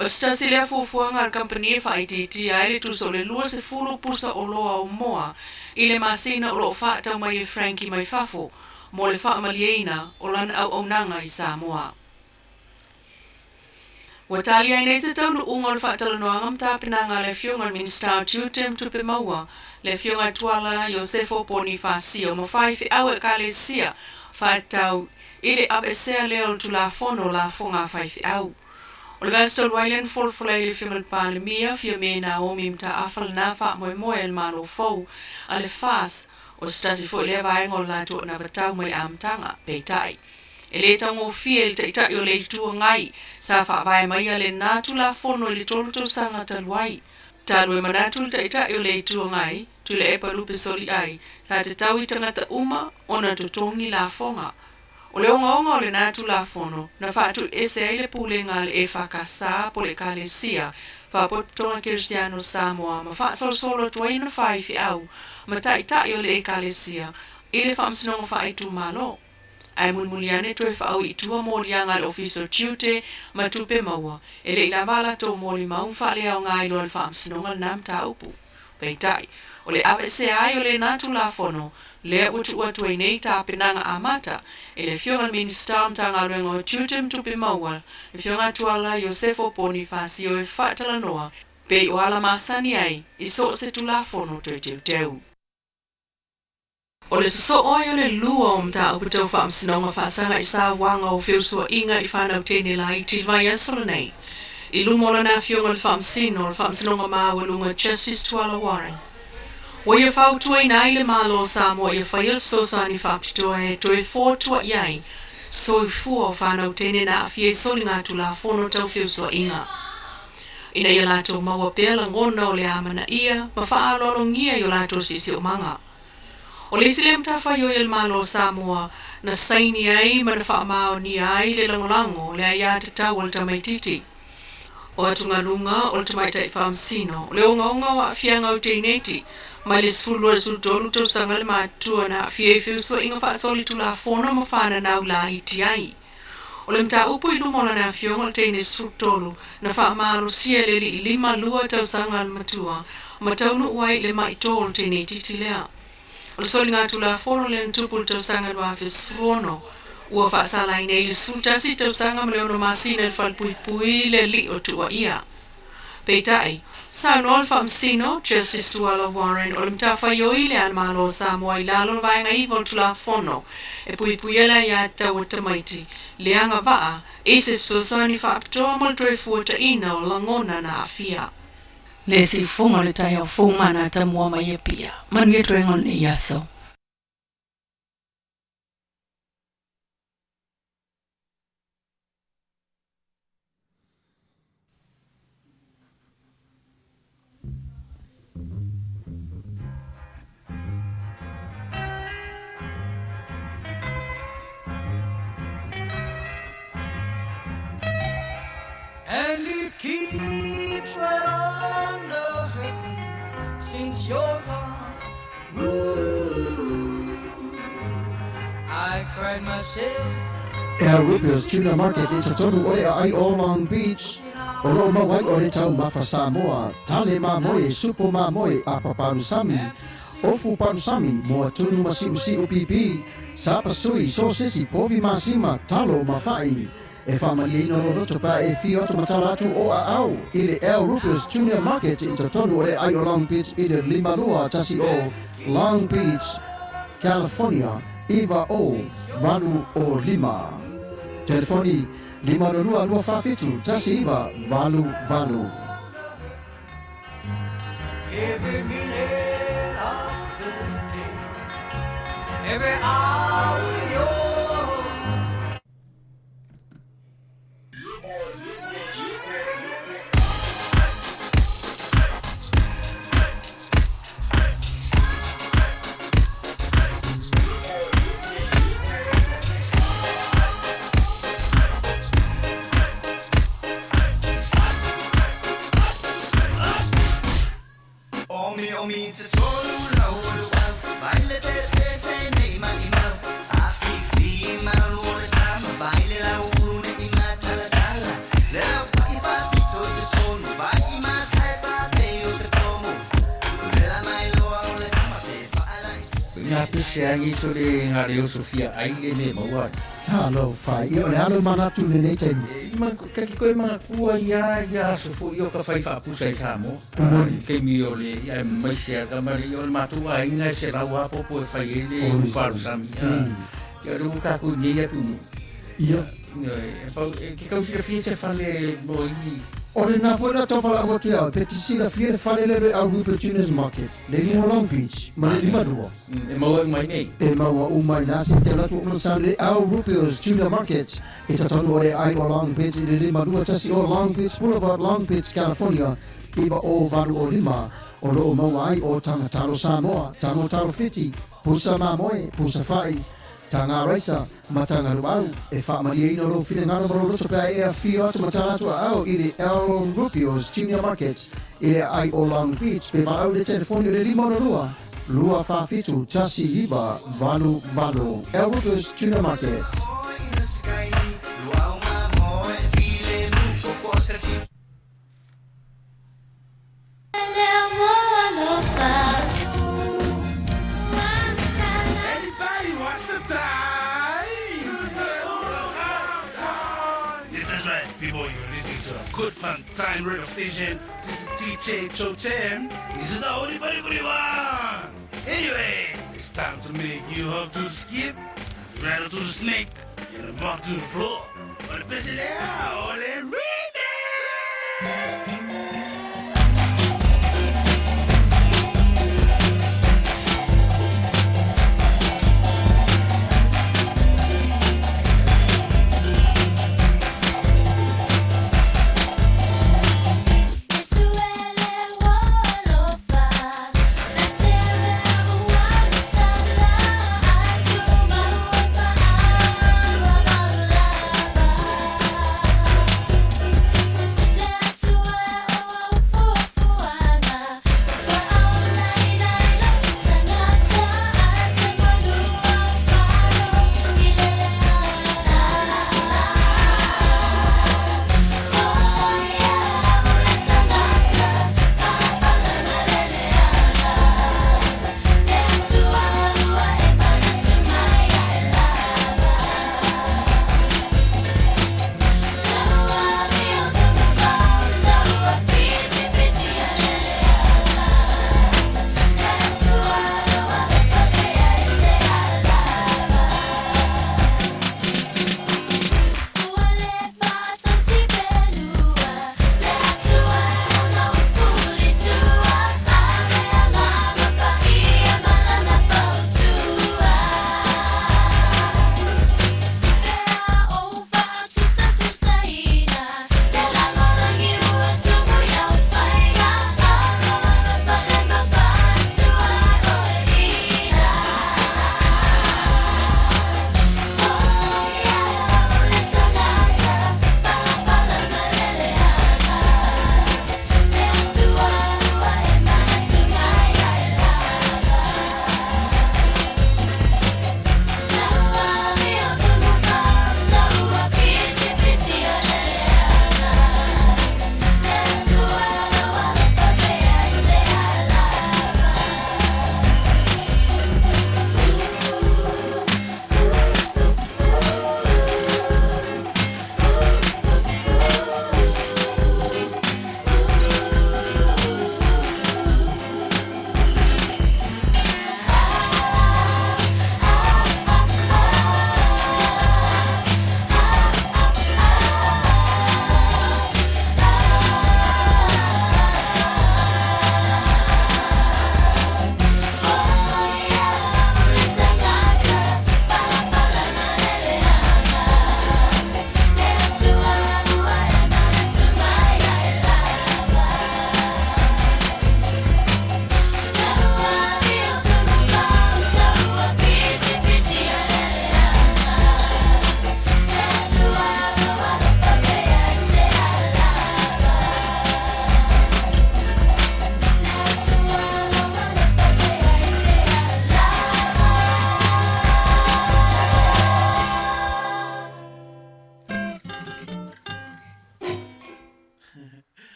O se tasi lea fuafuaga a le kamupani e faaitiitia ai le tusa o le 20 pusa oloa o moa i le masina o lo o faatau mai e Frankie mai fafo mo le faamalieina o lana auaunaga i Samoa. Ua tali ai nei se taunuuga o le faatalanoaga ma tapenaga a le Afioga i le Minisita o Tiute ma Tupe Maua, le Afioga Tuala Iosefo Ponifasio ma faifeau Ekalesia faatatau i le aveesea lea o le Tulafono Lafoga a Faifeau. O le vaiaso talu ai lea na folafola ai le Afioga i le Palemia, Fiame Naomi Mataafa lena faamoemoe a le Malo fou a le FAS, o se tasi foi lea vaega o le latou anavatau mai le amataga. Peitai, E le taugofie i le Taitai o le Itu Agai sa faavae maia lena Tulafono i le tolu tausaga talu ai. Talu e manatu le Taitai o le Itu Agai, Tuilaepa Lupe Soliai, sa tatau i tagata uma ona totogi lafoga. O le ogaoga o lena Tulafono, na faatuiese ai le pulega a le EFKS po o le Ekalesia Faapotopotoga Kerisiano Samoa ma faasolosolo atu ai ona faifeau ma Taitai o le Ekalesia i le Faamasinoga Faaitumalo. Ae mulimuli ane toe faaui i tua moliaga a le Ofisa o Tiute ma Tupe Maua, e le i lava a latou molimau ma faaleaoga ai loa le Faamasinoga lena mataupu. Peitai, o le aveesea ai o lena Tulafono lea ua tuu atu ai nei tapenaga amata e le Afioga i le Minisita o Matagaluega o Tiute ma Tupe Maua, le Afioga Tuala Iosefo Ponifasio e faatalanoa pei o ala masani ai i so o se Tulafono toe teuteu. O le sosoo ai o le lua o mataupu tau faamasinoga faasaga i sauaga o feusuaiga i fanau teine laiti i le vaiaso lenei i luma o lana Afioga i le Faamasino o le Faamasinoga Maualuga Justice Tuala Warren. Ua ia fautuaina ai le Malo o Samoa ia faia le fesoasoani faapitoa e toe fotua'i ai soifua o fanau teine na aafia i soligatulafono tau feusuaiga ina ia latou maua pea lagona o le amanaia ma faaaloalogia i o latou siosiomaga. O le isi lea matafaioi a le Malo o Samoa na saini ai ma na faamaonia ai le lagolago o le aiatatau a le tamaitiiti. O atugaluga o le tamaitai faamasino, o le ogaoga o aafiaga o teineiti mai le 12 i le 13 tausaga le matutua na aafia i feusuaiga faasolitulafono ma fananau laiti ai. O le mataupu i luma o lana afioga o le teine 13 na faamalosia e le alii 52 tausaga le matua ma taunuu ai i le mai tō o le teineitiiti lea. O le soligatulafono lea na tupu i le tausaga 2016 ua faasalaina ai le 11 tausaga ma le 6 masina i le falepuipui le alii o Tuuaia. Peitai, saunoa le Faamasino, Justice Suala Warren, o le matafaioi lea a le Malo o Samoa i lalo o le Vaega 9 o le Tulafono e puipuia le aiatatau a tamaiti, le agavaa i se fesoasoani faapitoa mo le toe fuataina o lagona na aafia. Le siufofoga o le taeao fou ma nā tamua mai Apia. Manuia toega o lenei aso. And it keeps right on hurting since you're gone. Ooh, I cried myself. El Rubio's Tuna Market i totonu o le aai o Long Beach, o loo maua ai o le taumafa Samoa, tale mamoe, supo mamoe, apa palusami, ofu palusami, moa tunu ma siusiu pipi, sapasui, sosesi, povi masima, talo ma fa'i. E faamalieina lou loto pe a e fio atu ma tala atu o aau i le El Rubio's Junior Market i totonu o le aai o Long Beach i le 5210 Long Beach, California 90805. Telefoni 522 247 1988. Every minute of the day, every hour you're. Nga pese angi so le nga leo Sofia ai le me maua. Talofa, ia o le alo manatu lenei taimi. E ma ka ki koe makua ia ia aso foi o ka fai faapusa i Samoa. I taimi o le ia mai se a kamari o le matou aiga e se lau apopo e fai ai le upalusami. Ia le ua tatou nei atunuu. Ia. E pau e ke kau silafia se fale mo i. O lena foi na tau falaʻu atu ia oe, pe te silafia le fale lea le au Rupert Junior's Market, le lima o Long Beach, ma le 52. E maua uma ai nei. E maua uma ai nā se te alu atu o sa le au Rupio's Junior Market i totonu o le aai o Long Beach i le 521 o Long Beach Boulevard, Long Beach, California 90805. O lo o maua ai o taga talo Samoa, tago talo Fiti, pusa mamoe, pusa fa'i, taga raisa, ma taga luau. E faamalieina lou finagalo ma lou loto pe a e afio atu ma tala atu aao i le El Rupio's Junior Market i le aai o Long Beach pe valaau i le telefoni o le 562 247 19 88. El Rupus Tuna Market. Anybody wants to die? Yes, that's right, people. You're listening to a good fun time radio station. This is DJ Cho Chen. This is the only buddy buddy one. Anyway, it's time to make you hop to the skip, rattle to the snake, and bump to the floor. But especially all that remix.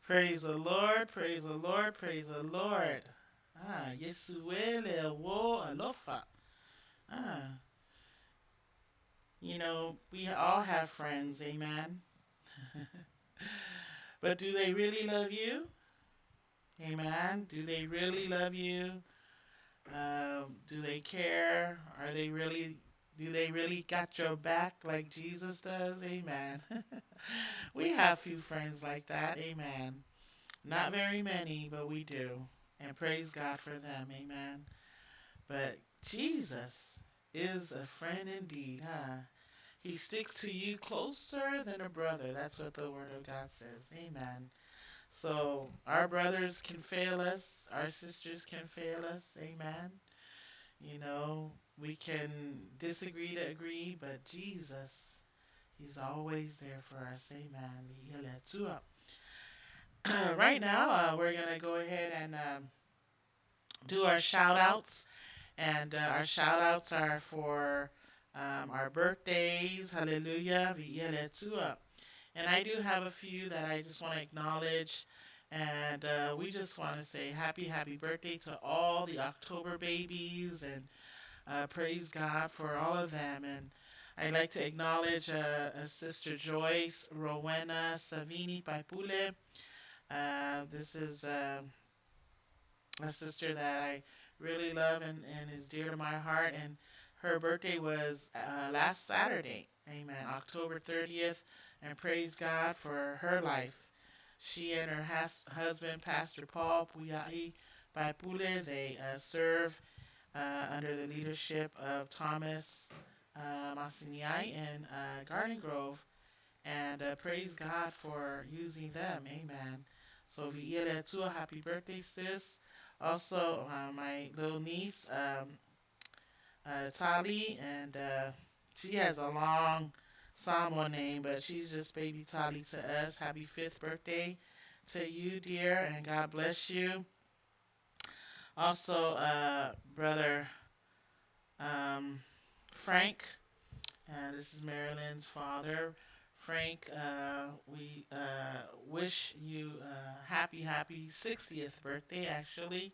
Praise the Lord, praise the Lord, praise the Lord. Ah, Yesuele wo alofa. Ah. You know, we all have friends, amen. But do they really love you? Amen. Do they really love you? Do they care? Are they really do they really got your back like Jesus does? Amen. We have few friends like that. Amen. Not very many, but we do. And praise God for them. Amen. But Jesus is a friend indeed, huh? He sticks to you closer than a brother. That's what the Word of God says. Amen. So our brothers can fail us, our sisters can fail us. Amen. You know, we can disagree to agree, but Jesus, He's always there for us. Amen. Right now, we're going to go ahead and do our shout outs. And our shout outs are for our birthdays. Hallelujah. Viia le Atua. And I do have a few that I just want to acknowledge. And we just want to say happy, happy birthday to all the October babies and praise God for all of them. And I'd like to acknowledge Sister Joyce Rowena Savini Paipule. This is a sister that I really love and is dear to my heart. And her birthday was last Saturday, amen, October 30th. And praise God for her life. She and her husband, Pastor Paul Puyai Paipule, they serve under the leadership of Thomas Masiniai in Garden Grove. And praise God for using them. Amen. So, viia le Atua, happy birthday, sis. Also, my little niece, Tali, and she has a long Samoa name, but she's just baby Tali to us. Happy 5th birthday to you, dear, and God bless you. Also, brother Frank, and this is Marilyn's father. Frank, we wish you a happy, happy 60th birthday, actually.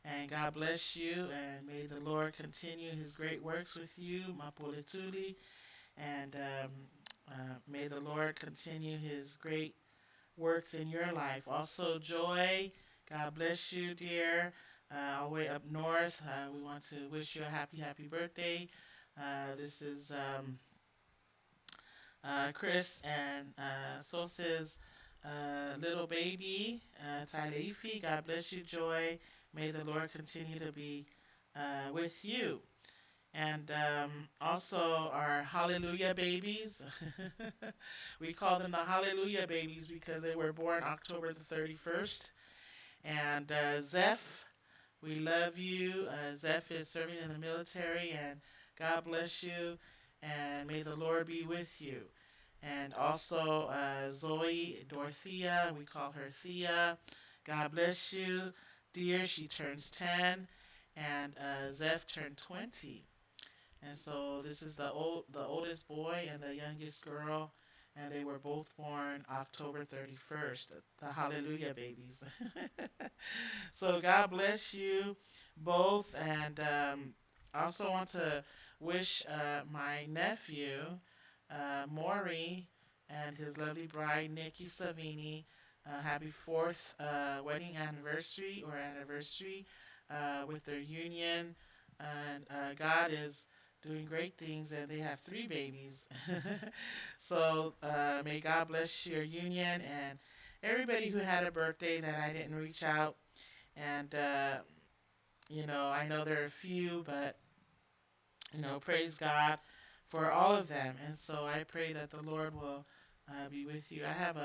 And God bless you, and may the Lord continue his great works with you, Mapuletuli. And may the Lord continue his great works in your life. Also, Joy, God bless you, dear. All the way up north, we want to wish you a happy, happy birthday. This is Chris and Sosa's little baby, Taileifi. God bless you, Joy. May the Lord continue to be with you. And also our Hallelujah babies. We call them the Hallelujah babies because they were born October the 31st. And Zeph, we love you. Zeph is serving in the military, and God bless you, and may the Lord be with you. And also Zoe Dorothea, we call her Thea. God bless you, dear. She turns 10, and Zeph turned 20. And so this is the oldest boy and the youngest girl, and they were both born October 31st, the Hallelujah babies. So God bless you both, and I also want to wish my nephew, Maury, and his lovely bride, Nikki Savini, a happy 4th wedding anniversary or anniversary with their union. And God is doing great things, and they have 3 babies. So may God bless your union and everybody who had a birthday that I didn't reach out. And, you know, I know there are a few, but, you know, praise God for all of them. And so I pray that the Lord will be with you. I have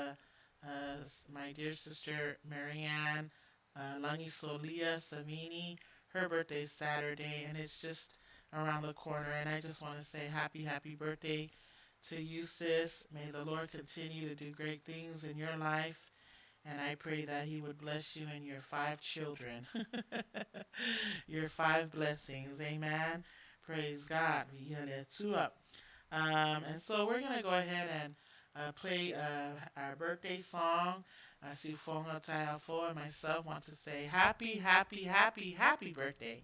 my dear sister, Marianne Langi Solia Savini. Her birthday is Saturday, and it's just around the corner. And I just want to say happy, happy birthday to you, sis. May the Lord continue to do great things in your life. And I pray that he would bless you and your 5 children. Your 5 blessings. Amen. Praise God. And so we're going to go ahead and play our birthday song. I see Fonga Taiafo and myself want to say happy, happy, happy, happy birthday.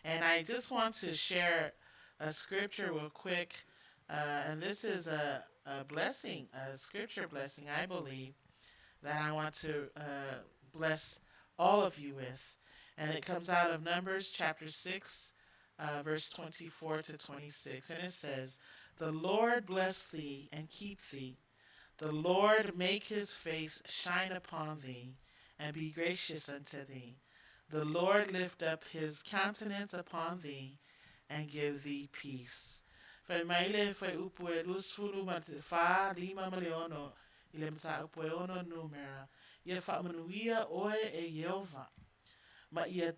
And I just want to share a scripture real quick. And this is a blessing, a scripture blessing, I believe, that I want to bless all of you with. And it comes out of Numbers chapter 6, verse 24 to 26. And it says, "The Lord bless thee and keep thee. The Lord make his face shine upon thee and be gracious unto thee. The Lord lift up his countenance upon thee and give thee peace." Fai maile fai upu e lusfulu ma te whā lima ma le ono i le mata upu e ono numera. Ia whaamanuia oe e Iehova. Ma ia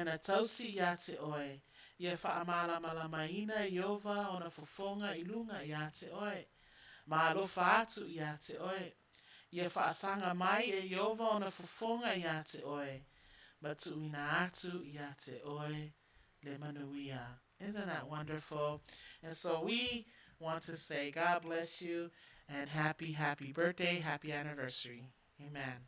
na tausi ia te oe. Ia whaamalamalamaina e Iehova ona fofonga i lunga ia te oe. Ma alofa atu ia te oe. Ia whaasanga mai e Iehova ona fofonga ia te oe. Ma tuuina atu ia te oe le manuia. Isn't that wonderful? And so we want to say God bless you and happy, happy birthday, happy anniversary. Amen.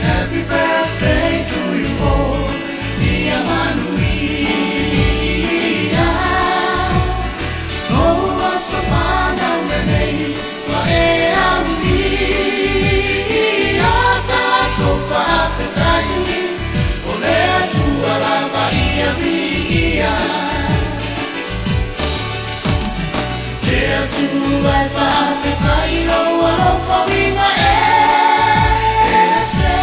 Happy birthday to you all, Ia manuia. Loa sa whanau lenei, wa e au ia tātou whaafetai, o le Atua lava ia viia. Te Atua e whaafetai lou alofa uiga ese,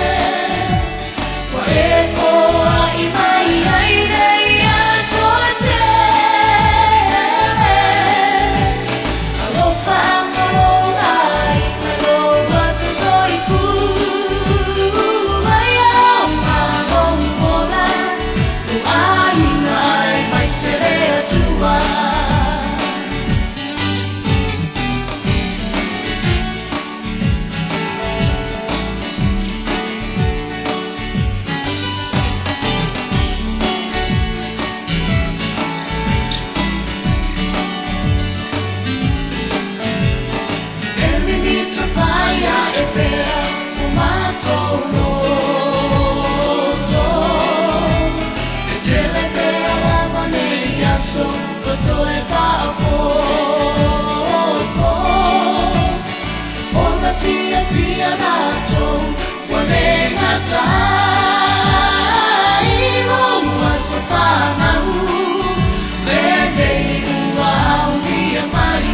ua e foai mai ai nei aso e tele. Alofa anga lou aiga lou aso soifua ia malo ola, lou aiga aemaise le Atua. E mimita faia e pea o matou loto. E tele pea lava nei aso ua toe faaopoopo. O le fiafia latou ua le gata i lou aso fanau lenei ua aulia mai.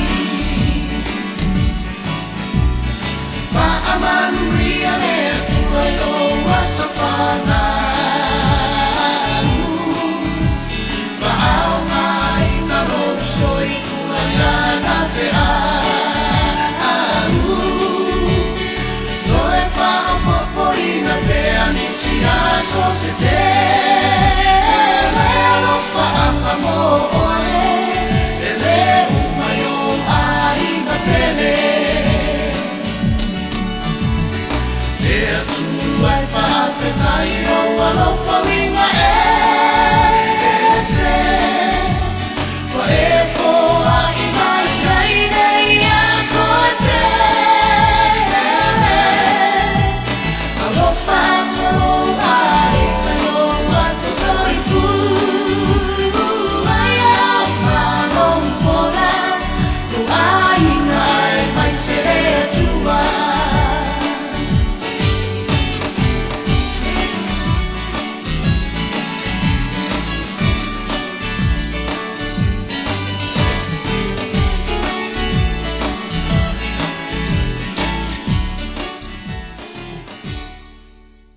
Faamanuia le Atua i lou aso fanau. Faaaogaina lou soifua i lana feau. Toe faaopoopoina pea nisi aso se tele. Alofaaga mo oe, e lē uma i ou aiga pele. Le Atua e faafetai lou alofa uiga ese, ua e foai mai ai nei aso e tele. Alofa anga lou aiga lou aso soifua ia malo ola, lou aiga aemaise le Atua.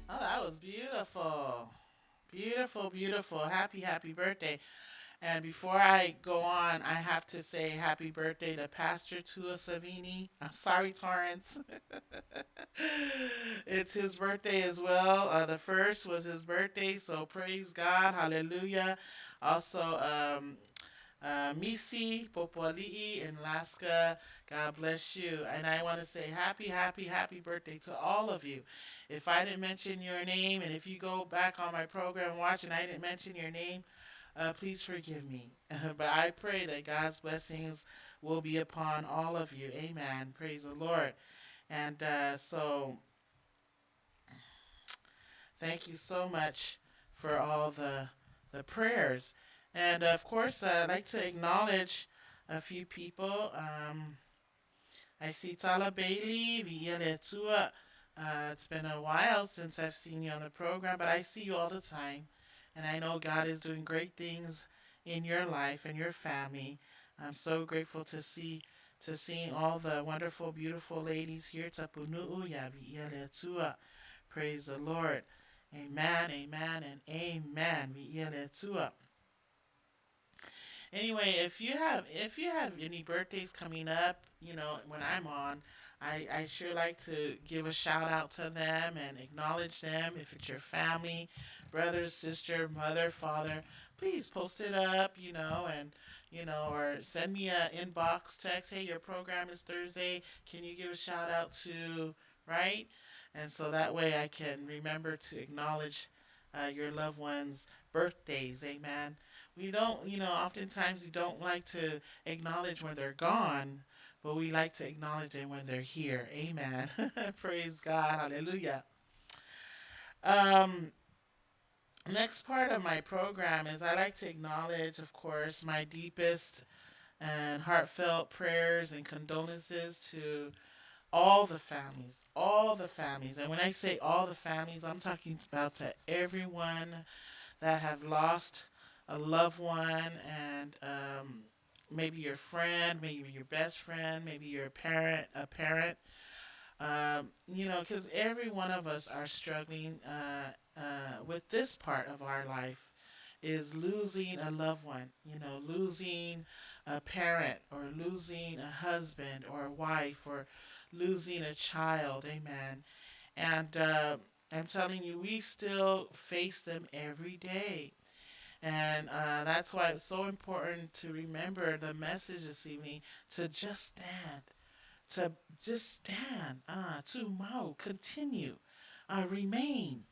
Oh, that was beautiful. Beautiful, beautiful. Happy, happy birthday. And before I go on, I have to say happy birthday to Pastor Tua Sevini. I'm sorry, Torrance. It's his birthday as well. The first was his birthday, so praise God. Hallelujah. Also, Misi, Popoali'i in Alaska. God bless you. And I want to say happy, happy, happy birthday to all of you. If I didn't mention your name, and if you go back on my program watch and I didn't mention your name, please forgive me. But I pray that God's blessings will be upon all of you. Amen. Praise the Lord. And so thank you so much for all the the prayers. And of course, I'd like to acknowledge a few people. I see Tala Bailey, Viia le Atua. It's been a while since I've seen you on the program, but I see you all the time. And I know God is doing great things in your life and your family. I'm so grateful to see to seeing all the wonderful, beautiful ladies here. Tapunu'u, ya viia le Atua. Praise the Lord. Amen, amen, and amen. Viia le Atua. Anyway, if you have any birthdays coming up, you know, when I'm on, I sure like to give a shout out to them and acknowledge them. If it's your family, brother, sister, mother, father, please post it up, you know, and you know, or send me a inbox text. Hey, your program is Thursday. Can you give a shout out to, right? And so that way I can remember to acknowledge your loved ones' birthdays. Amen. We don't, you know, oftentimes we don't like to acknowledge when they're gone, but we like to acknowledge them when they're here. Amen. Praise God. Hallelujah. Next part of my program is I like to acknowledge, of course, my deepest and heartfelt prayers and condolences to all the families, all the families. And when I say all the families, I'm talking about to everyone that have lost a loved one, and maybe your friend, maybe your best friend, maybe your parent, a parent. You know, because every one of us are struggling with this part of our life, is losing a loved one, you know, losing a parent or losing a husband or a wife or losing a child. Amen. And I'm telling you, we still face them every day. And that's why it's so important to remember the message this evening, to just stand, to just stand, to mau, continue, remain.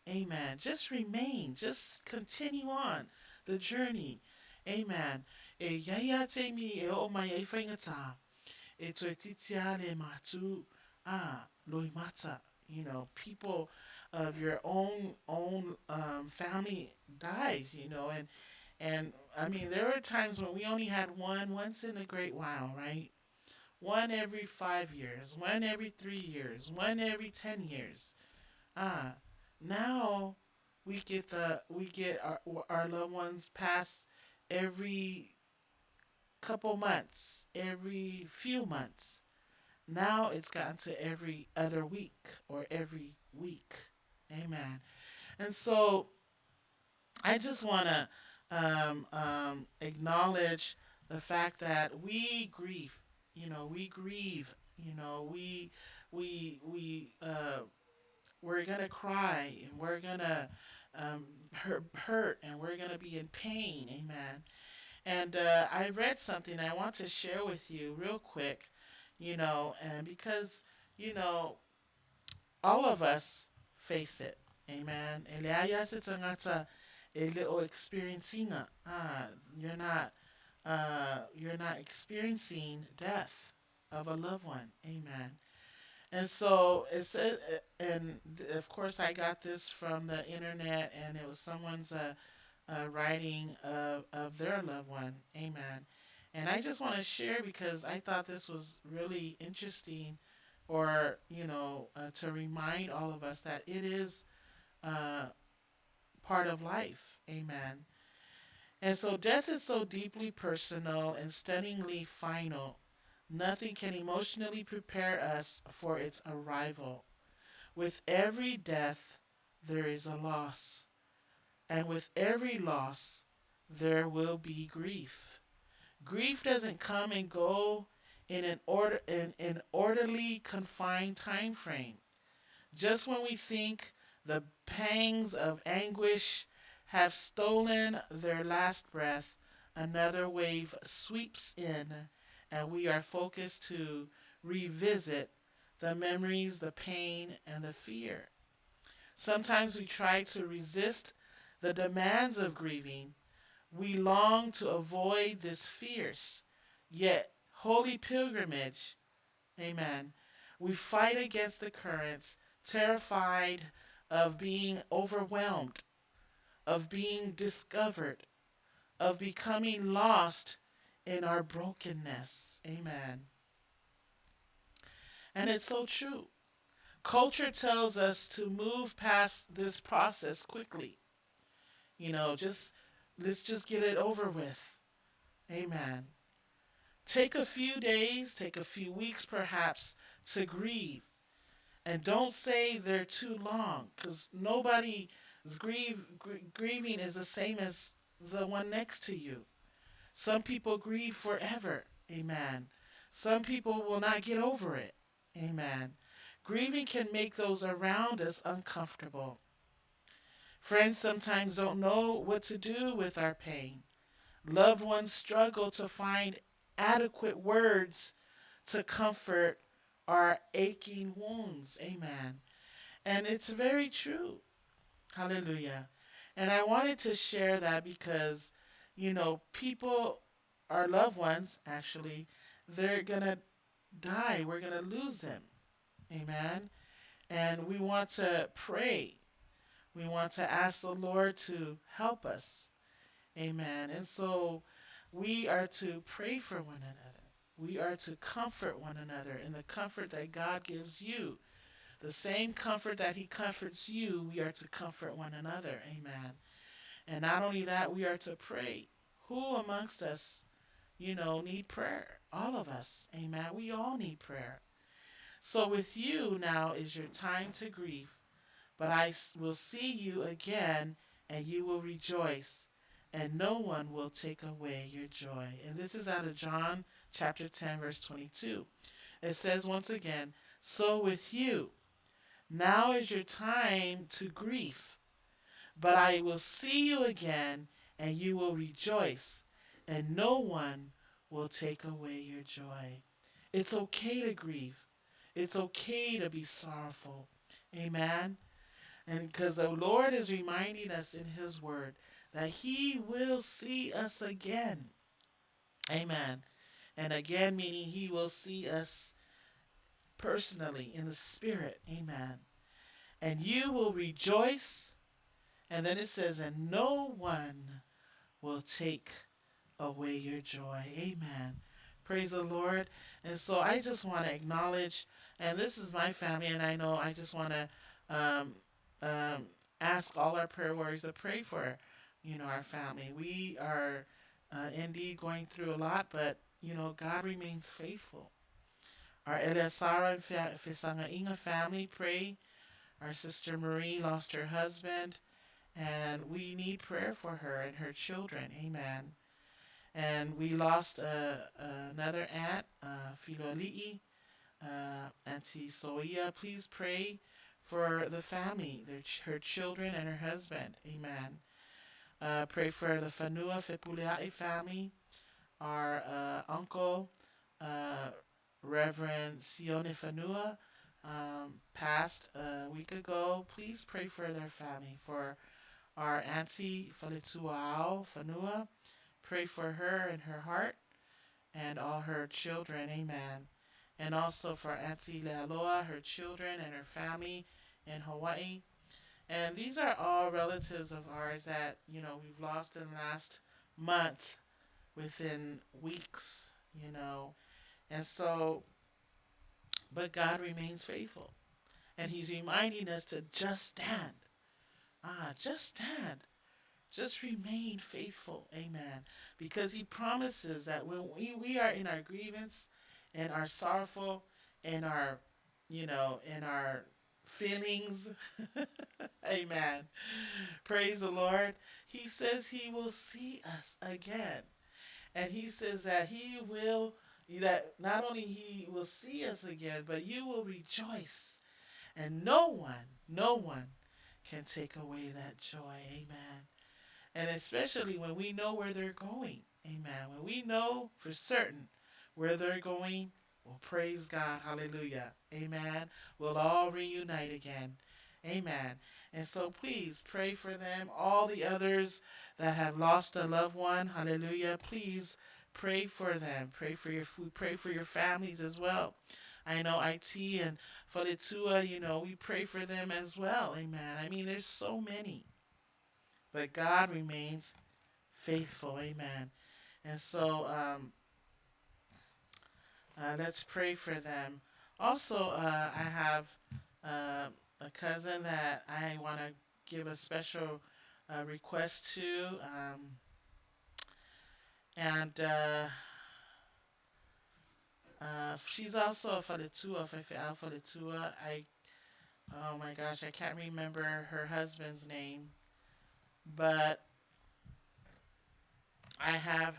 Amen. Just remain. Just continue on the journey. Amen. E ia te mi e o mai e whaingata. E toe titia le matu a loi mata. You know, people of your own family dies, you know, and I mean, there were times when we only had one once in a great while, right? One every 5 years, one every 3 years, one every 10 years. Now we get our loved ones pass every couple months, every few months. Now it's gotten to every other week or every week. Amen. And so I just want to acknowledge the fact that we grieve. You know, we grieve. You know, we're going to cry, and we're going to hurt, and we're going to be in pain. Amen. And I read something I want to share with you real quick, you know, and because, you know, all of us face it. Amen. Experiencing, you're not experiencing death of a loved one. Amen. And so it's, and of course I got this from the internet, and it was someone's writing of their loved one. Amen. And I just want to share because I thought this was really interesting, or, you know, to remind all of us that it is part of life. Amen. And so death is so deeply personal and stunningly final. Nothing can emotionally prepare us for its arrival. With every death, there is a loss. And with every loss, there will be grief. Grief doesn't come and go in an orderly, confined time frame. Just when we think the pangs of anguish have stolen their last breath, another wave sweeps in, and we are focused to revisit the memories, the pain, and the fear. Sometimes we try to resist the demands of grieving. We long to avoid this fierce, yet holy pilgrimage. Amen. We fight against the currents, terrified of being overwhelmed, of being discovered, of becoming lost in our brokenness. Amen. And it's so true. Culture tells us to move past this process quickly. You know, just let's just get it over with. Amen. Take a few days, take a few weeks perhaps to grieve. And don't say they're too long because nobody's grieving is the same as the one next to you. Some people grieve forever. Amen. Some people will not get over it. Amen. Grieving can make those around us uncomfortable. Friends sometimes don't know what to do with our pain. Loved ones struggle to find adequate words to comfort our aching wounds. Amen. And it's very true. Hallelujah. And I wanted to share that because, you know, people, our loved ones, actually, they're going to die. We're going to lose them. Amen. And we want to pray. We want to ask the Lord to help us. Amen. And so we are to pray for one another. We are to comfort one another in the comfort that God gives you. The same comfort that He comforts you, we are to comfort one another. Amen. And not only that, we are to pray. Who amongst us, you know, need prayer? All of us. Amen. We all need prayer. So with you now is your time to grieve, but I will see you again, and you will rejoice, and no one will take away your joy. And this is out of John chapter 10, verse 22. It says once again, so with you, now is your time to grieve, but I will see you again, and you will rejoice, and no one will take away your joy. It's okay to grieve. It's okay to be sorrowful. Amen. And because the Lord is reminding us in His word that He will see us again. Amen. And again, meaning He will see us personally in the spirit. Amen. And you will rejoice. And then it says, and no one will take away your joy. Amen. Praise the Lord. And so I just want to acknowledge, and this is my family, and I know I just want to ask all our prayer warriors to pray for, you know, our family. We are indeed going through a lot, but, you know, God remains faithful. Our Eleasara and Fesaga'iga family pray. Our sister Marie lost her husband, and we need prayer for her and her children. Amen. And we lost another aunt, Filoli'i, Auntie Soia. Please pray for the family, her children and her husband. Amen. Pray for the Fanua Fepulea'i family, our uncle, Reverend Sione Fanua, passed a week ago. Please pray for their family, for our auntie Faletua'au Fanua. Pray for her and her heart and all her children. Amen. And also for Auntie Lealoa, her children and her family in Hawaii. And these are all relatives of ours that, you know, we've lost in the last month, within weeks, you know. And so, but God remains faithful. And He's reminding us to just stand. Just stand. Just remain faithful. Amen. Because He promises that when we are in our grievance and our sorrowful and our, you know, in our feelings, amen. Praise the Lord. He says He will see us again. And He says that He will, that not only He will see us again, but you will rejoice. And no one can take away that joy. Amen. And especially when we know where they're going. Amen. When we know for certain where they're going, well, praise God. Hallelujah. Amen. We'll all reunite again. Amen. And so please pray for them. All the others that have lost a loved one. Hallelujah. Please pray for them. Pray for your food. Pray for your families as well. I know IT and Faletua, you know, we pray for them as well. Amen. I mean, there's so many. But God remains faithful. Amen. And so let's pray for them. Also, I have a cousin that I want to give a special request to. And she's also a Faletua, Fefe'au Faletua. Oh my gosh, I can't remember her husband's name, but I have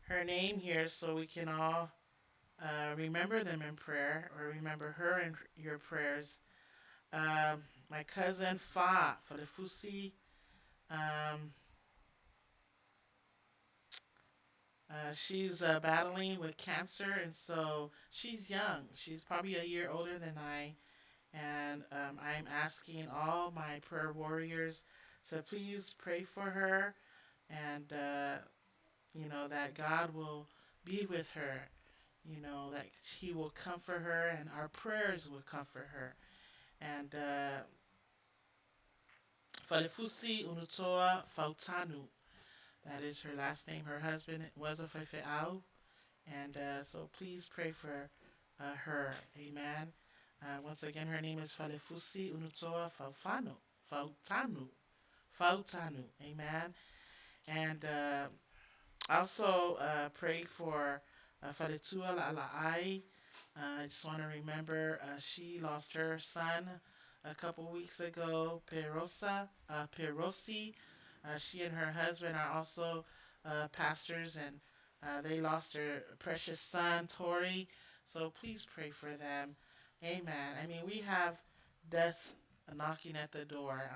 her name here so we can all remember them in prayer, or remember her in your prayers. My cousin Fa Falefusi, she's battling with cancer, and so she's young. She's probably a year older than I, and I'm asking all my prayer warriors to please pray for her, and you know, that God will be with her, you know, that he will comfort her, and our prayers will comfort her. And Falefusi Unutoa Fautanu, that is her last name. Her husband was a Fefe'au, and so please pray for her. Amen. Once again, her name is Falefusi Unutoa Fautanu. Fautanu. Amen. And also pray for Faletua La'ala'ai. I just want to remember she lost her son a couple weeks ago, Perosi. She and her husband are also pastors, and they lost their precious son, Tori. So please pray for them. Amen. I mean, we have death knocking at the door.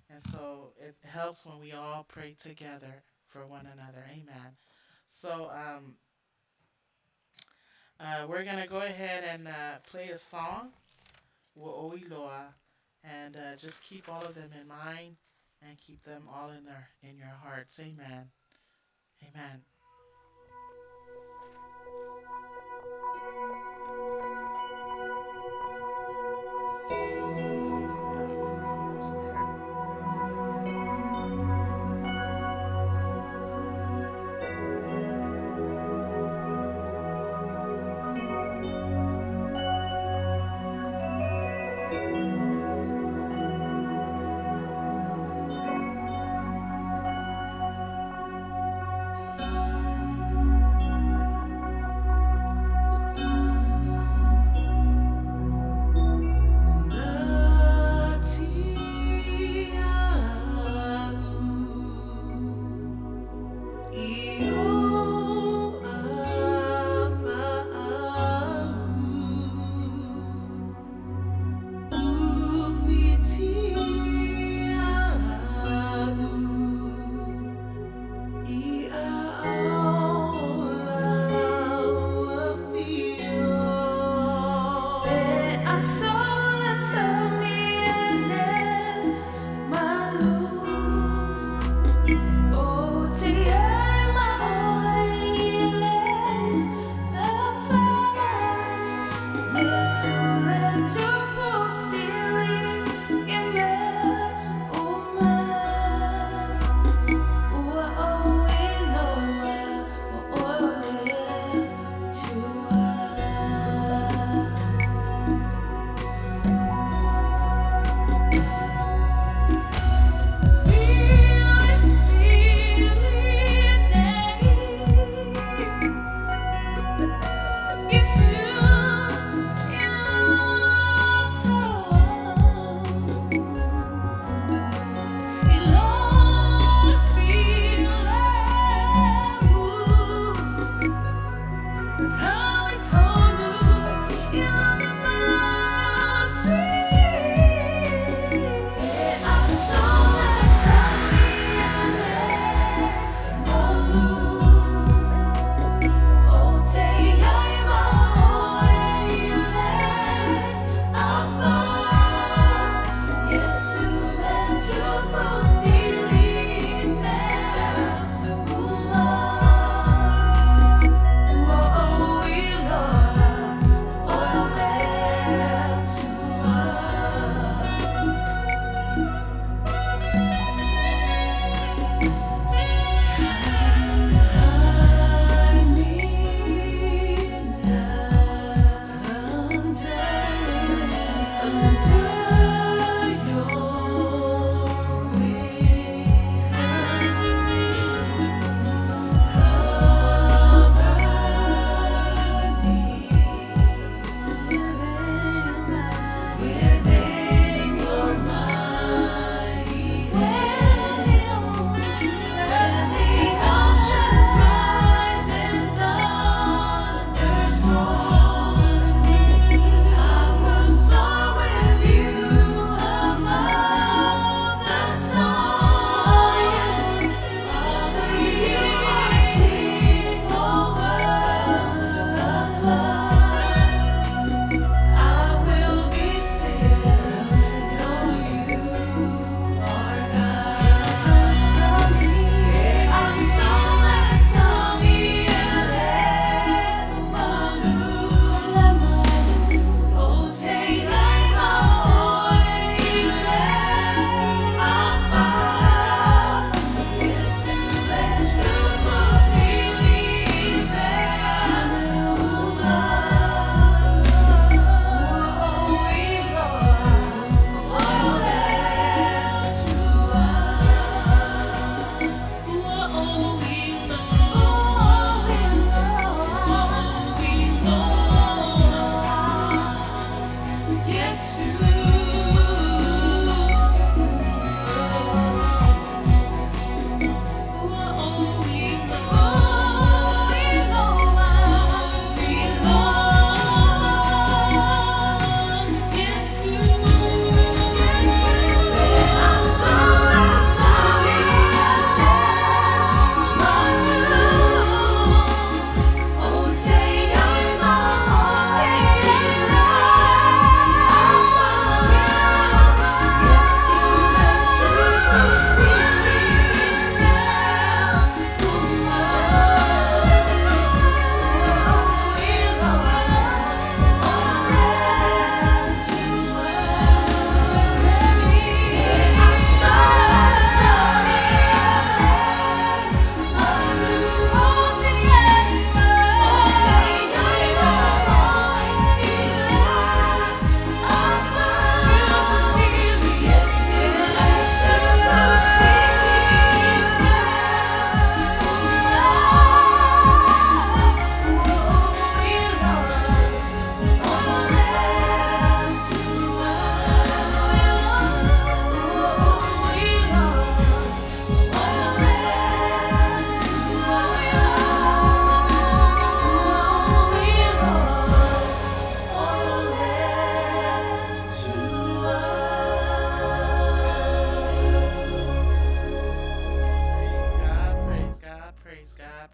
And so it helps when we all pray together for one another. Amen. So we're going to go ahead and play a song, Wa'oiloa, and just keep all of them in mind and keep them all in your hearts. Amen. Amen. Almost there.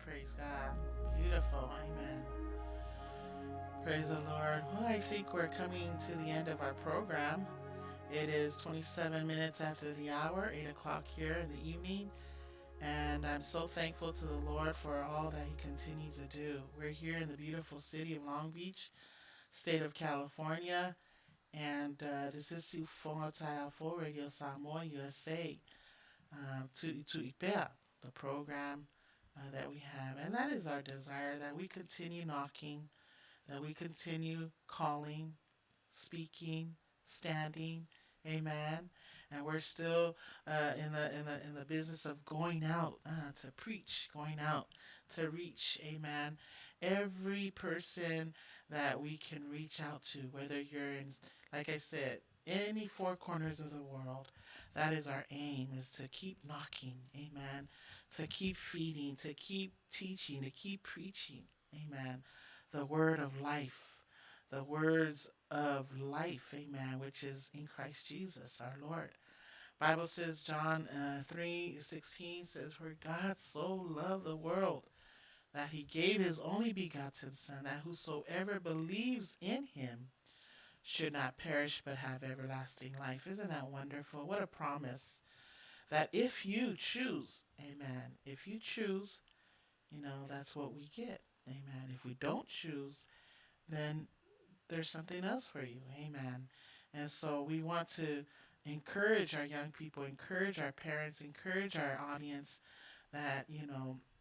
Praise God. Beautiful. Amen. Praise the Lord. Well, I think we're coming to the end of our program. It is 27 minutes after the hour, 8 o'clock here in the evening. And I'm so thankful to the Lord for all that He continues to do. We're here in the beautiful city of Long Beach, state of California. And this is Siufoga Taeao Radio Samoa, USA, Tu'i Pea, the program that we have. And that is our desire, that we continue knocking, that we continue calling, speaking, standing. Amen. And we're still in the business of going out to preach, going out to reach. Amen. Every person that we can reach out to, whether you're in, like I said, any four corners of the world, that is our aim, is to keep knocking. Amen. To keep feeding, to keep teaching, to keep preaching. Amen. The word of life, the words of life, amen, which is in Christ Jesus our Lord. Bible says, John 3:16 says, "For God so loved the world that he gave his only begotten Son, that whosoever believes in him should not perish but have everlasting life." Isn't that wonderful? What a promise. That if you choose, amen, if you choose, that's what we get. Amen. If we don't choose, then there's something else for you. Amen. And so we want to encourage our young people, encourage our parents, encourage our audience that,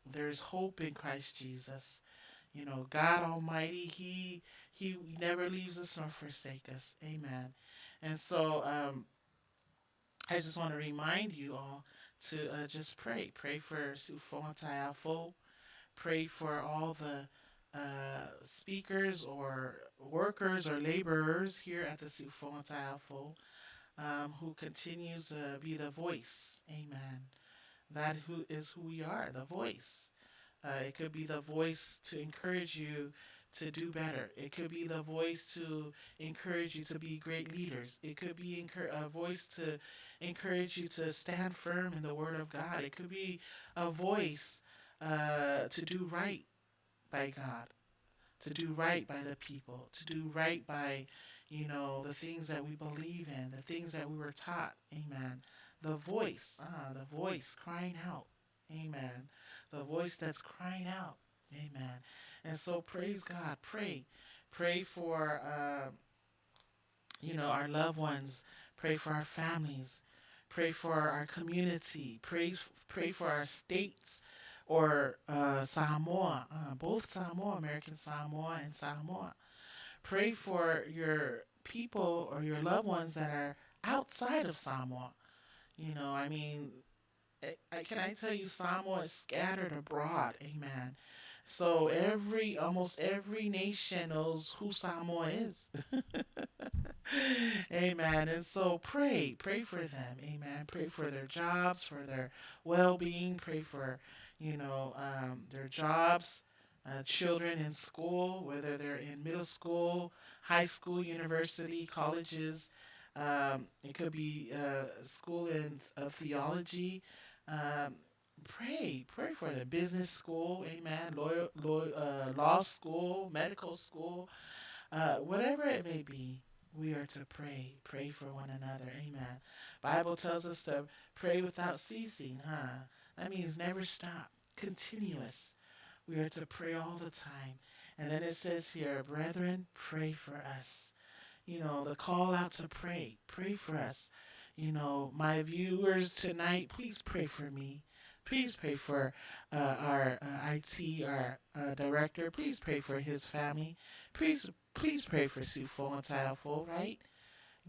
there's hope in Christ Jesus. God Almighty, He never leaves us nor forsake us. Amen. And so I just want to remind you all to just pray. Pray for Siufoga Taeao Fou. Pray for all the speakers or workers or laborers here at the Siufoga Taeao Fou, who continues to be the voice. Amen. That who is who we are, the voice. It could be the voice to encourage you to do better. It could be the voice to encourage you to be great leaders. It could be a voice to encourage you to stand firm in the Word of God. It could be a voice to do right by God, to do right by the people, to do right by, the things that we believe in, the things that we were taught. Amen. The voice crying out. Amen. The voice that's crying out. Amen. And so praise God. Pray. Pray for, our loved ones. Pray for our families. Pray for our community. Pray for our states or Samoa, both Samoa, American Samoa and Samoa. Pray for your people or your loved ones that are outside of Samoa. I mean, can I tell you, Samoa is scattered abroad. Amen. So every almost every nation knows who Samoa is. Amen. And so pray, pray for them. Amen. Pray for their jobs, for their well-being. Pray for, their jobs, children in school, whether they're in middle school, high school, university, colleges. It could be school in of theology. Pray for the business school, amen, law school, medical school, whatever it may be. We are to pray, pray for one another, amen. Bible tells us to pray without ceasing, huh? That means never stop, continuous. We are to pray all the time. And then it says here, brethren, pray for us. The call out to pray, pray for us. My viewers tonight, please pray for me. Please pray for our IT, our director. Please pray for his family. Please, please pray for Siufoga Taeao Fou, right?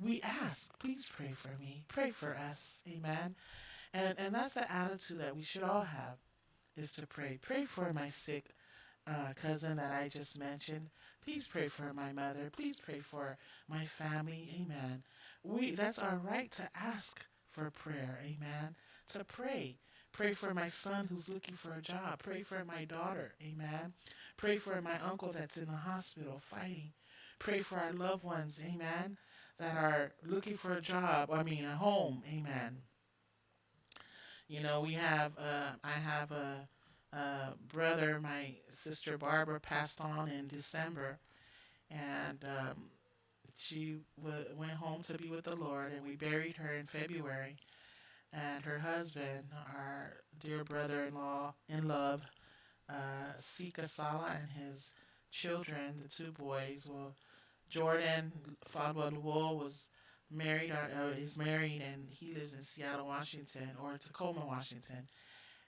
We ask, please pray for me. Pray for us. Amen. And that's the attitude that we should all have, is to pray. Pray for my sick cousin that I just mentioned. Please pray for my mother. Please pray for my family. Amen. We that's our right to ask for prayer. Amen. To pray. Pray for my son who's looking for a job. Pray for my daughter. Amen. Pray for my uncle that's in the hospital fighting. Pray for our loved ones. Amen. That are looking for a job. I mean, a home. Amen. We have, I have a brother, my sister Barbara, passed on in December, and she went home to be with the Lord, and we buried her in February. And her husband, our dear brother-in-law in love, Sika Sala, and his children, the two boys, well, Jordan Fadwa Luo was married, or is married, and he lives in Seattle, Washington, or Tacoma, Washington.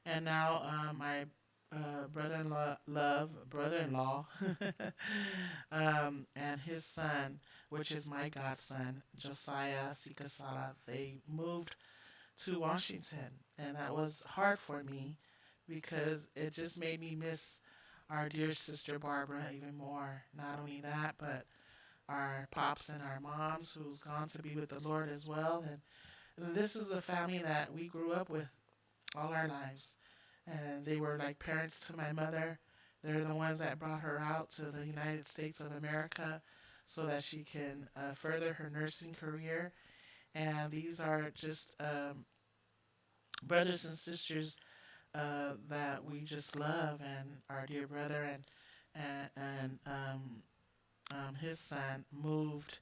And now my brother-in-law, brother-in-law, and his son, which is my godson, Josiah Sikasala, they moved to Washington, and that was hard for me because it just made me miss our dear sister Barbara even more. Not only that, but our pops and our moms who's gone to be with the Lord as well. And this is a family that we grew up with all our lives. And they were like parents to my mother. They're the ones that brought her out to the United States of America so that she can further her nursing career. And these are just brothers and sisters that we just love, and our dear brother and his son moved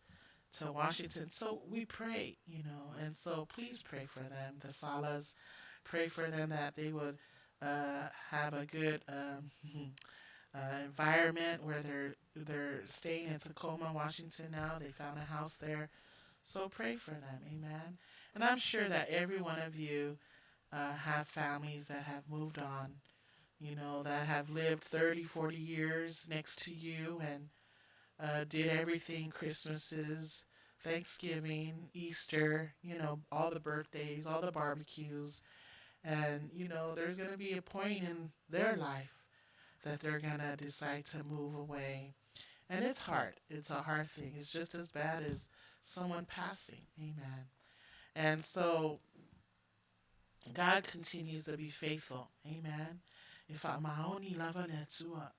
to Washington. So we pray, you know, and so please pray for them, the Salas. Pray for them that they would have a good environment where they're staying in Tacoma, Washington now. They found a house there. So pray for them, amen. And I'm sure that every one of you have families that have moved on, you know, that have lived 30, 40 years next to you and did everything, Christmases, Thanksgiving, Easter, you know, all the birthdays, all the barbecues. And, you know, there's going to be a point in their life that they're going to decide to move away. And it's hard. It's a hard thing. It's just as bad as someone passing. Amen. And so God continues to be faithful. Amen. E whaamaoni lava le Atua.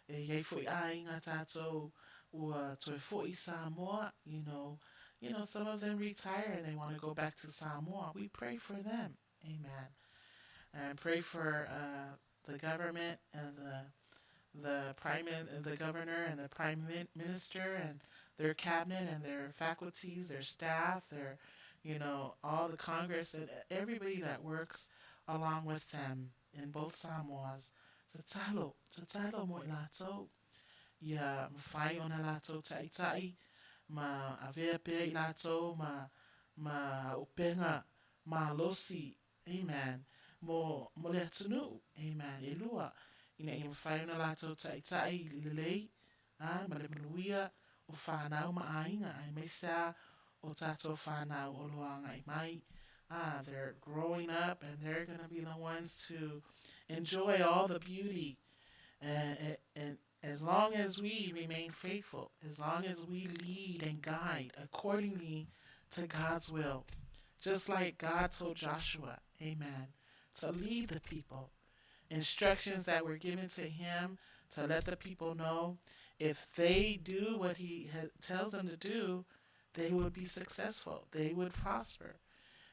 E iai foi aiga tātou ua toe fo'i Samoa, you know, some of them retire and they want to go back to Samoa. We pray for them. Amen. And pray for the government and the governor and the prime minister and their cabinet and their faculties, their staff, their, all the Congress and everybody that works along with them in both Samoas. Tatalo, tatalo mo i latou. Ia mawhai ona latou ta'itai, ma avea pea i latou ma upenga malosi. Amen. Mo le atunuu. Amen. E lua. Ina ia mawhai ona latou ta'itai i lelei. A, ma le manuia o whānau ma aiga. Aemaise a o tātou whānau o lo o agai mai. Ah, they're growing up and they're going to be the ones to enjoy all the beauty. And as long as we remain faithful, as long as we lead and guide accordingly to God's will, just like God told Joshua, amen, to lead the people. Instructions that were given to him to let the people know if they do what he tells them to do, they would be successful, they would prosper.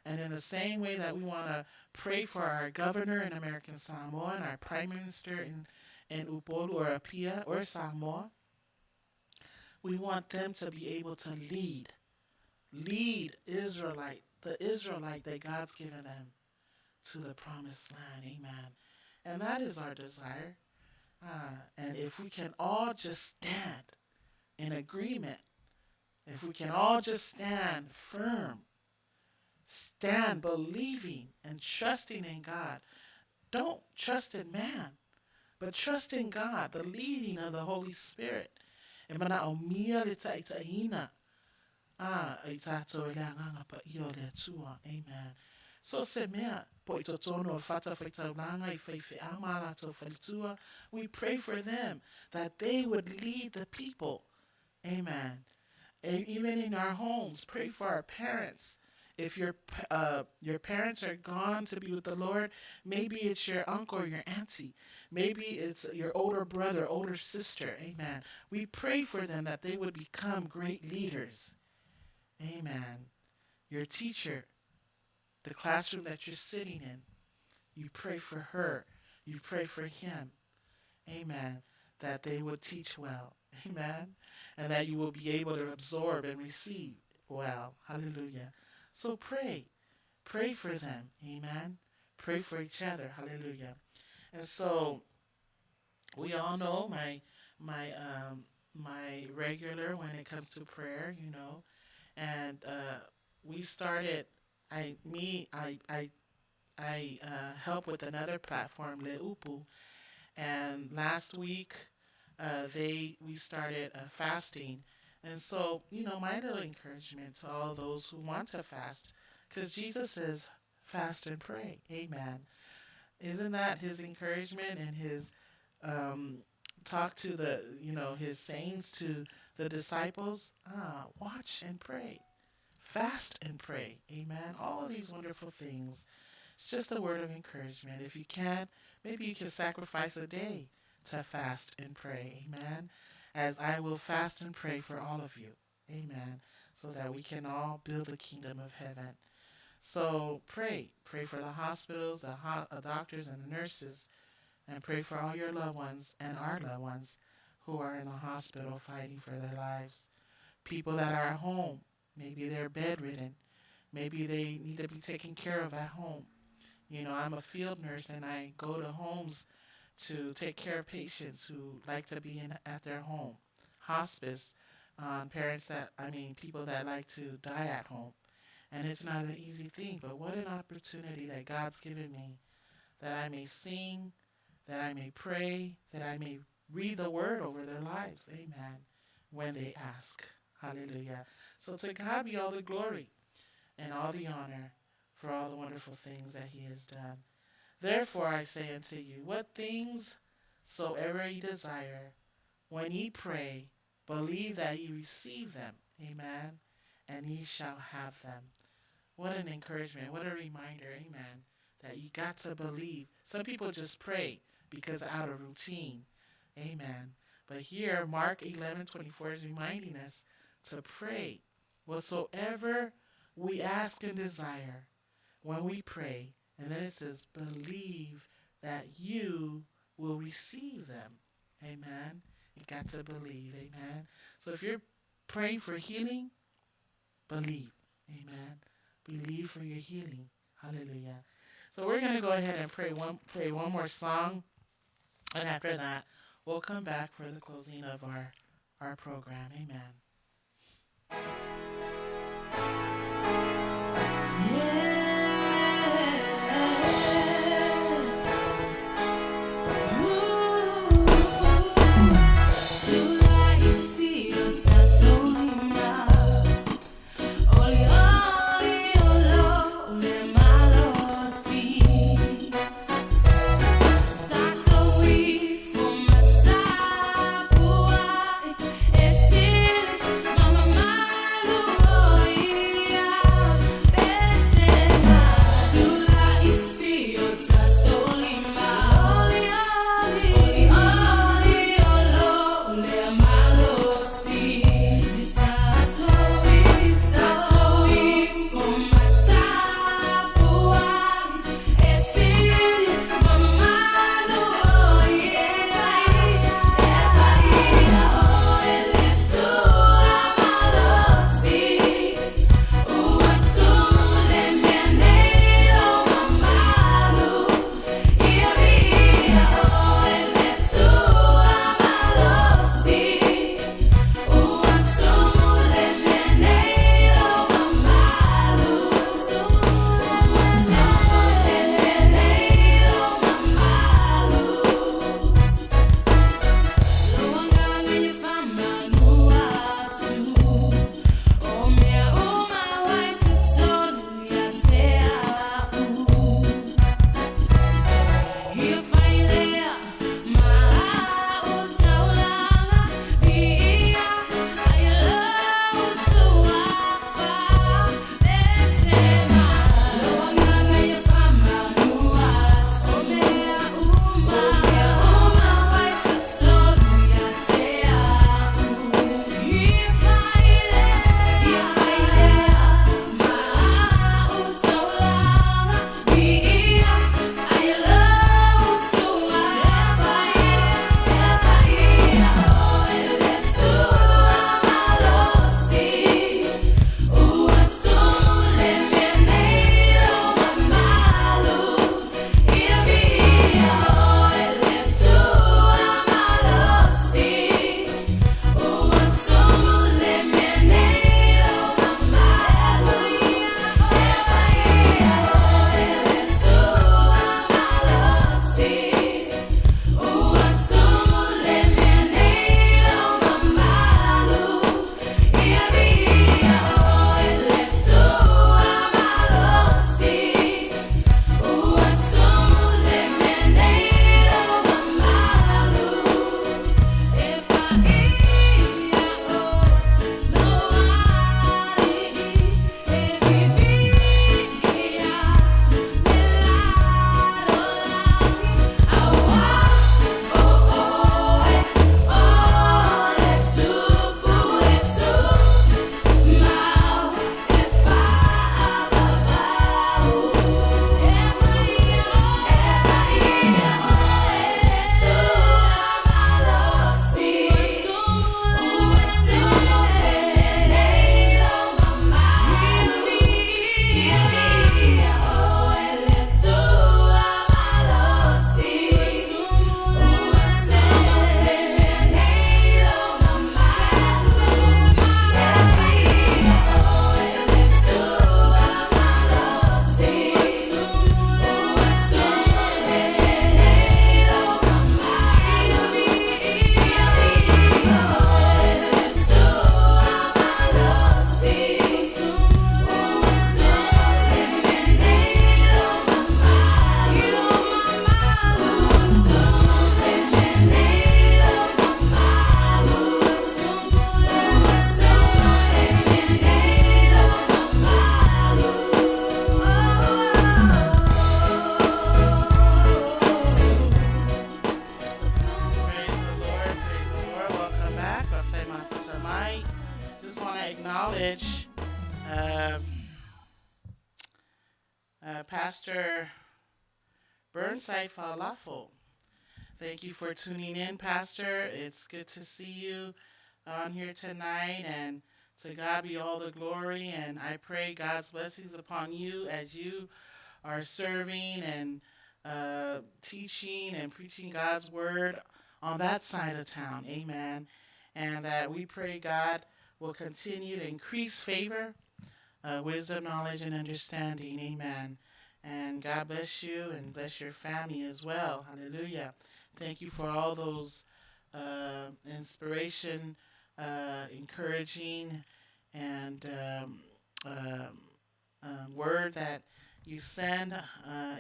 And in the same way that we want to pray for our governor in American Samoa and our prime minister in Upolu or Apia or Samoa, we want them to be able to lead Israelite, the Israelite that God's given them to the promised land. Amen. And that is our desire. And if we can all just stand in agreement, if we can all just stand firm, stand believing and trusting in God. Don't trust in man, but trust in God, the leading of the Holy Spirit. E mana'omia le ta'ita'iina a i tātou e le Agaga Paia o le Atua. Amen. So se mea, po i totonu o fata whaitaulanga i whaiwhea mā rātou faletua, we pray for them that they would lead the people. Amen. Even in our homes, pray for our parents. If your parents are gone to be with the Lord, maybe it's your uncle or your auntie. Maybe it's your older brother, older sister. Amen. We pray for them that they would become great leaders. Amen. Your teacher, the classroom that you're sitting in, you pray for her. You pray for him. Amen. That they will teach well. Amen. And that you will be able to absorb and receive well. Hallelujah. So pray. Pray for them. Amen. Pray for each other. Hallelujah. And so we all know my my my regular when it comes to prayer, you know. And we started I me I I I help with another platform, Leupu, and last week they we started fasting. And so, you know, my little encouragement to all those who want to fast, because Jesus says, fast and pray. Amen. Isn't that his encouragement and his talk to the, you know, his sayings to the disciples? Watch and pray. Fast and pray. Amen. All of these wonderful things. It's just a word of encouragement. If you can, maybe you can sacrifice a day to fast and pray. Amen. As I will fast and pray for all of you. Amen. So that we can all build the kingdom of heaven. So pray. Pray for the hospitals, the doctors, and the nurses. And pray for all your loved ones and our loved ones who are in the hospital fighting for their lives. People that are at home. Maybe they're bedridden. Maybe they need to be taken care of at home. You know, I'm a field nurse and I go to homes to take care of patients who like to be in at their home. Hospice, people that like to die at home. And it's not an easy thing, but what an opportunity that God's given me, that I may sing, that I may pray, that I may read the word over their lives. Amen. When they ask. Hallelujah. So to God be all the glory and all the honor for all the wonderful things that he has done. Therefore I say unto you, what things soever ye desire, when ye pray, believe that ye receive them. Amen. And ye shall have them. What an encouragement. What a reminder. Amen. That you got to believe. Some people just pray because out of routine. Amen. But here, Mark 11:24 is reminding us to pray. Whatsoever we ask and desire when we pray. And then it says, believe that you will receive them. Amen. You got to believe. Amen. So if you're praying for healing, believe. Amen. Believe for your healing. Hallelujah. So we're going to go ahead and play one more song. And after that, we'll come back for the closing of our program. Amen. Mama, Pastor Burnside Fa'alafo. Thank you for tuning in, Pastor. It's good to see you on here tonight, and to God be all the glory. And I pray God's blessings upon you as you are serving and teaching and preaching God's word on that side of town. Amen. And that we pray God will continue to increase favor, wisdom, knowledge, and understanding. Amen. And God bless you and bless your family as well. Hallelujah. Thank you for all those inspiration, encouraging, and word that you send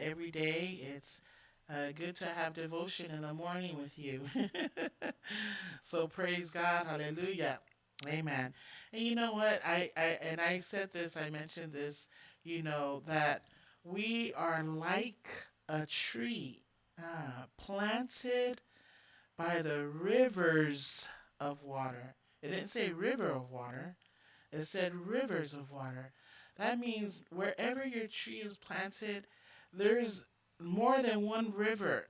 every day. It's good to have devotion in the morning with you. So praise God. Hallelujah. Amen. And you know what? I said this, I mentioned this, you know, that we are like a tree planted by the rivers of water. It didn't say river of water. It said rivers of water. That means wherever your tree is planted, there's more than one river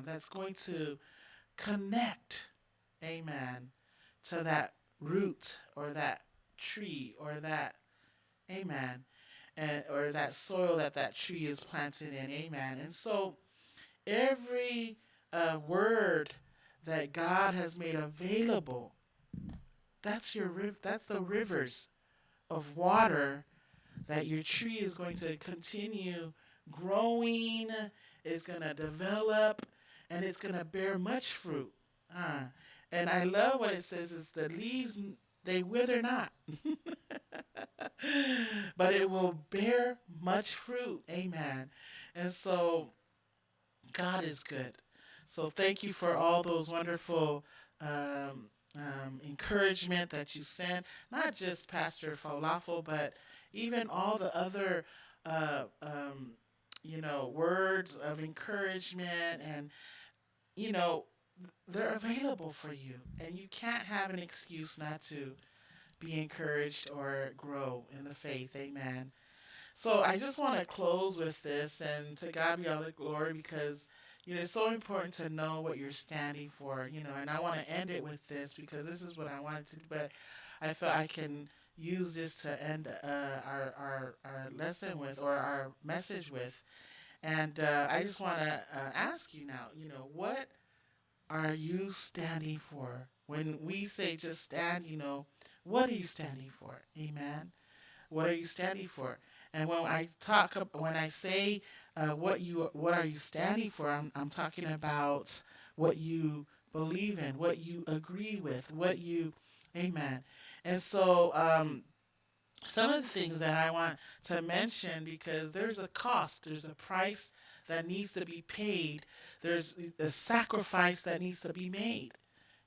that's going to connect, amen, to that root or that tree or that, amen, and or that soil that tree is planted in, amen. And so every word that God has made available, that's that's the rivers of water that your tree is going to continue growing, is going to develop, and it's going to bear much fruit. And I love what it says is the leaves, they wither not, but it will bear much fruit. Amen. And so God is good. So thank you for all those wonderful encouragement that you sent, not just Pastor Fa'alafo, but even all the other, you know, words of encouragement, and, you know, they're available for you, and you can't have an excuse not to be encouraged or grow in the faith. Amen. So I just want to close with this, and to God be all the glory, because, you know, it's so important to know what you're standing for, you know, and I want to end it with this because this is what I wanted to do, but I felt I can use this to end our lesson with, or our message with. And I just want to ask you now, you know, what are you standing for? When we say just stand, you know, what are you standing for? Amen. What are you standing for? And when I talk, when I say what are you standing for, I'm talking about what you believe in, what you agree with, what you, amen. And so some of the things that I want to mention, because there's a cost, there's a price that needs to be paid, there's a sacrifice that needs to be made.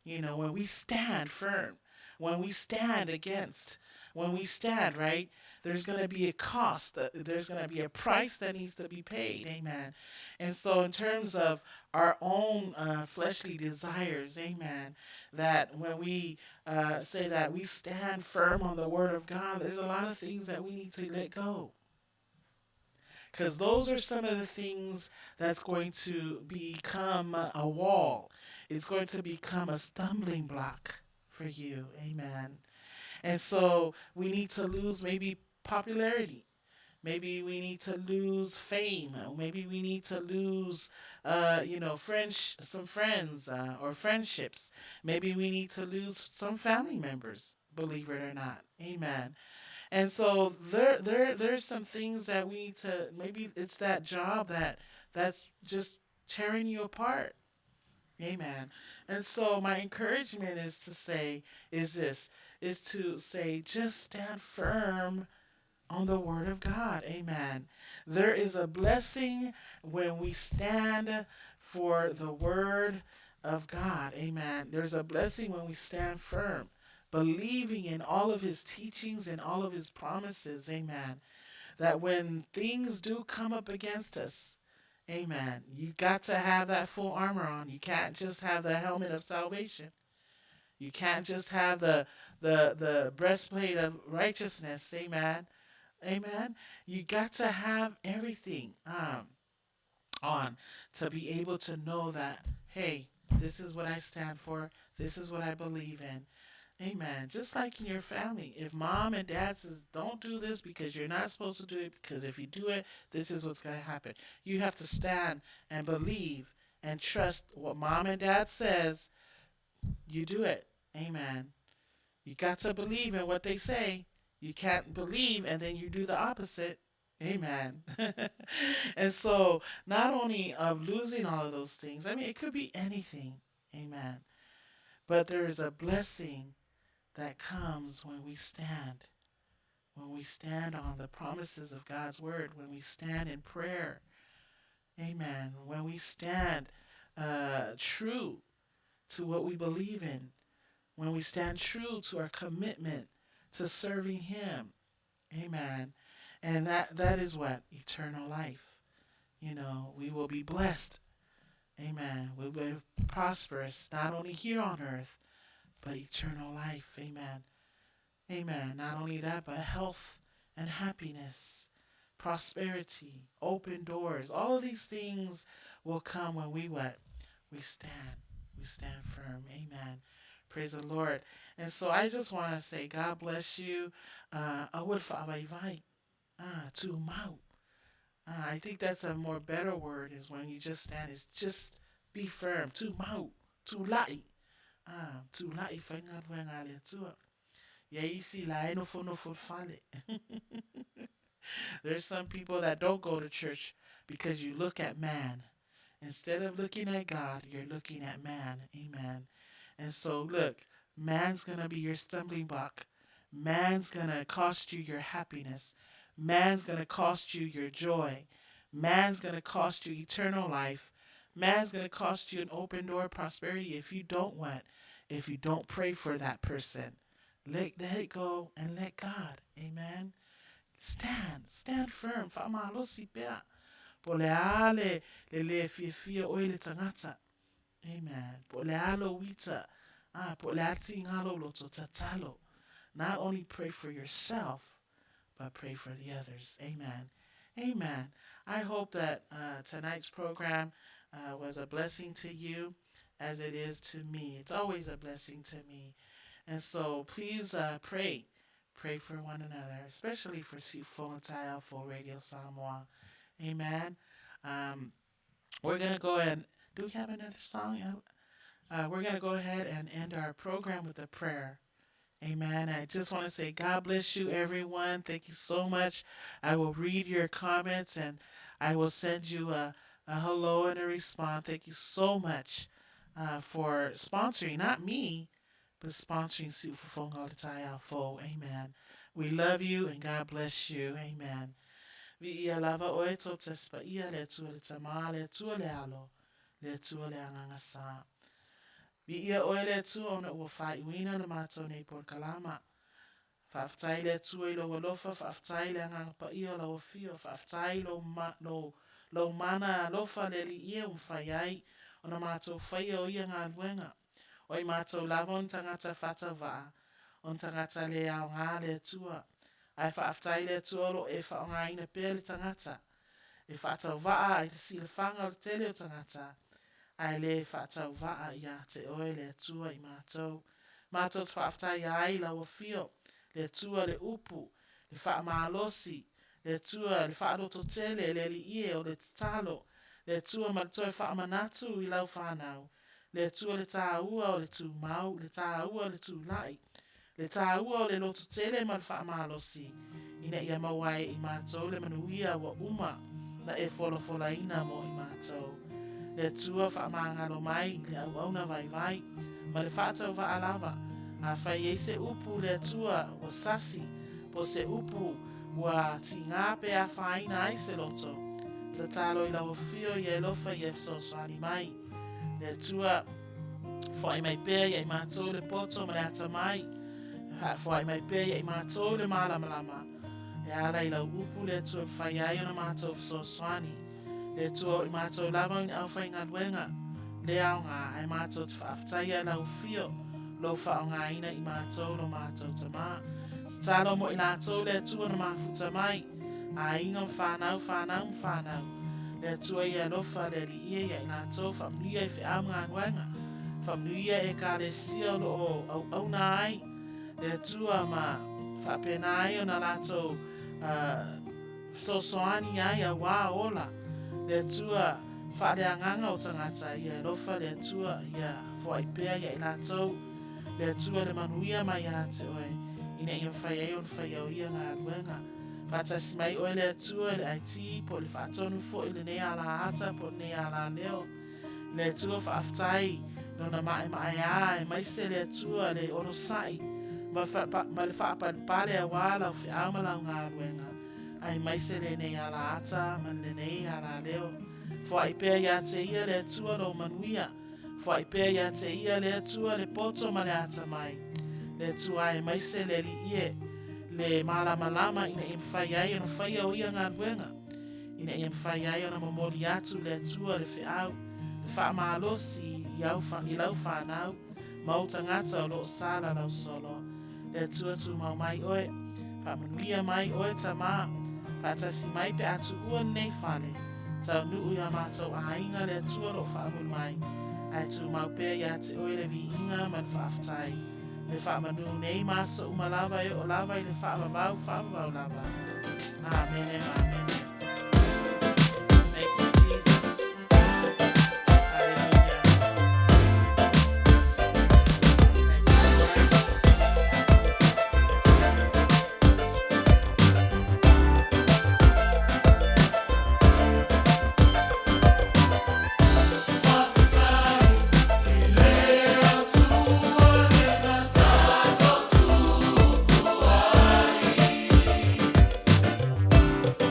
You know, when we stand firm, when we stand against, when we stand, right, there's going to be a cost, there's going to be a price that needs to be paid, amen. And so in terms of our own fleshly desires, amen, that when we say that we stand firm on the word of God, there's a lot of things that we need to let go. Because those are some of the things that's going to become a wall. It's going to become a stumbling block for you. Amen. And so we need to lose maybe popularity. Maybe we need to lose fame. Maybe we need to lose, you know, some friends or friendships. Maybe we need to lose some family members, believe it or not. Amen. And so there's some things that we need to, maybe it's that job that's just tearing you apart. Amen. And so my encouragement is to say, is to say, just stand firm on the word of God. Amen. There is a blessing when we stand for the word of God. Amen. There's a blessing when we stand firm, believing in all of his teachings and all of his promises. Amen. That when things do come up against us, amen, you got to have that full armor on. You can't just have the helmet of salvation. You can't just have the breastplate of righteousness. Amen. Amen. You got to have everything on to be able to know that, hey, this is what I stand for. This is what I believe in. Amen. Just like in your family, if mom and dad says, don't do this because you're not supposed to do it, because if you do it, this is what's going to happen. You have to stand and believe and trust what mom and dad says. You do it. Amen. You got to believe in what they say. You can't believe and then you do the opposite. Amen. And so, not only of losing all of those things, I mean, it could be anything. Amen. But there is a blessing that comes when we stand. When we stand on the promises of God's word, when we stand in prayer. Amen. When we stand true to what we believe in, when we stand true to our commitment to serving Him. Amen. And that is what? Eternal life. You know, we will be blessed. Amen. We will be prosperous, not only here on earth, but eternal life. Amen. Amen. Not only that, but health and happiness, prosperity, open doors. All of these things will come when we what? We stand. We stand firm. Amen. Praise the Lord. And so I just want to say, God bless you. I think that's a more better word, is when you just stand, is just be firm. Tu mau, tu lai. Tu lai whainga ruenga le tua. Ia isi la eno fono fale. There's some people that don't go to church because you look at man. Instead of looking at God, you're looking at man. Amen. And so, look, man's going to be your stumbling block. Man's going to cost you your happiness. Man's going to cost you your joy. Man's going to cost you eternal life. Man's going to cost you an open door of prosperity if you don't want, if you don't pray for that person. Let it go and let God. Amen. Stand. Stand firm. Fa'amalosi pea. Po le a le le le fia fia oe le tangata. Amen. Po le a lo wita. Po le a ti ngalo loto tatalo. Not only pray for yourself, but pray for the others. Amen. Amen. I hope that tonight's program was a blessing to you as it is to me. It's always a blessing to me. And so please pray. Pray for one another, especially for Siufofoga Taeao for Radio Samoa. Amen. We're going to go and do we have another song? We're going to go ahead and end our program with a prayer. Amen. I just want to say God bless you, everyone. Thank you so much. I will read your comments and I will send you a hello and a response. Thank you so much for sponsoring, not me, but sponsoring Siufofoga Taeao Fou. Amen. We love you and God bless you. Amen. Vi ia lava oe tō tespa ia le tua le tamā le tua le alo le tua le anganga sa. Vi ia oe le tua ona ua whai uina le mātou nei por kalama. Whaaftai le tua i lo alofa, whaaftai le anganga pa ia lo whio, whaaftai lo, ma, lo, lo mana alofa le li ia umwhai ai, ona mātou whai o ia ngā luenga. O i mātou lava on tangata whata waa, on tangata le au ngā le tua. Ai whaaftai le tua lo e whaonga ina pē le tangata. E whaatau waa i te sila whanga o te tele o tangata. Ai le whaatau waa i a te oe le tua i mātou. Mātou te whaaftai ai la whio, le tua le upu, le whaamalosi, le tua le whaaroto tele, le li ie o le tatalo, le tua ma le toe whaamanatu i lau whanau, le tua le tāua o le tū mau, le tāua o le tū lai, le tāua o le loto tele ma le whaamalosi, ina ia mauai i mātou le manuia wa uma, na e folafola ina mo i mātou. Le tua whaamangalo mai, le au auna vai vai, ma le whaatau waalava, a whai e se upu le tua wa sasi, po se upu wa tingape a whaina ai se loto. Tatalo i lau whio i e lofa i e fesoasoani mai. Le tua whai mai pea i mātou le poto ma le ata mai. Whai mai pea i mātou le malamalama. E ala i lau upu le tua whai ai ona mātou fesoasoani. Le tua i mātou lava i au whai ngaluenga. Le au ngā ai mātou te whaaftai a lau whio. Lo whaonga ina i mātou lo mātou tamā. Tatalo mo i latou le Atua na mafuta mai, aiga ma fanau, fanau ma fanau. Le Atua ia alofa le Alii e ia i latou, faamanuia i feau ma galuega, faamanuia Ekalesia o lo o auauna ai le Atua ma faapena ai ona latou fesoasoani ai auā ola le Atua faaleagaga o tagata. Ia alofa le Atua ia foai pea ia i latou le Atua le manuia mai ia te oe ina ia mafai ai ona faia o ia galuega. Faatasi mai oe le Atua i le IT po o le faatonu foi i lenei alaata po o lenei alaleo. Le Atua faafetai lona maemaea aemaise le Atua le onosai ma le faapalepale auā lau feau ma lau galuega aemaise lenei alaata ma lenei alaleo. Foai pea ia te ia le Atua lou manuia. Foai pea ia te ia le Atua le poto ma le atamai. Le Atua aemaise le Alii e, le malamalama ina ia mafai ai ona faia o ia galuega, ina ia mafai ai ona momoli atu le Atua le feau, le faamalosi i au, i lau fanau ma ou tagata o lo o salalau solo. Le Atua tumau mai oe, faamanuia mai oe Tamā, faatasi mai pe a tuua lenei fale, taunuu i a matou aiga le Atua o lo o faamuli mai, ae tumau pea ia te oe le viiga ma le faafetai, le faamanu nei ma aso uma lava e oo lava i le faavavau faavavau lava. Amene ma amene. Thank you, Jesus. Hallelujah.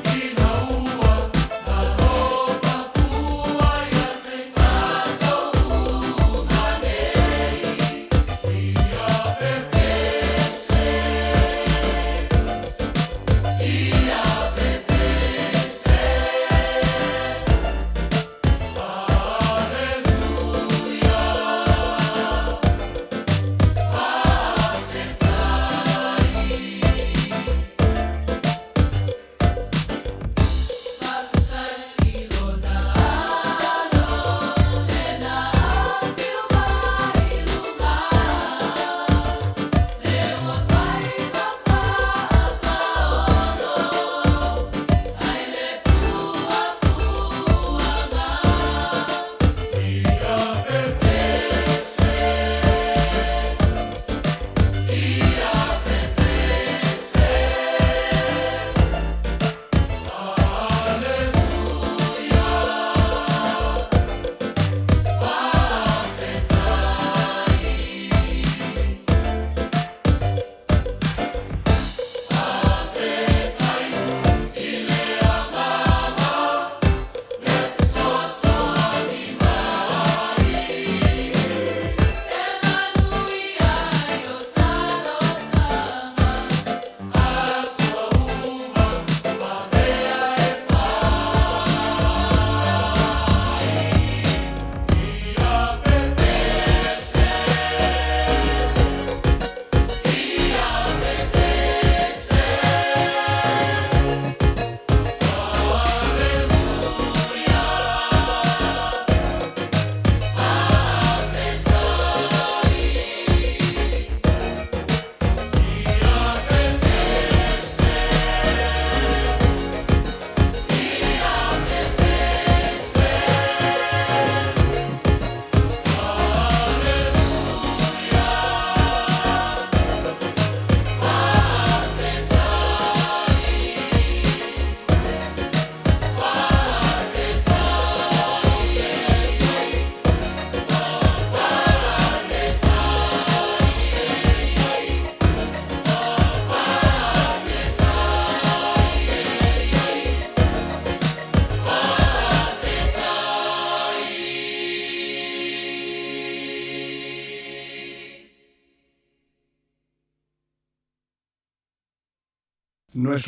Thank you, Lord. Nuestro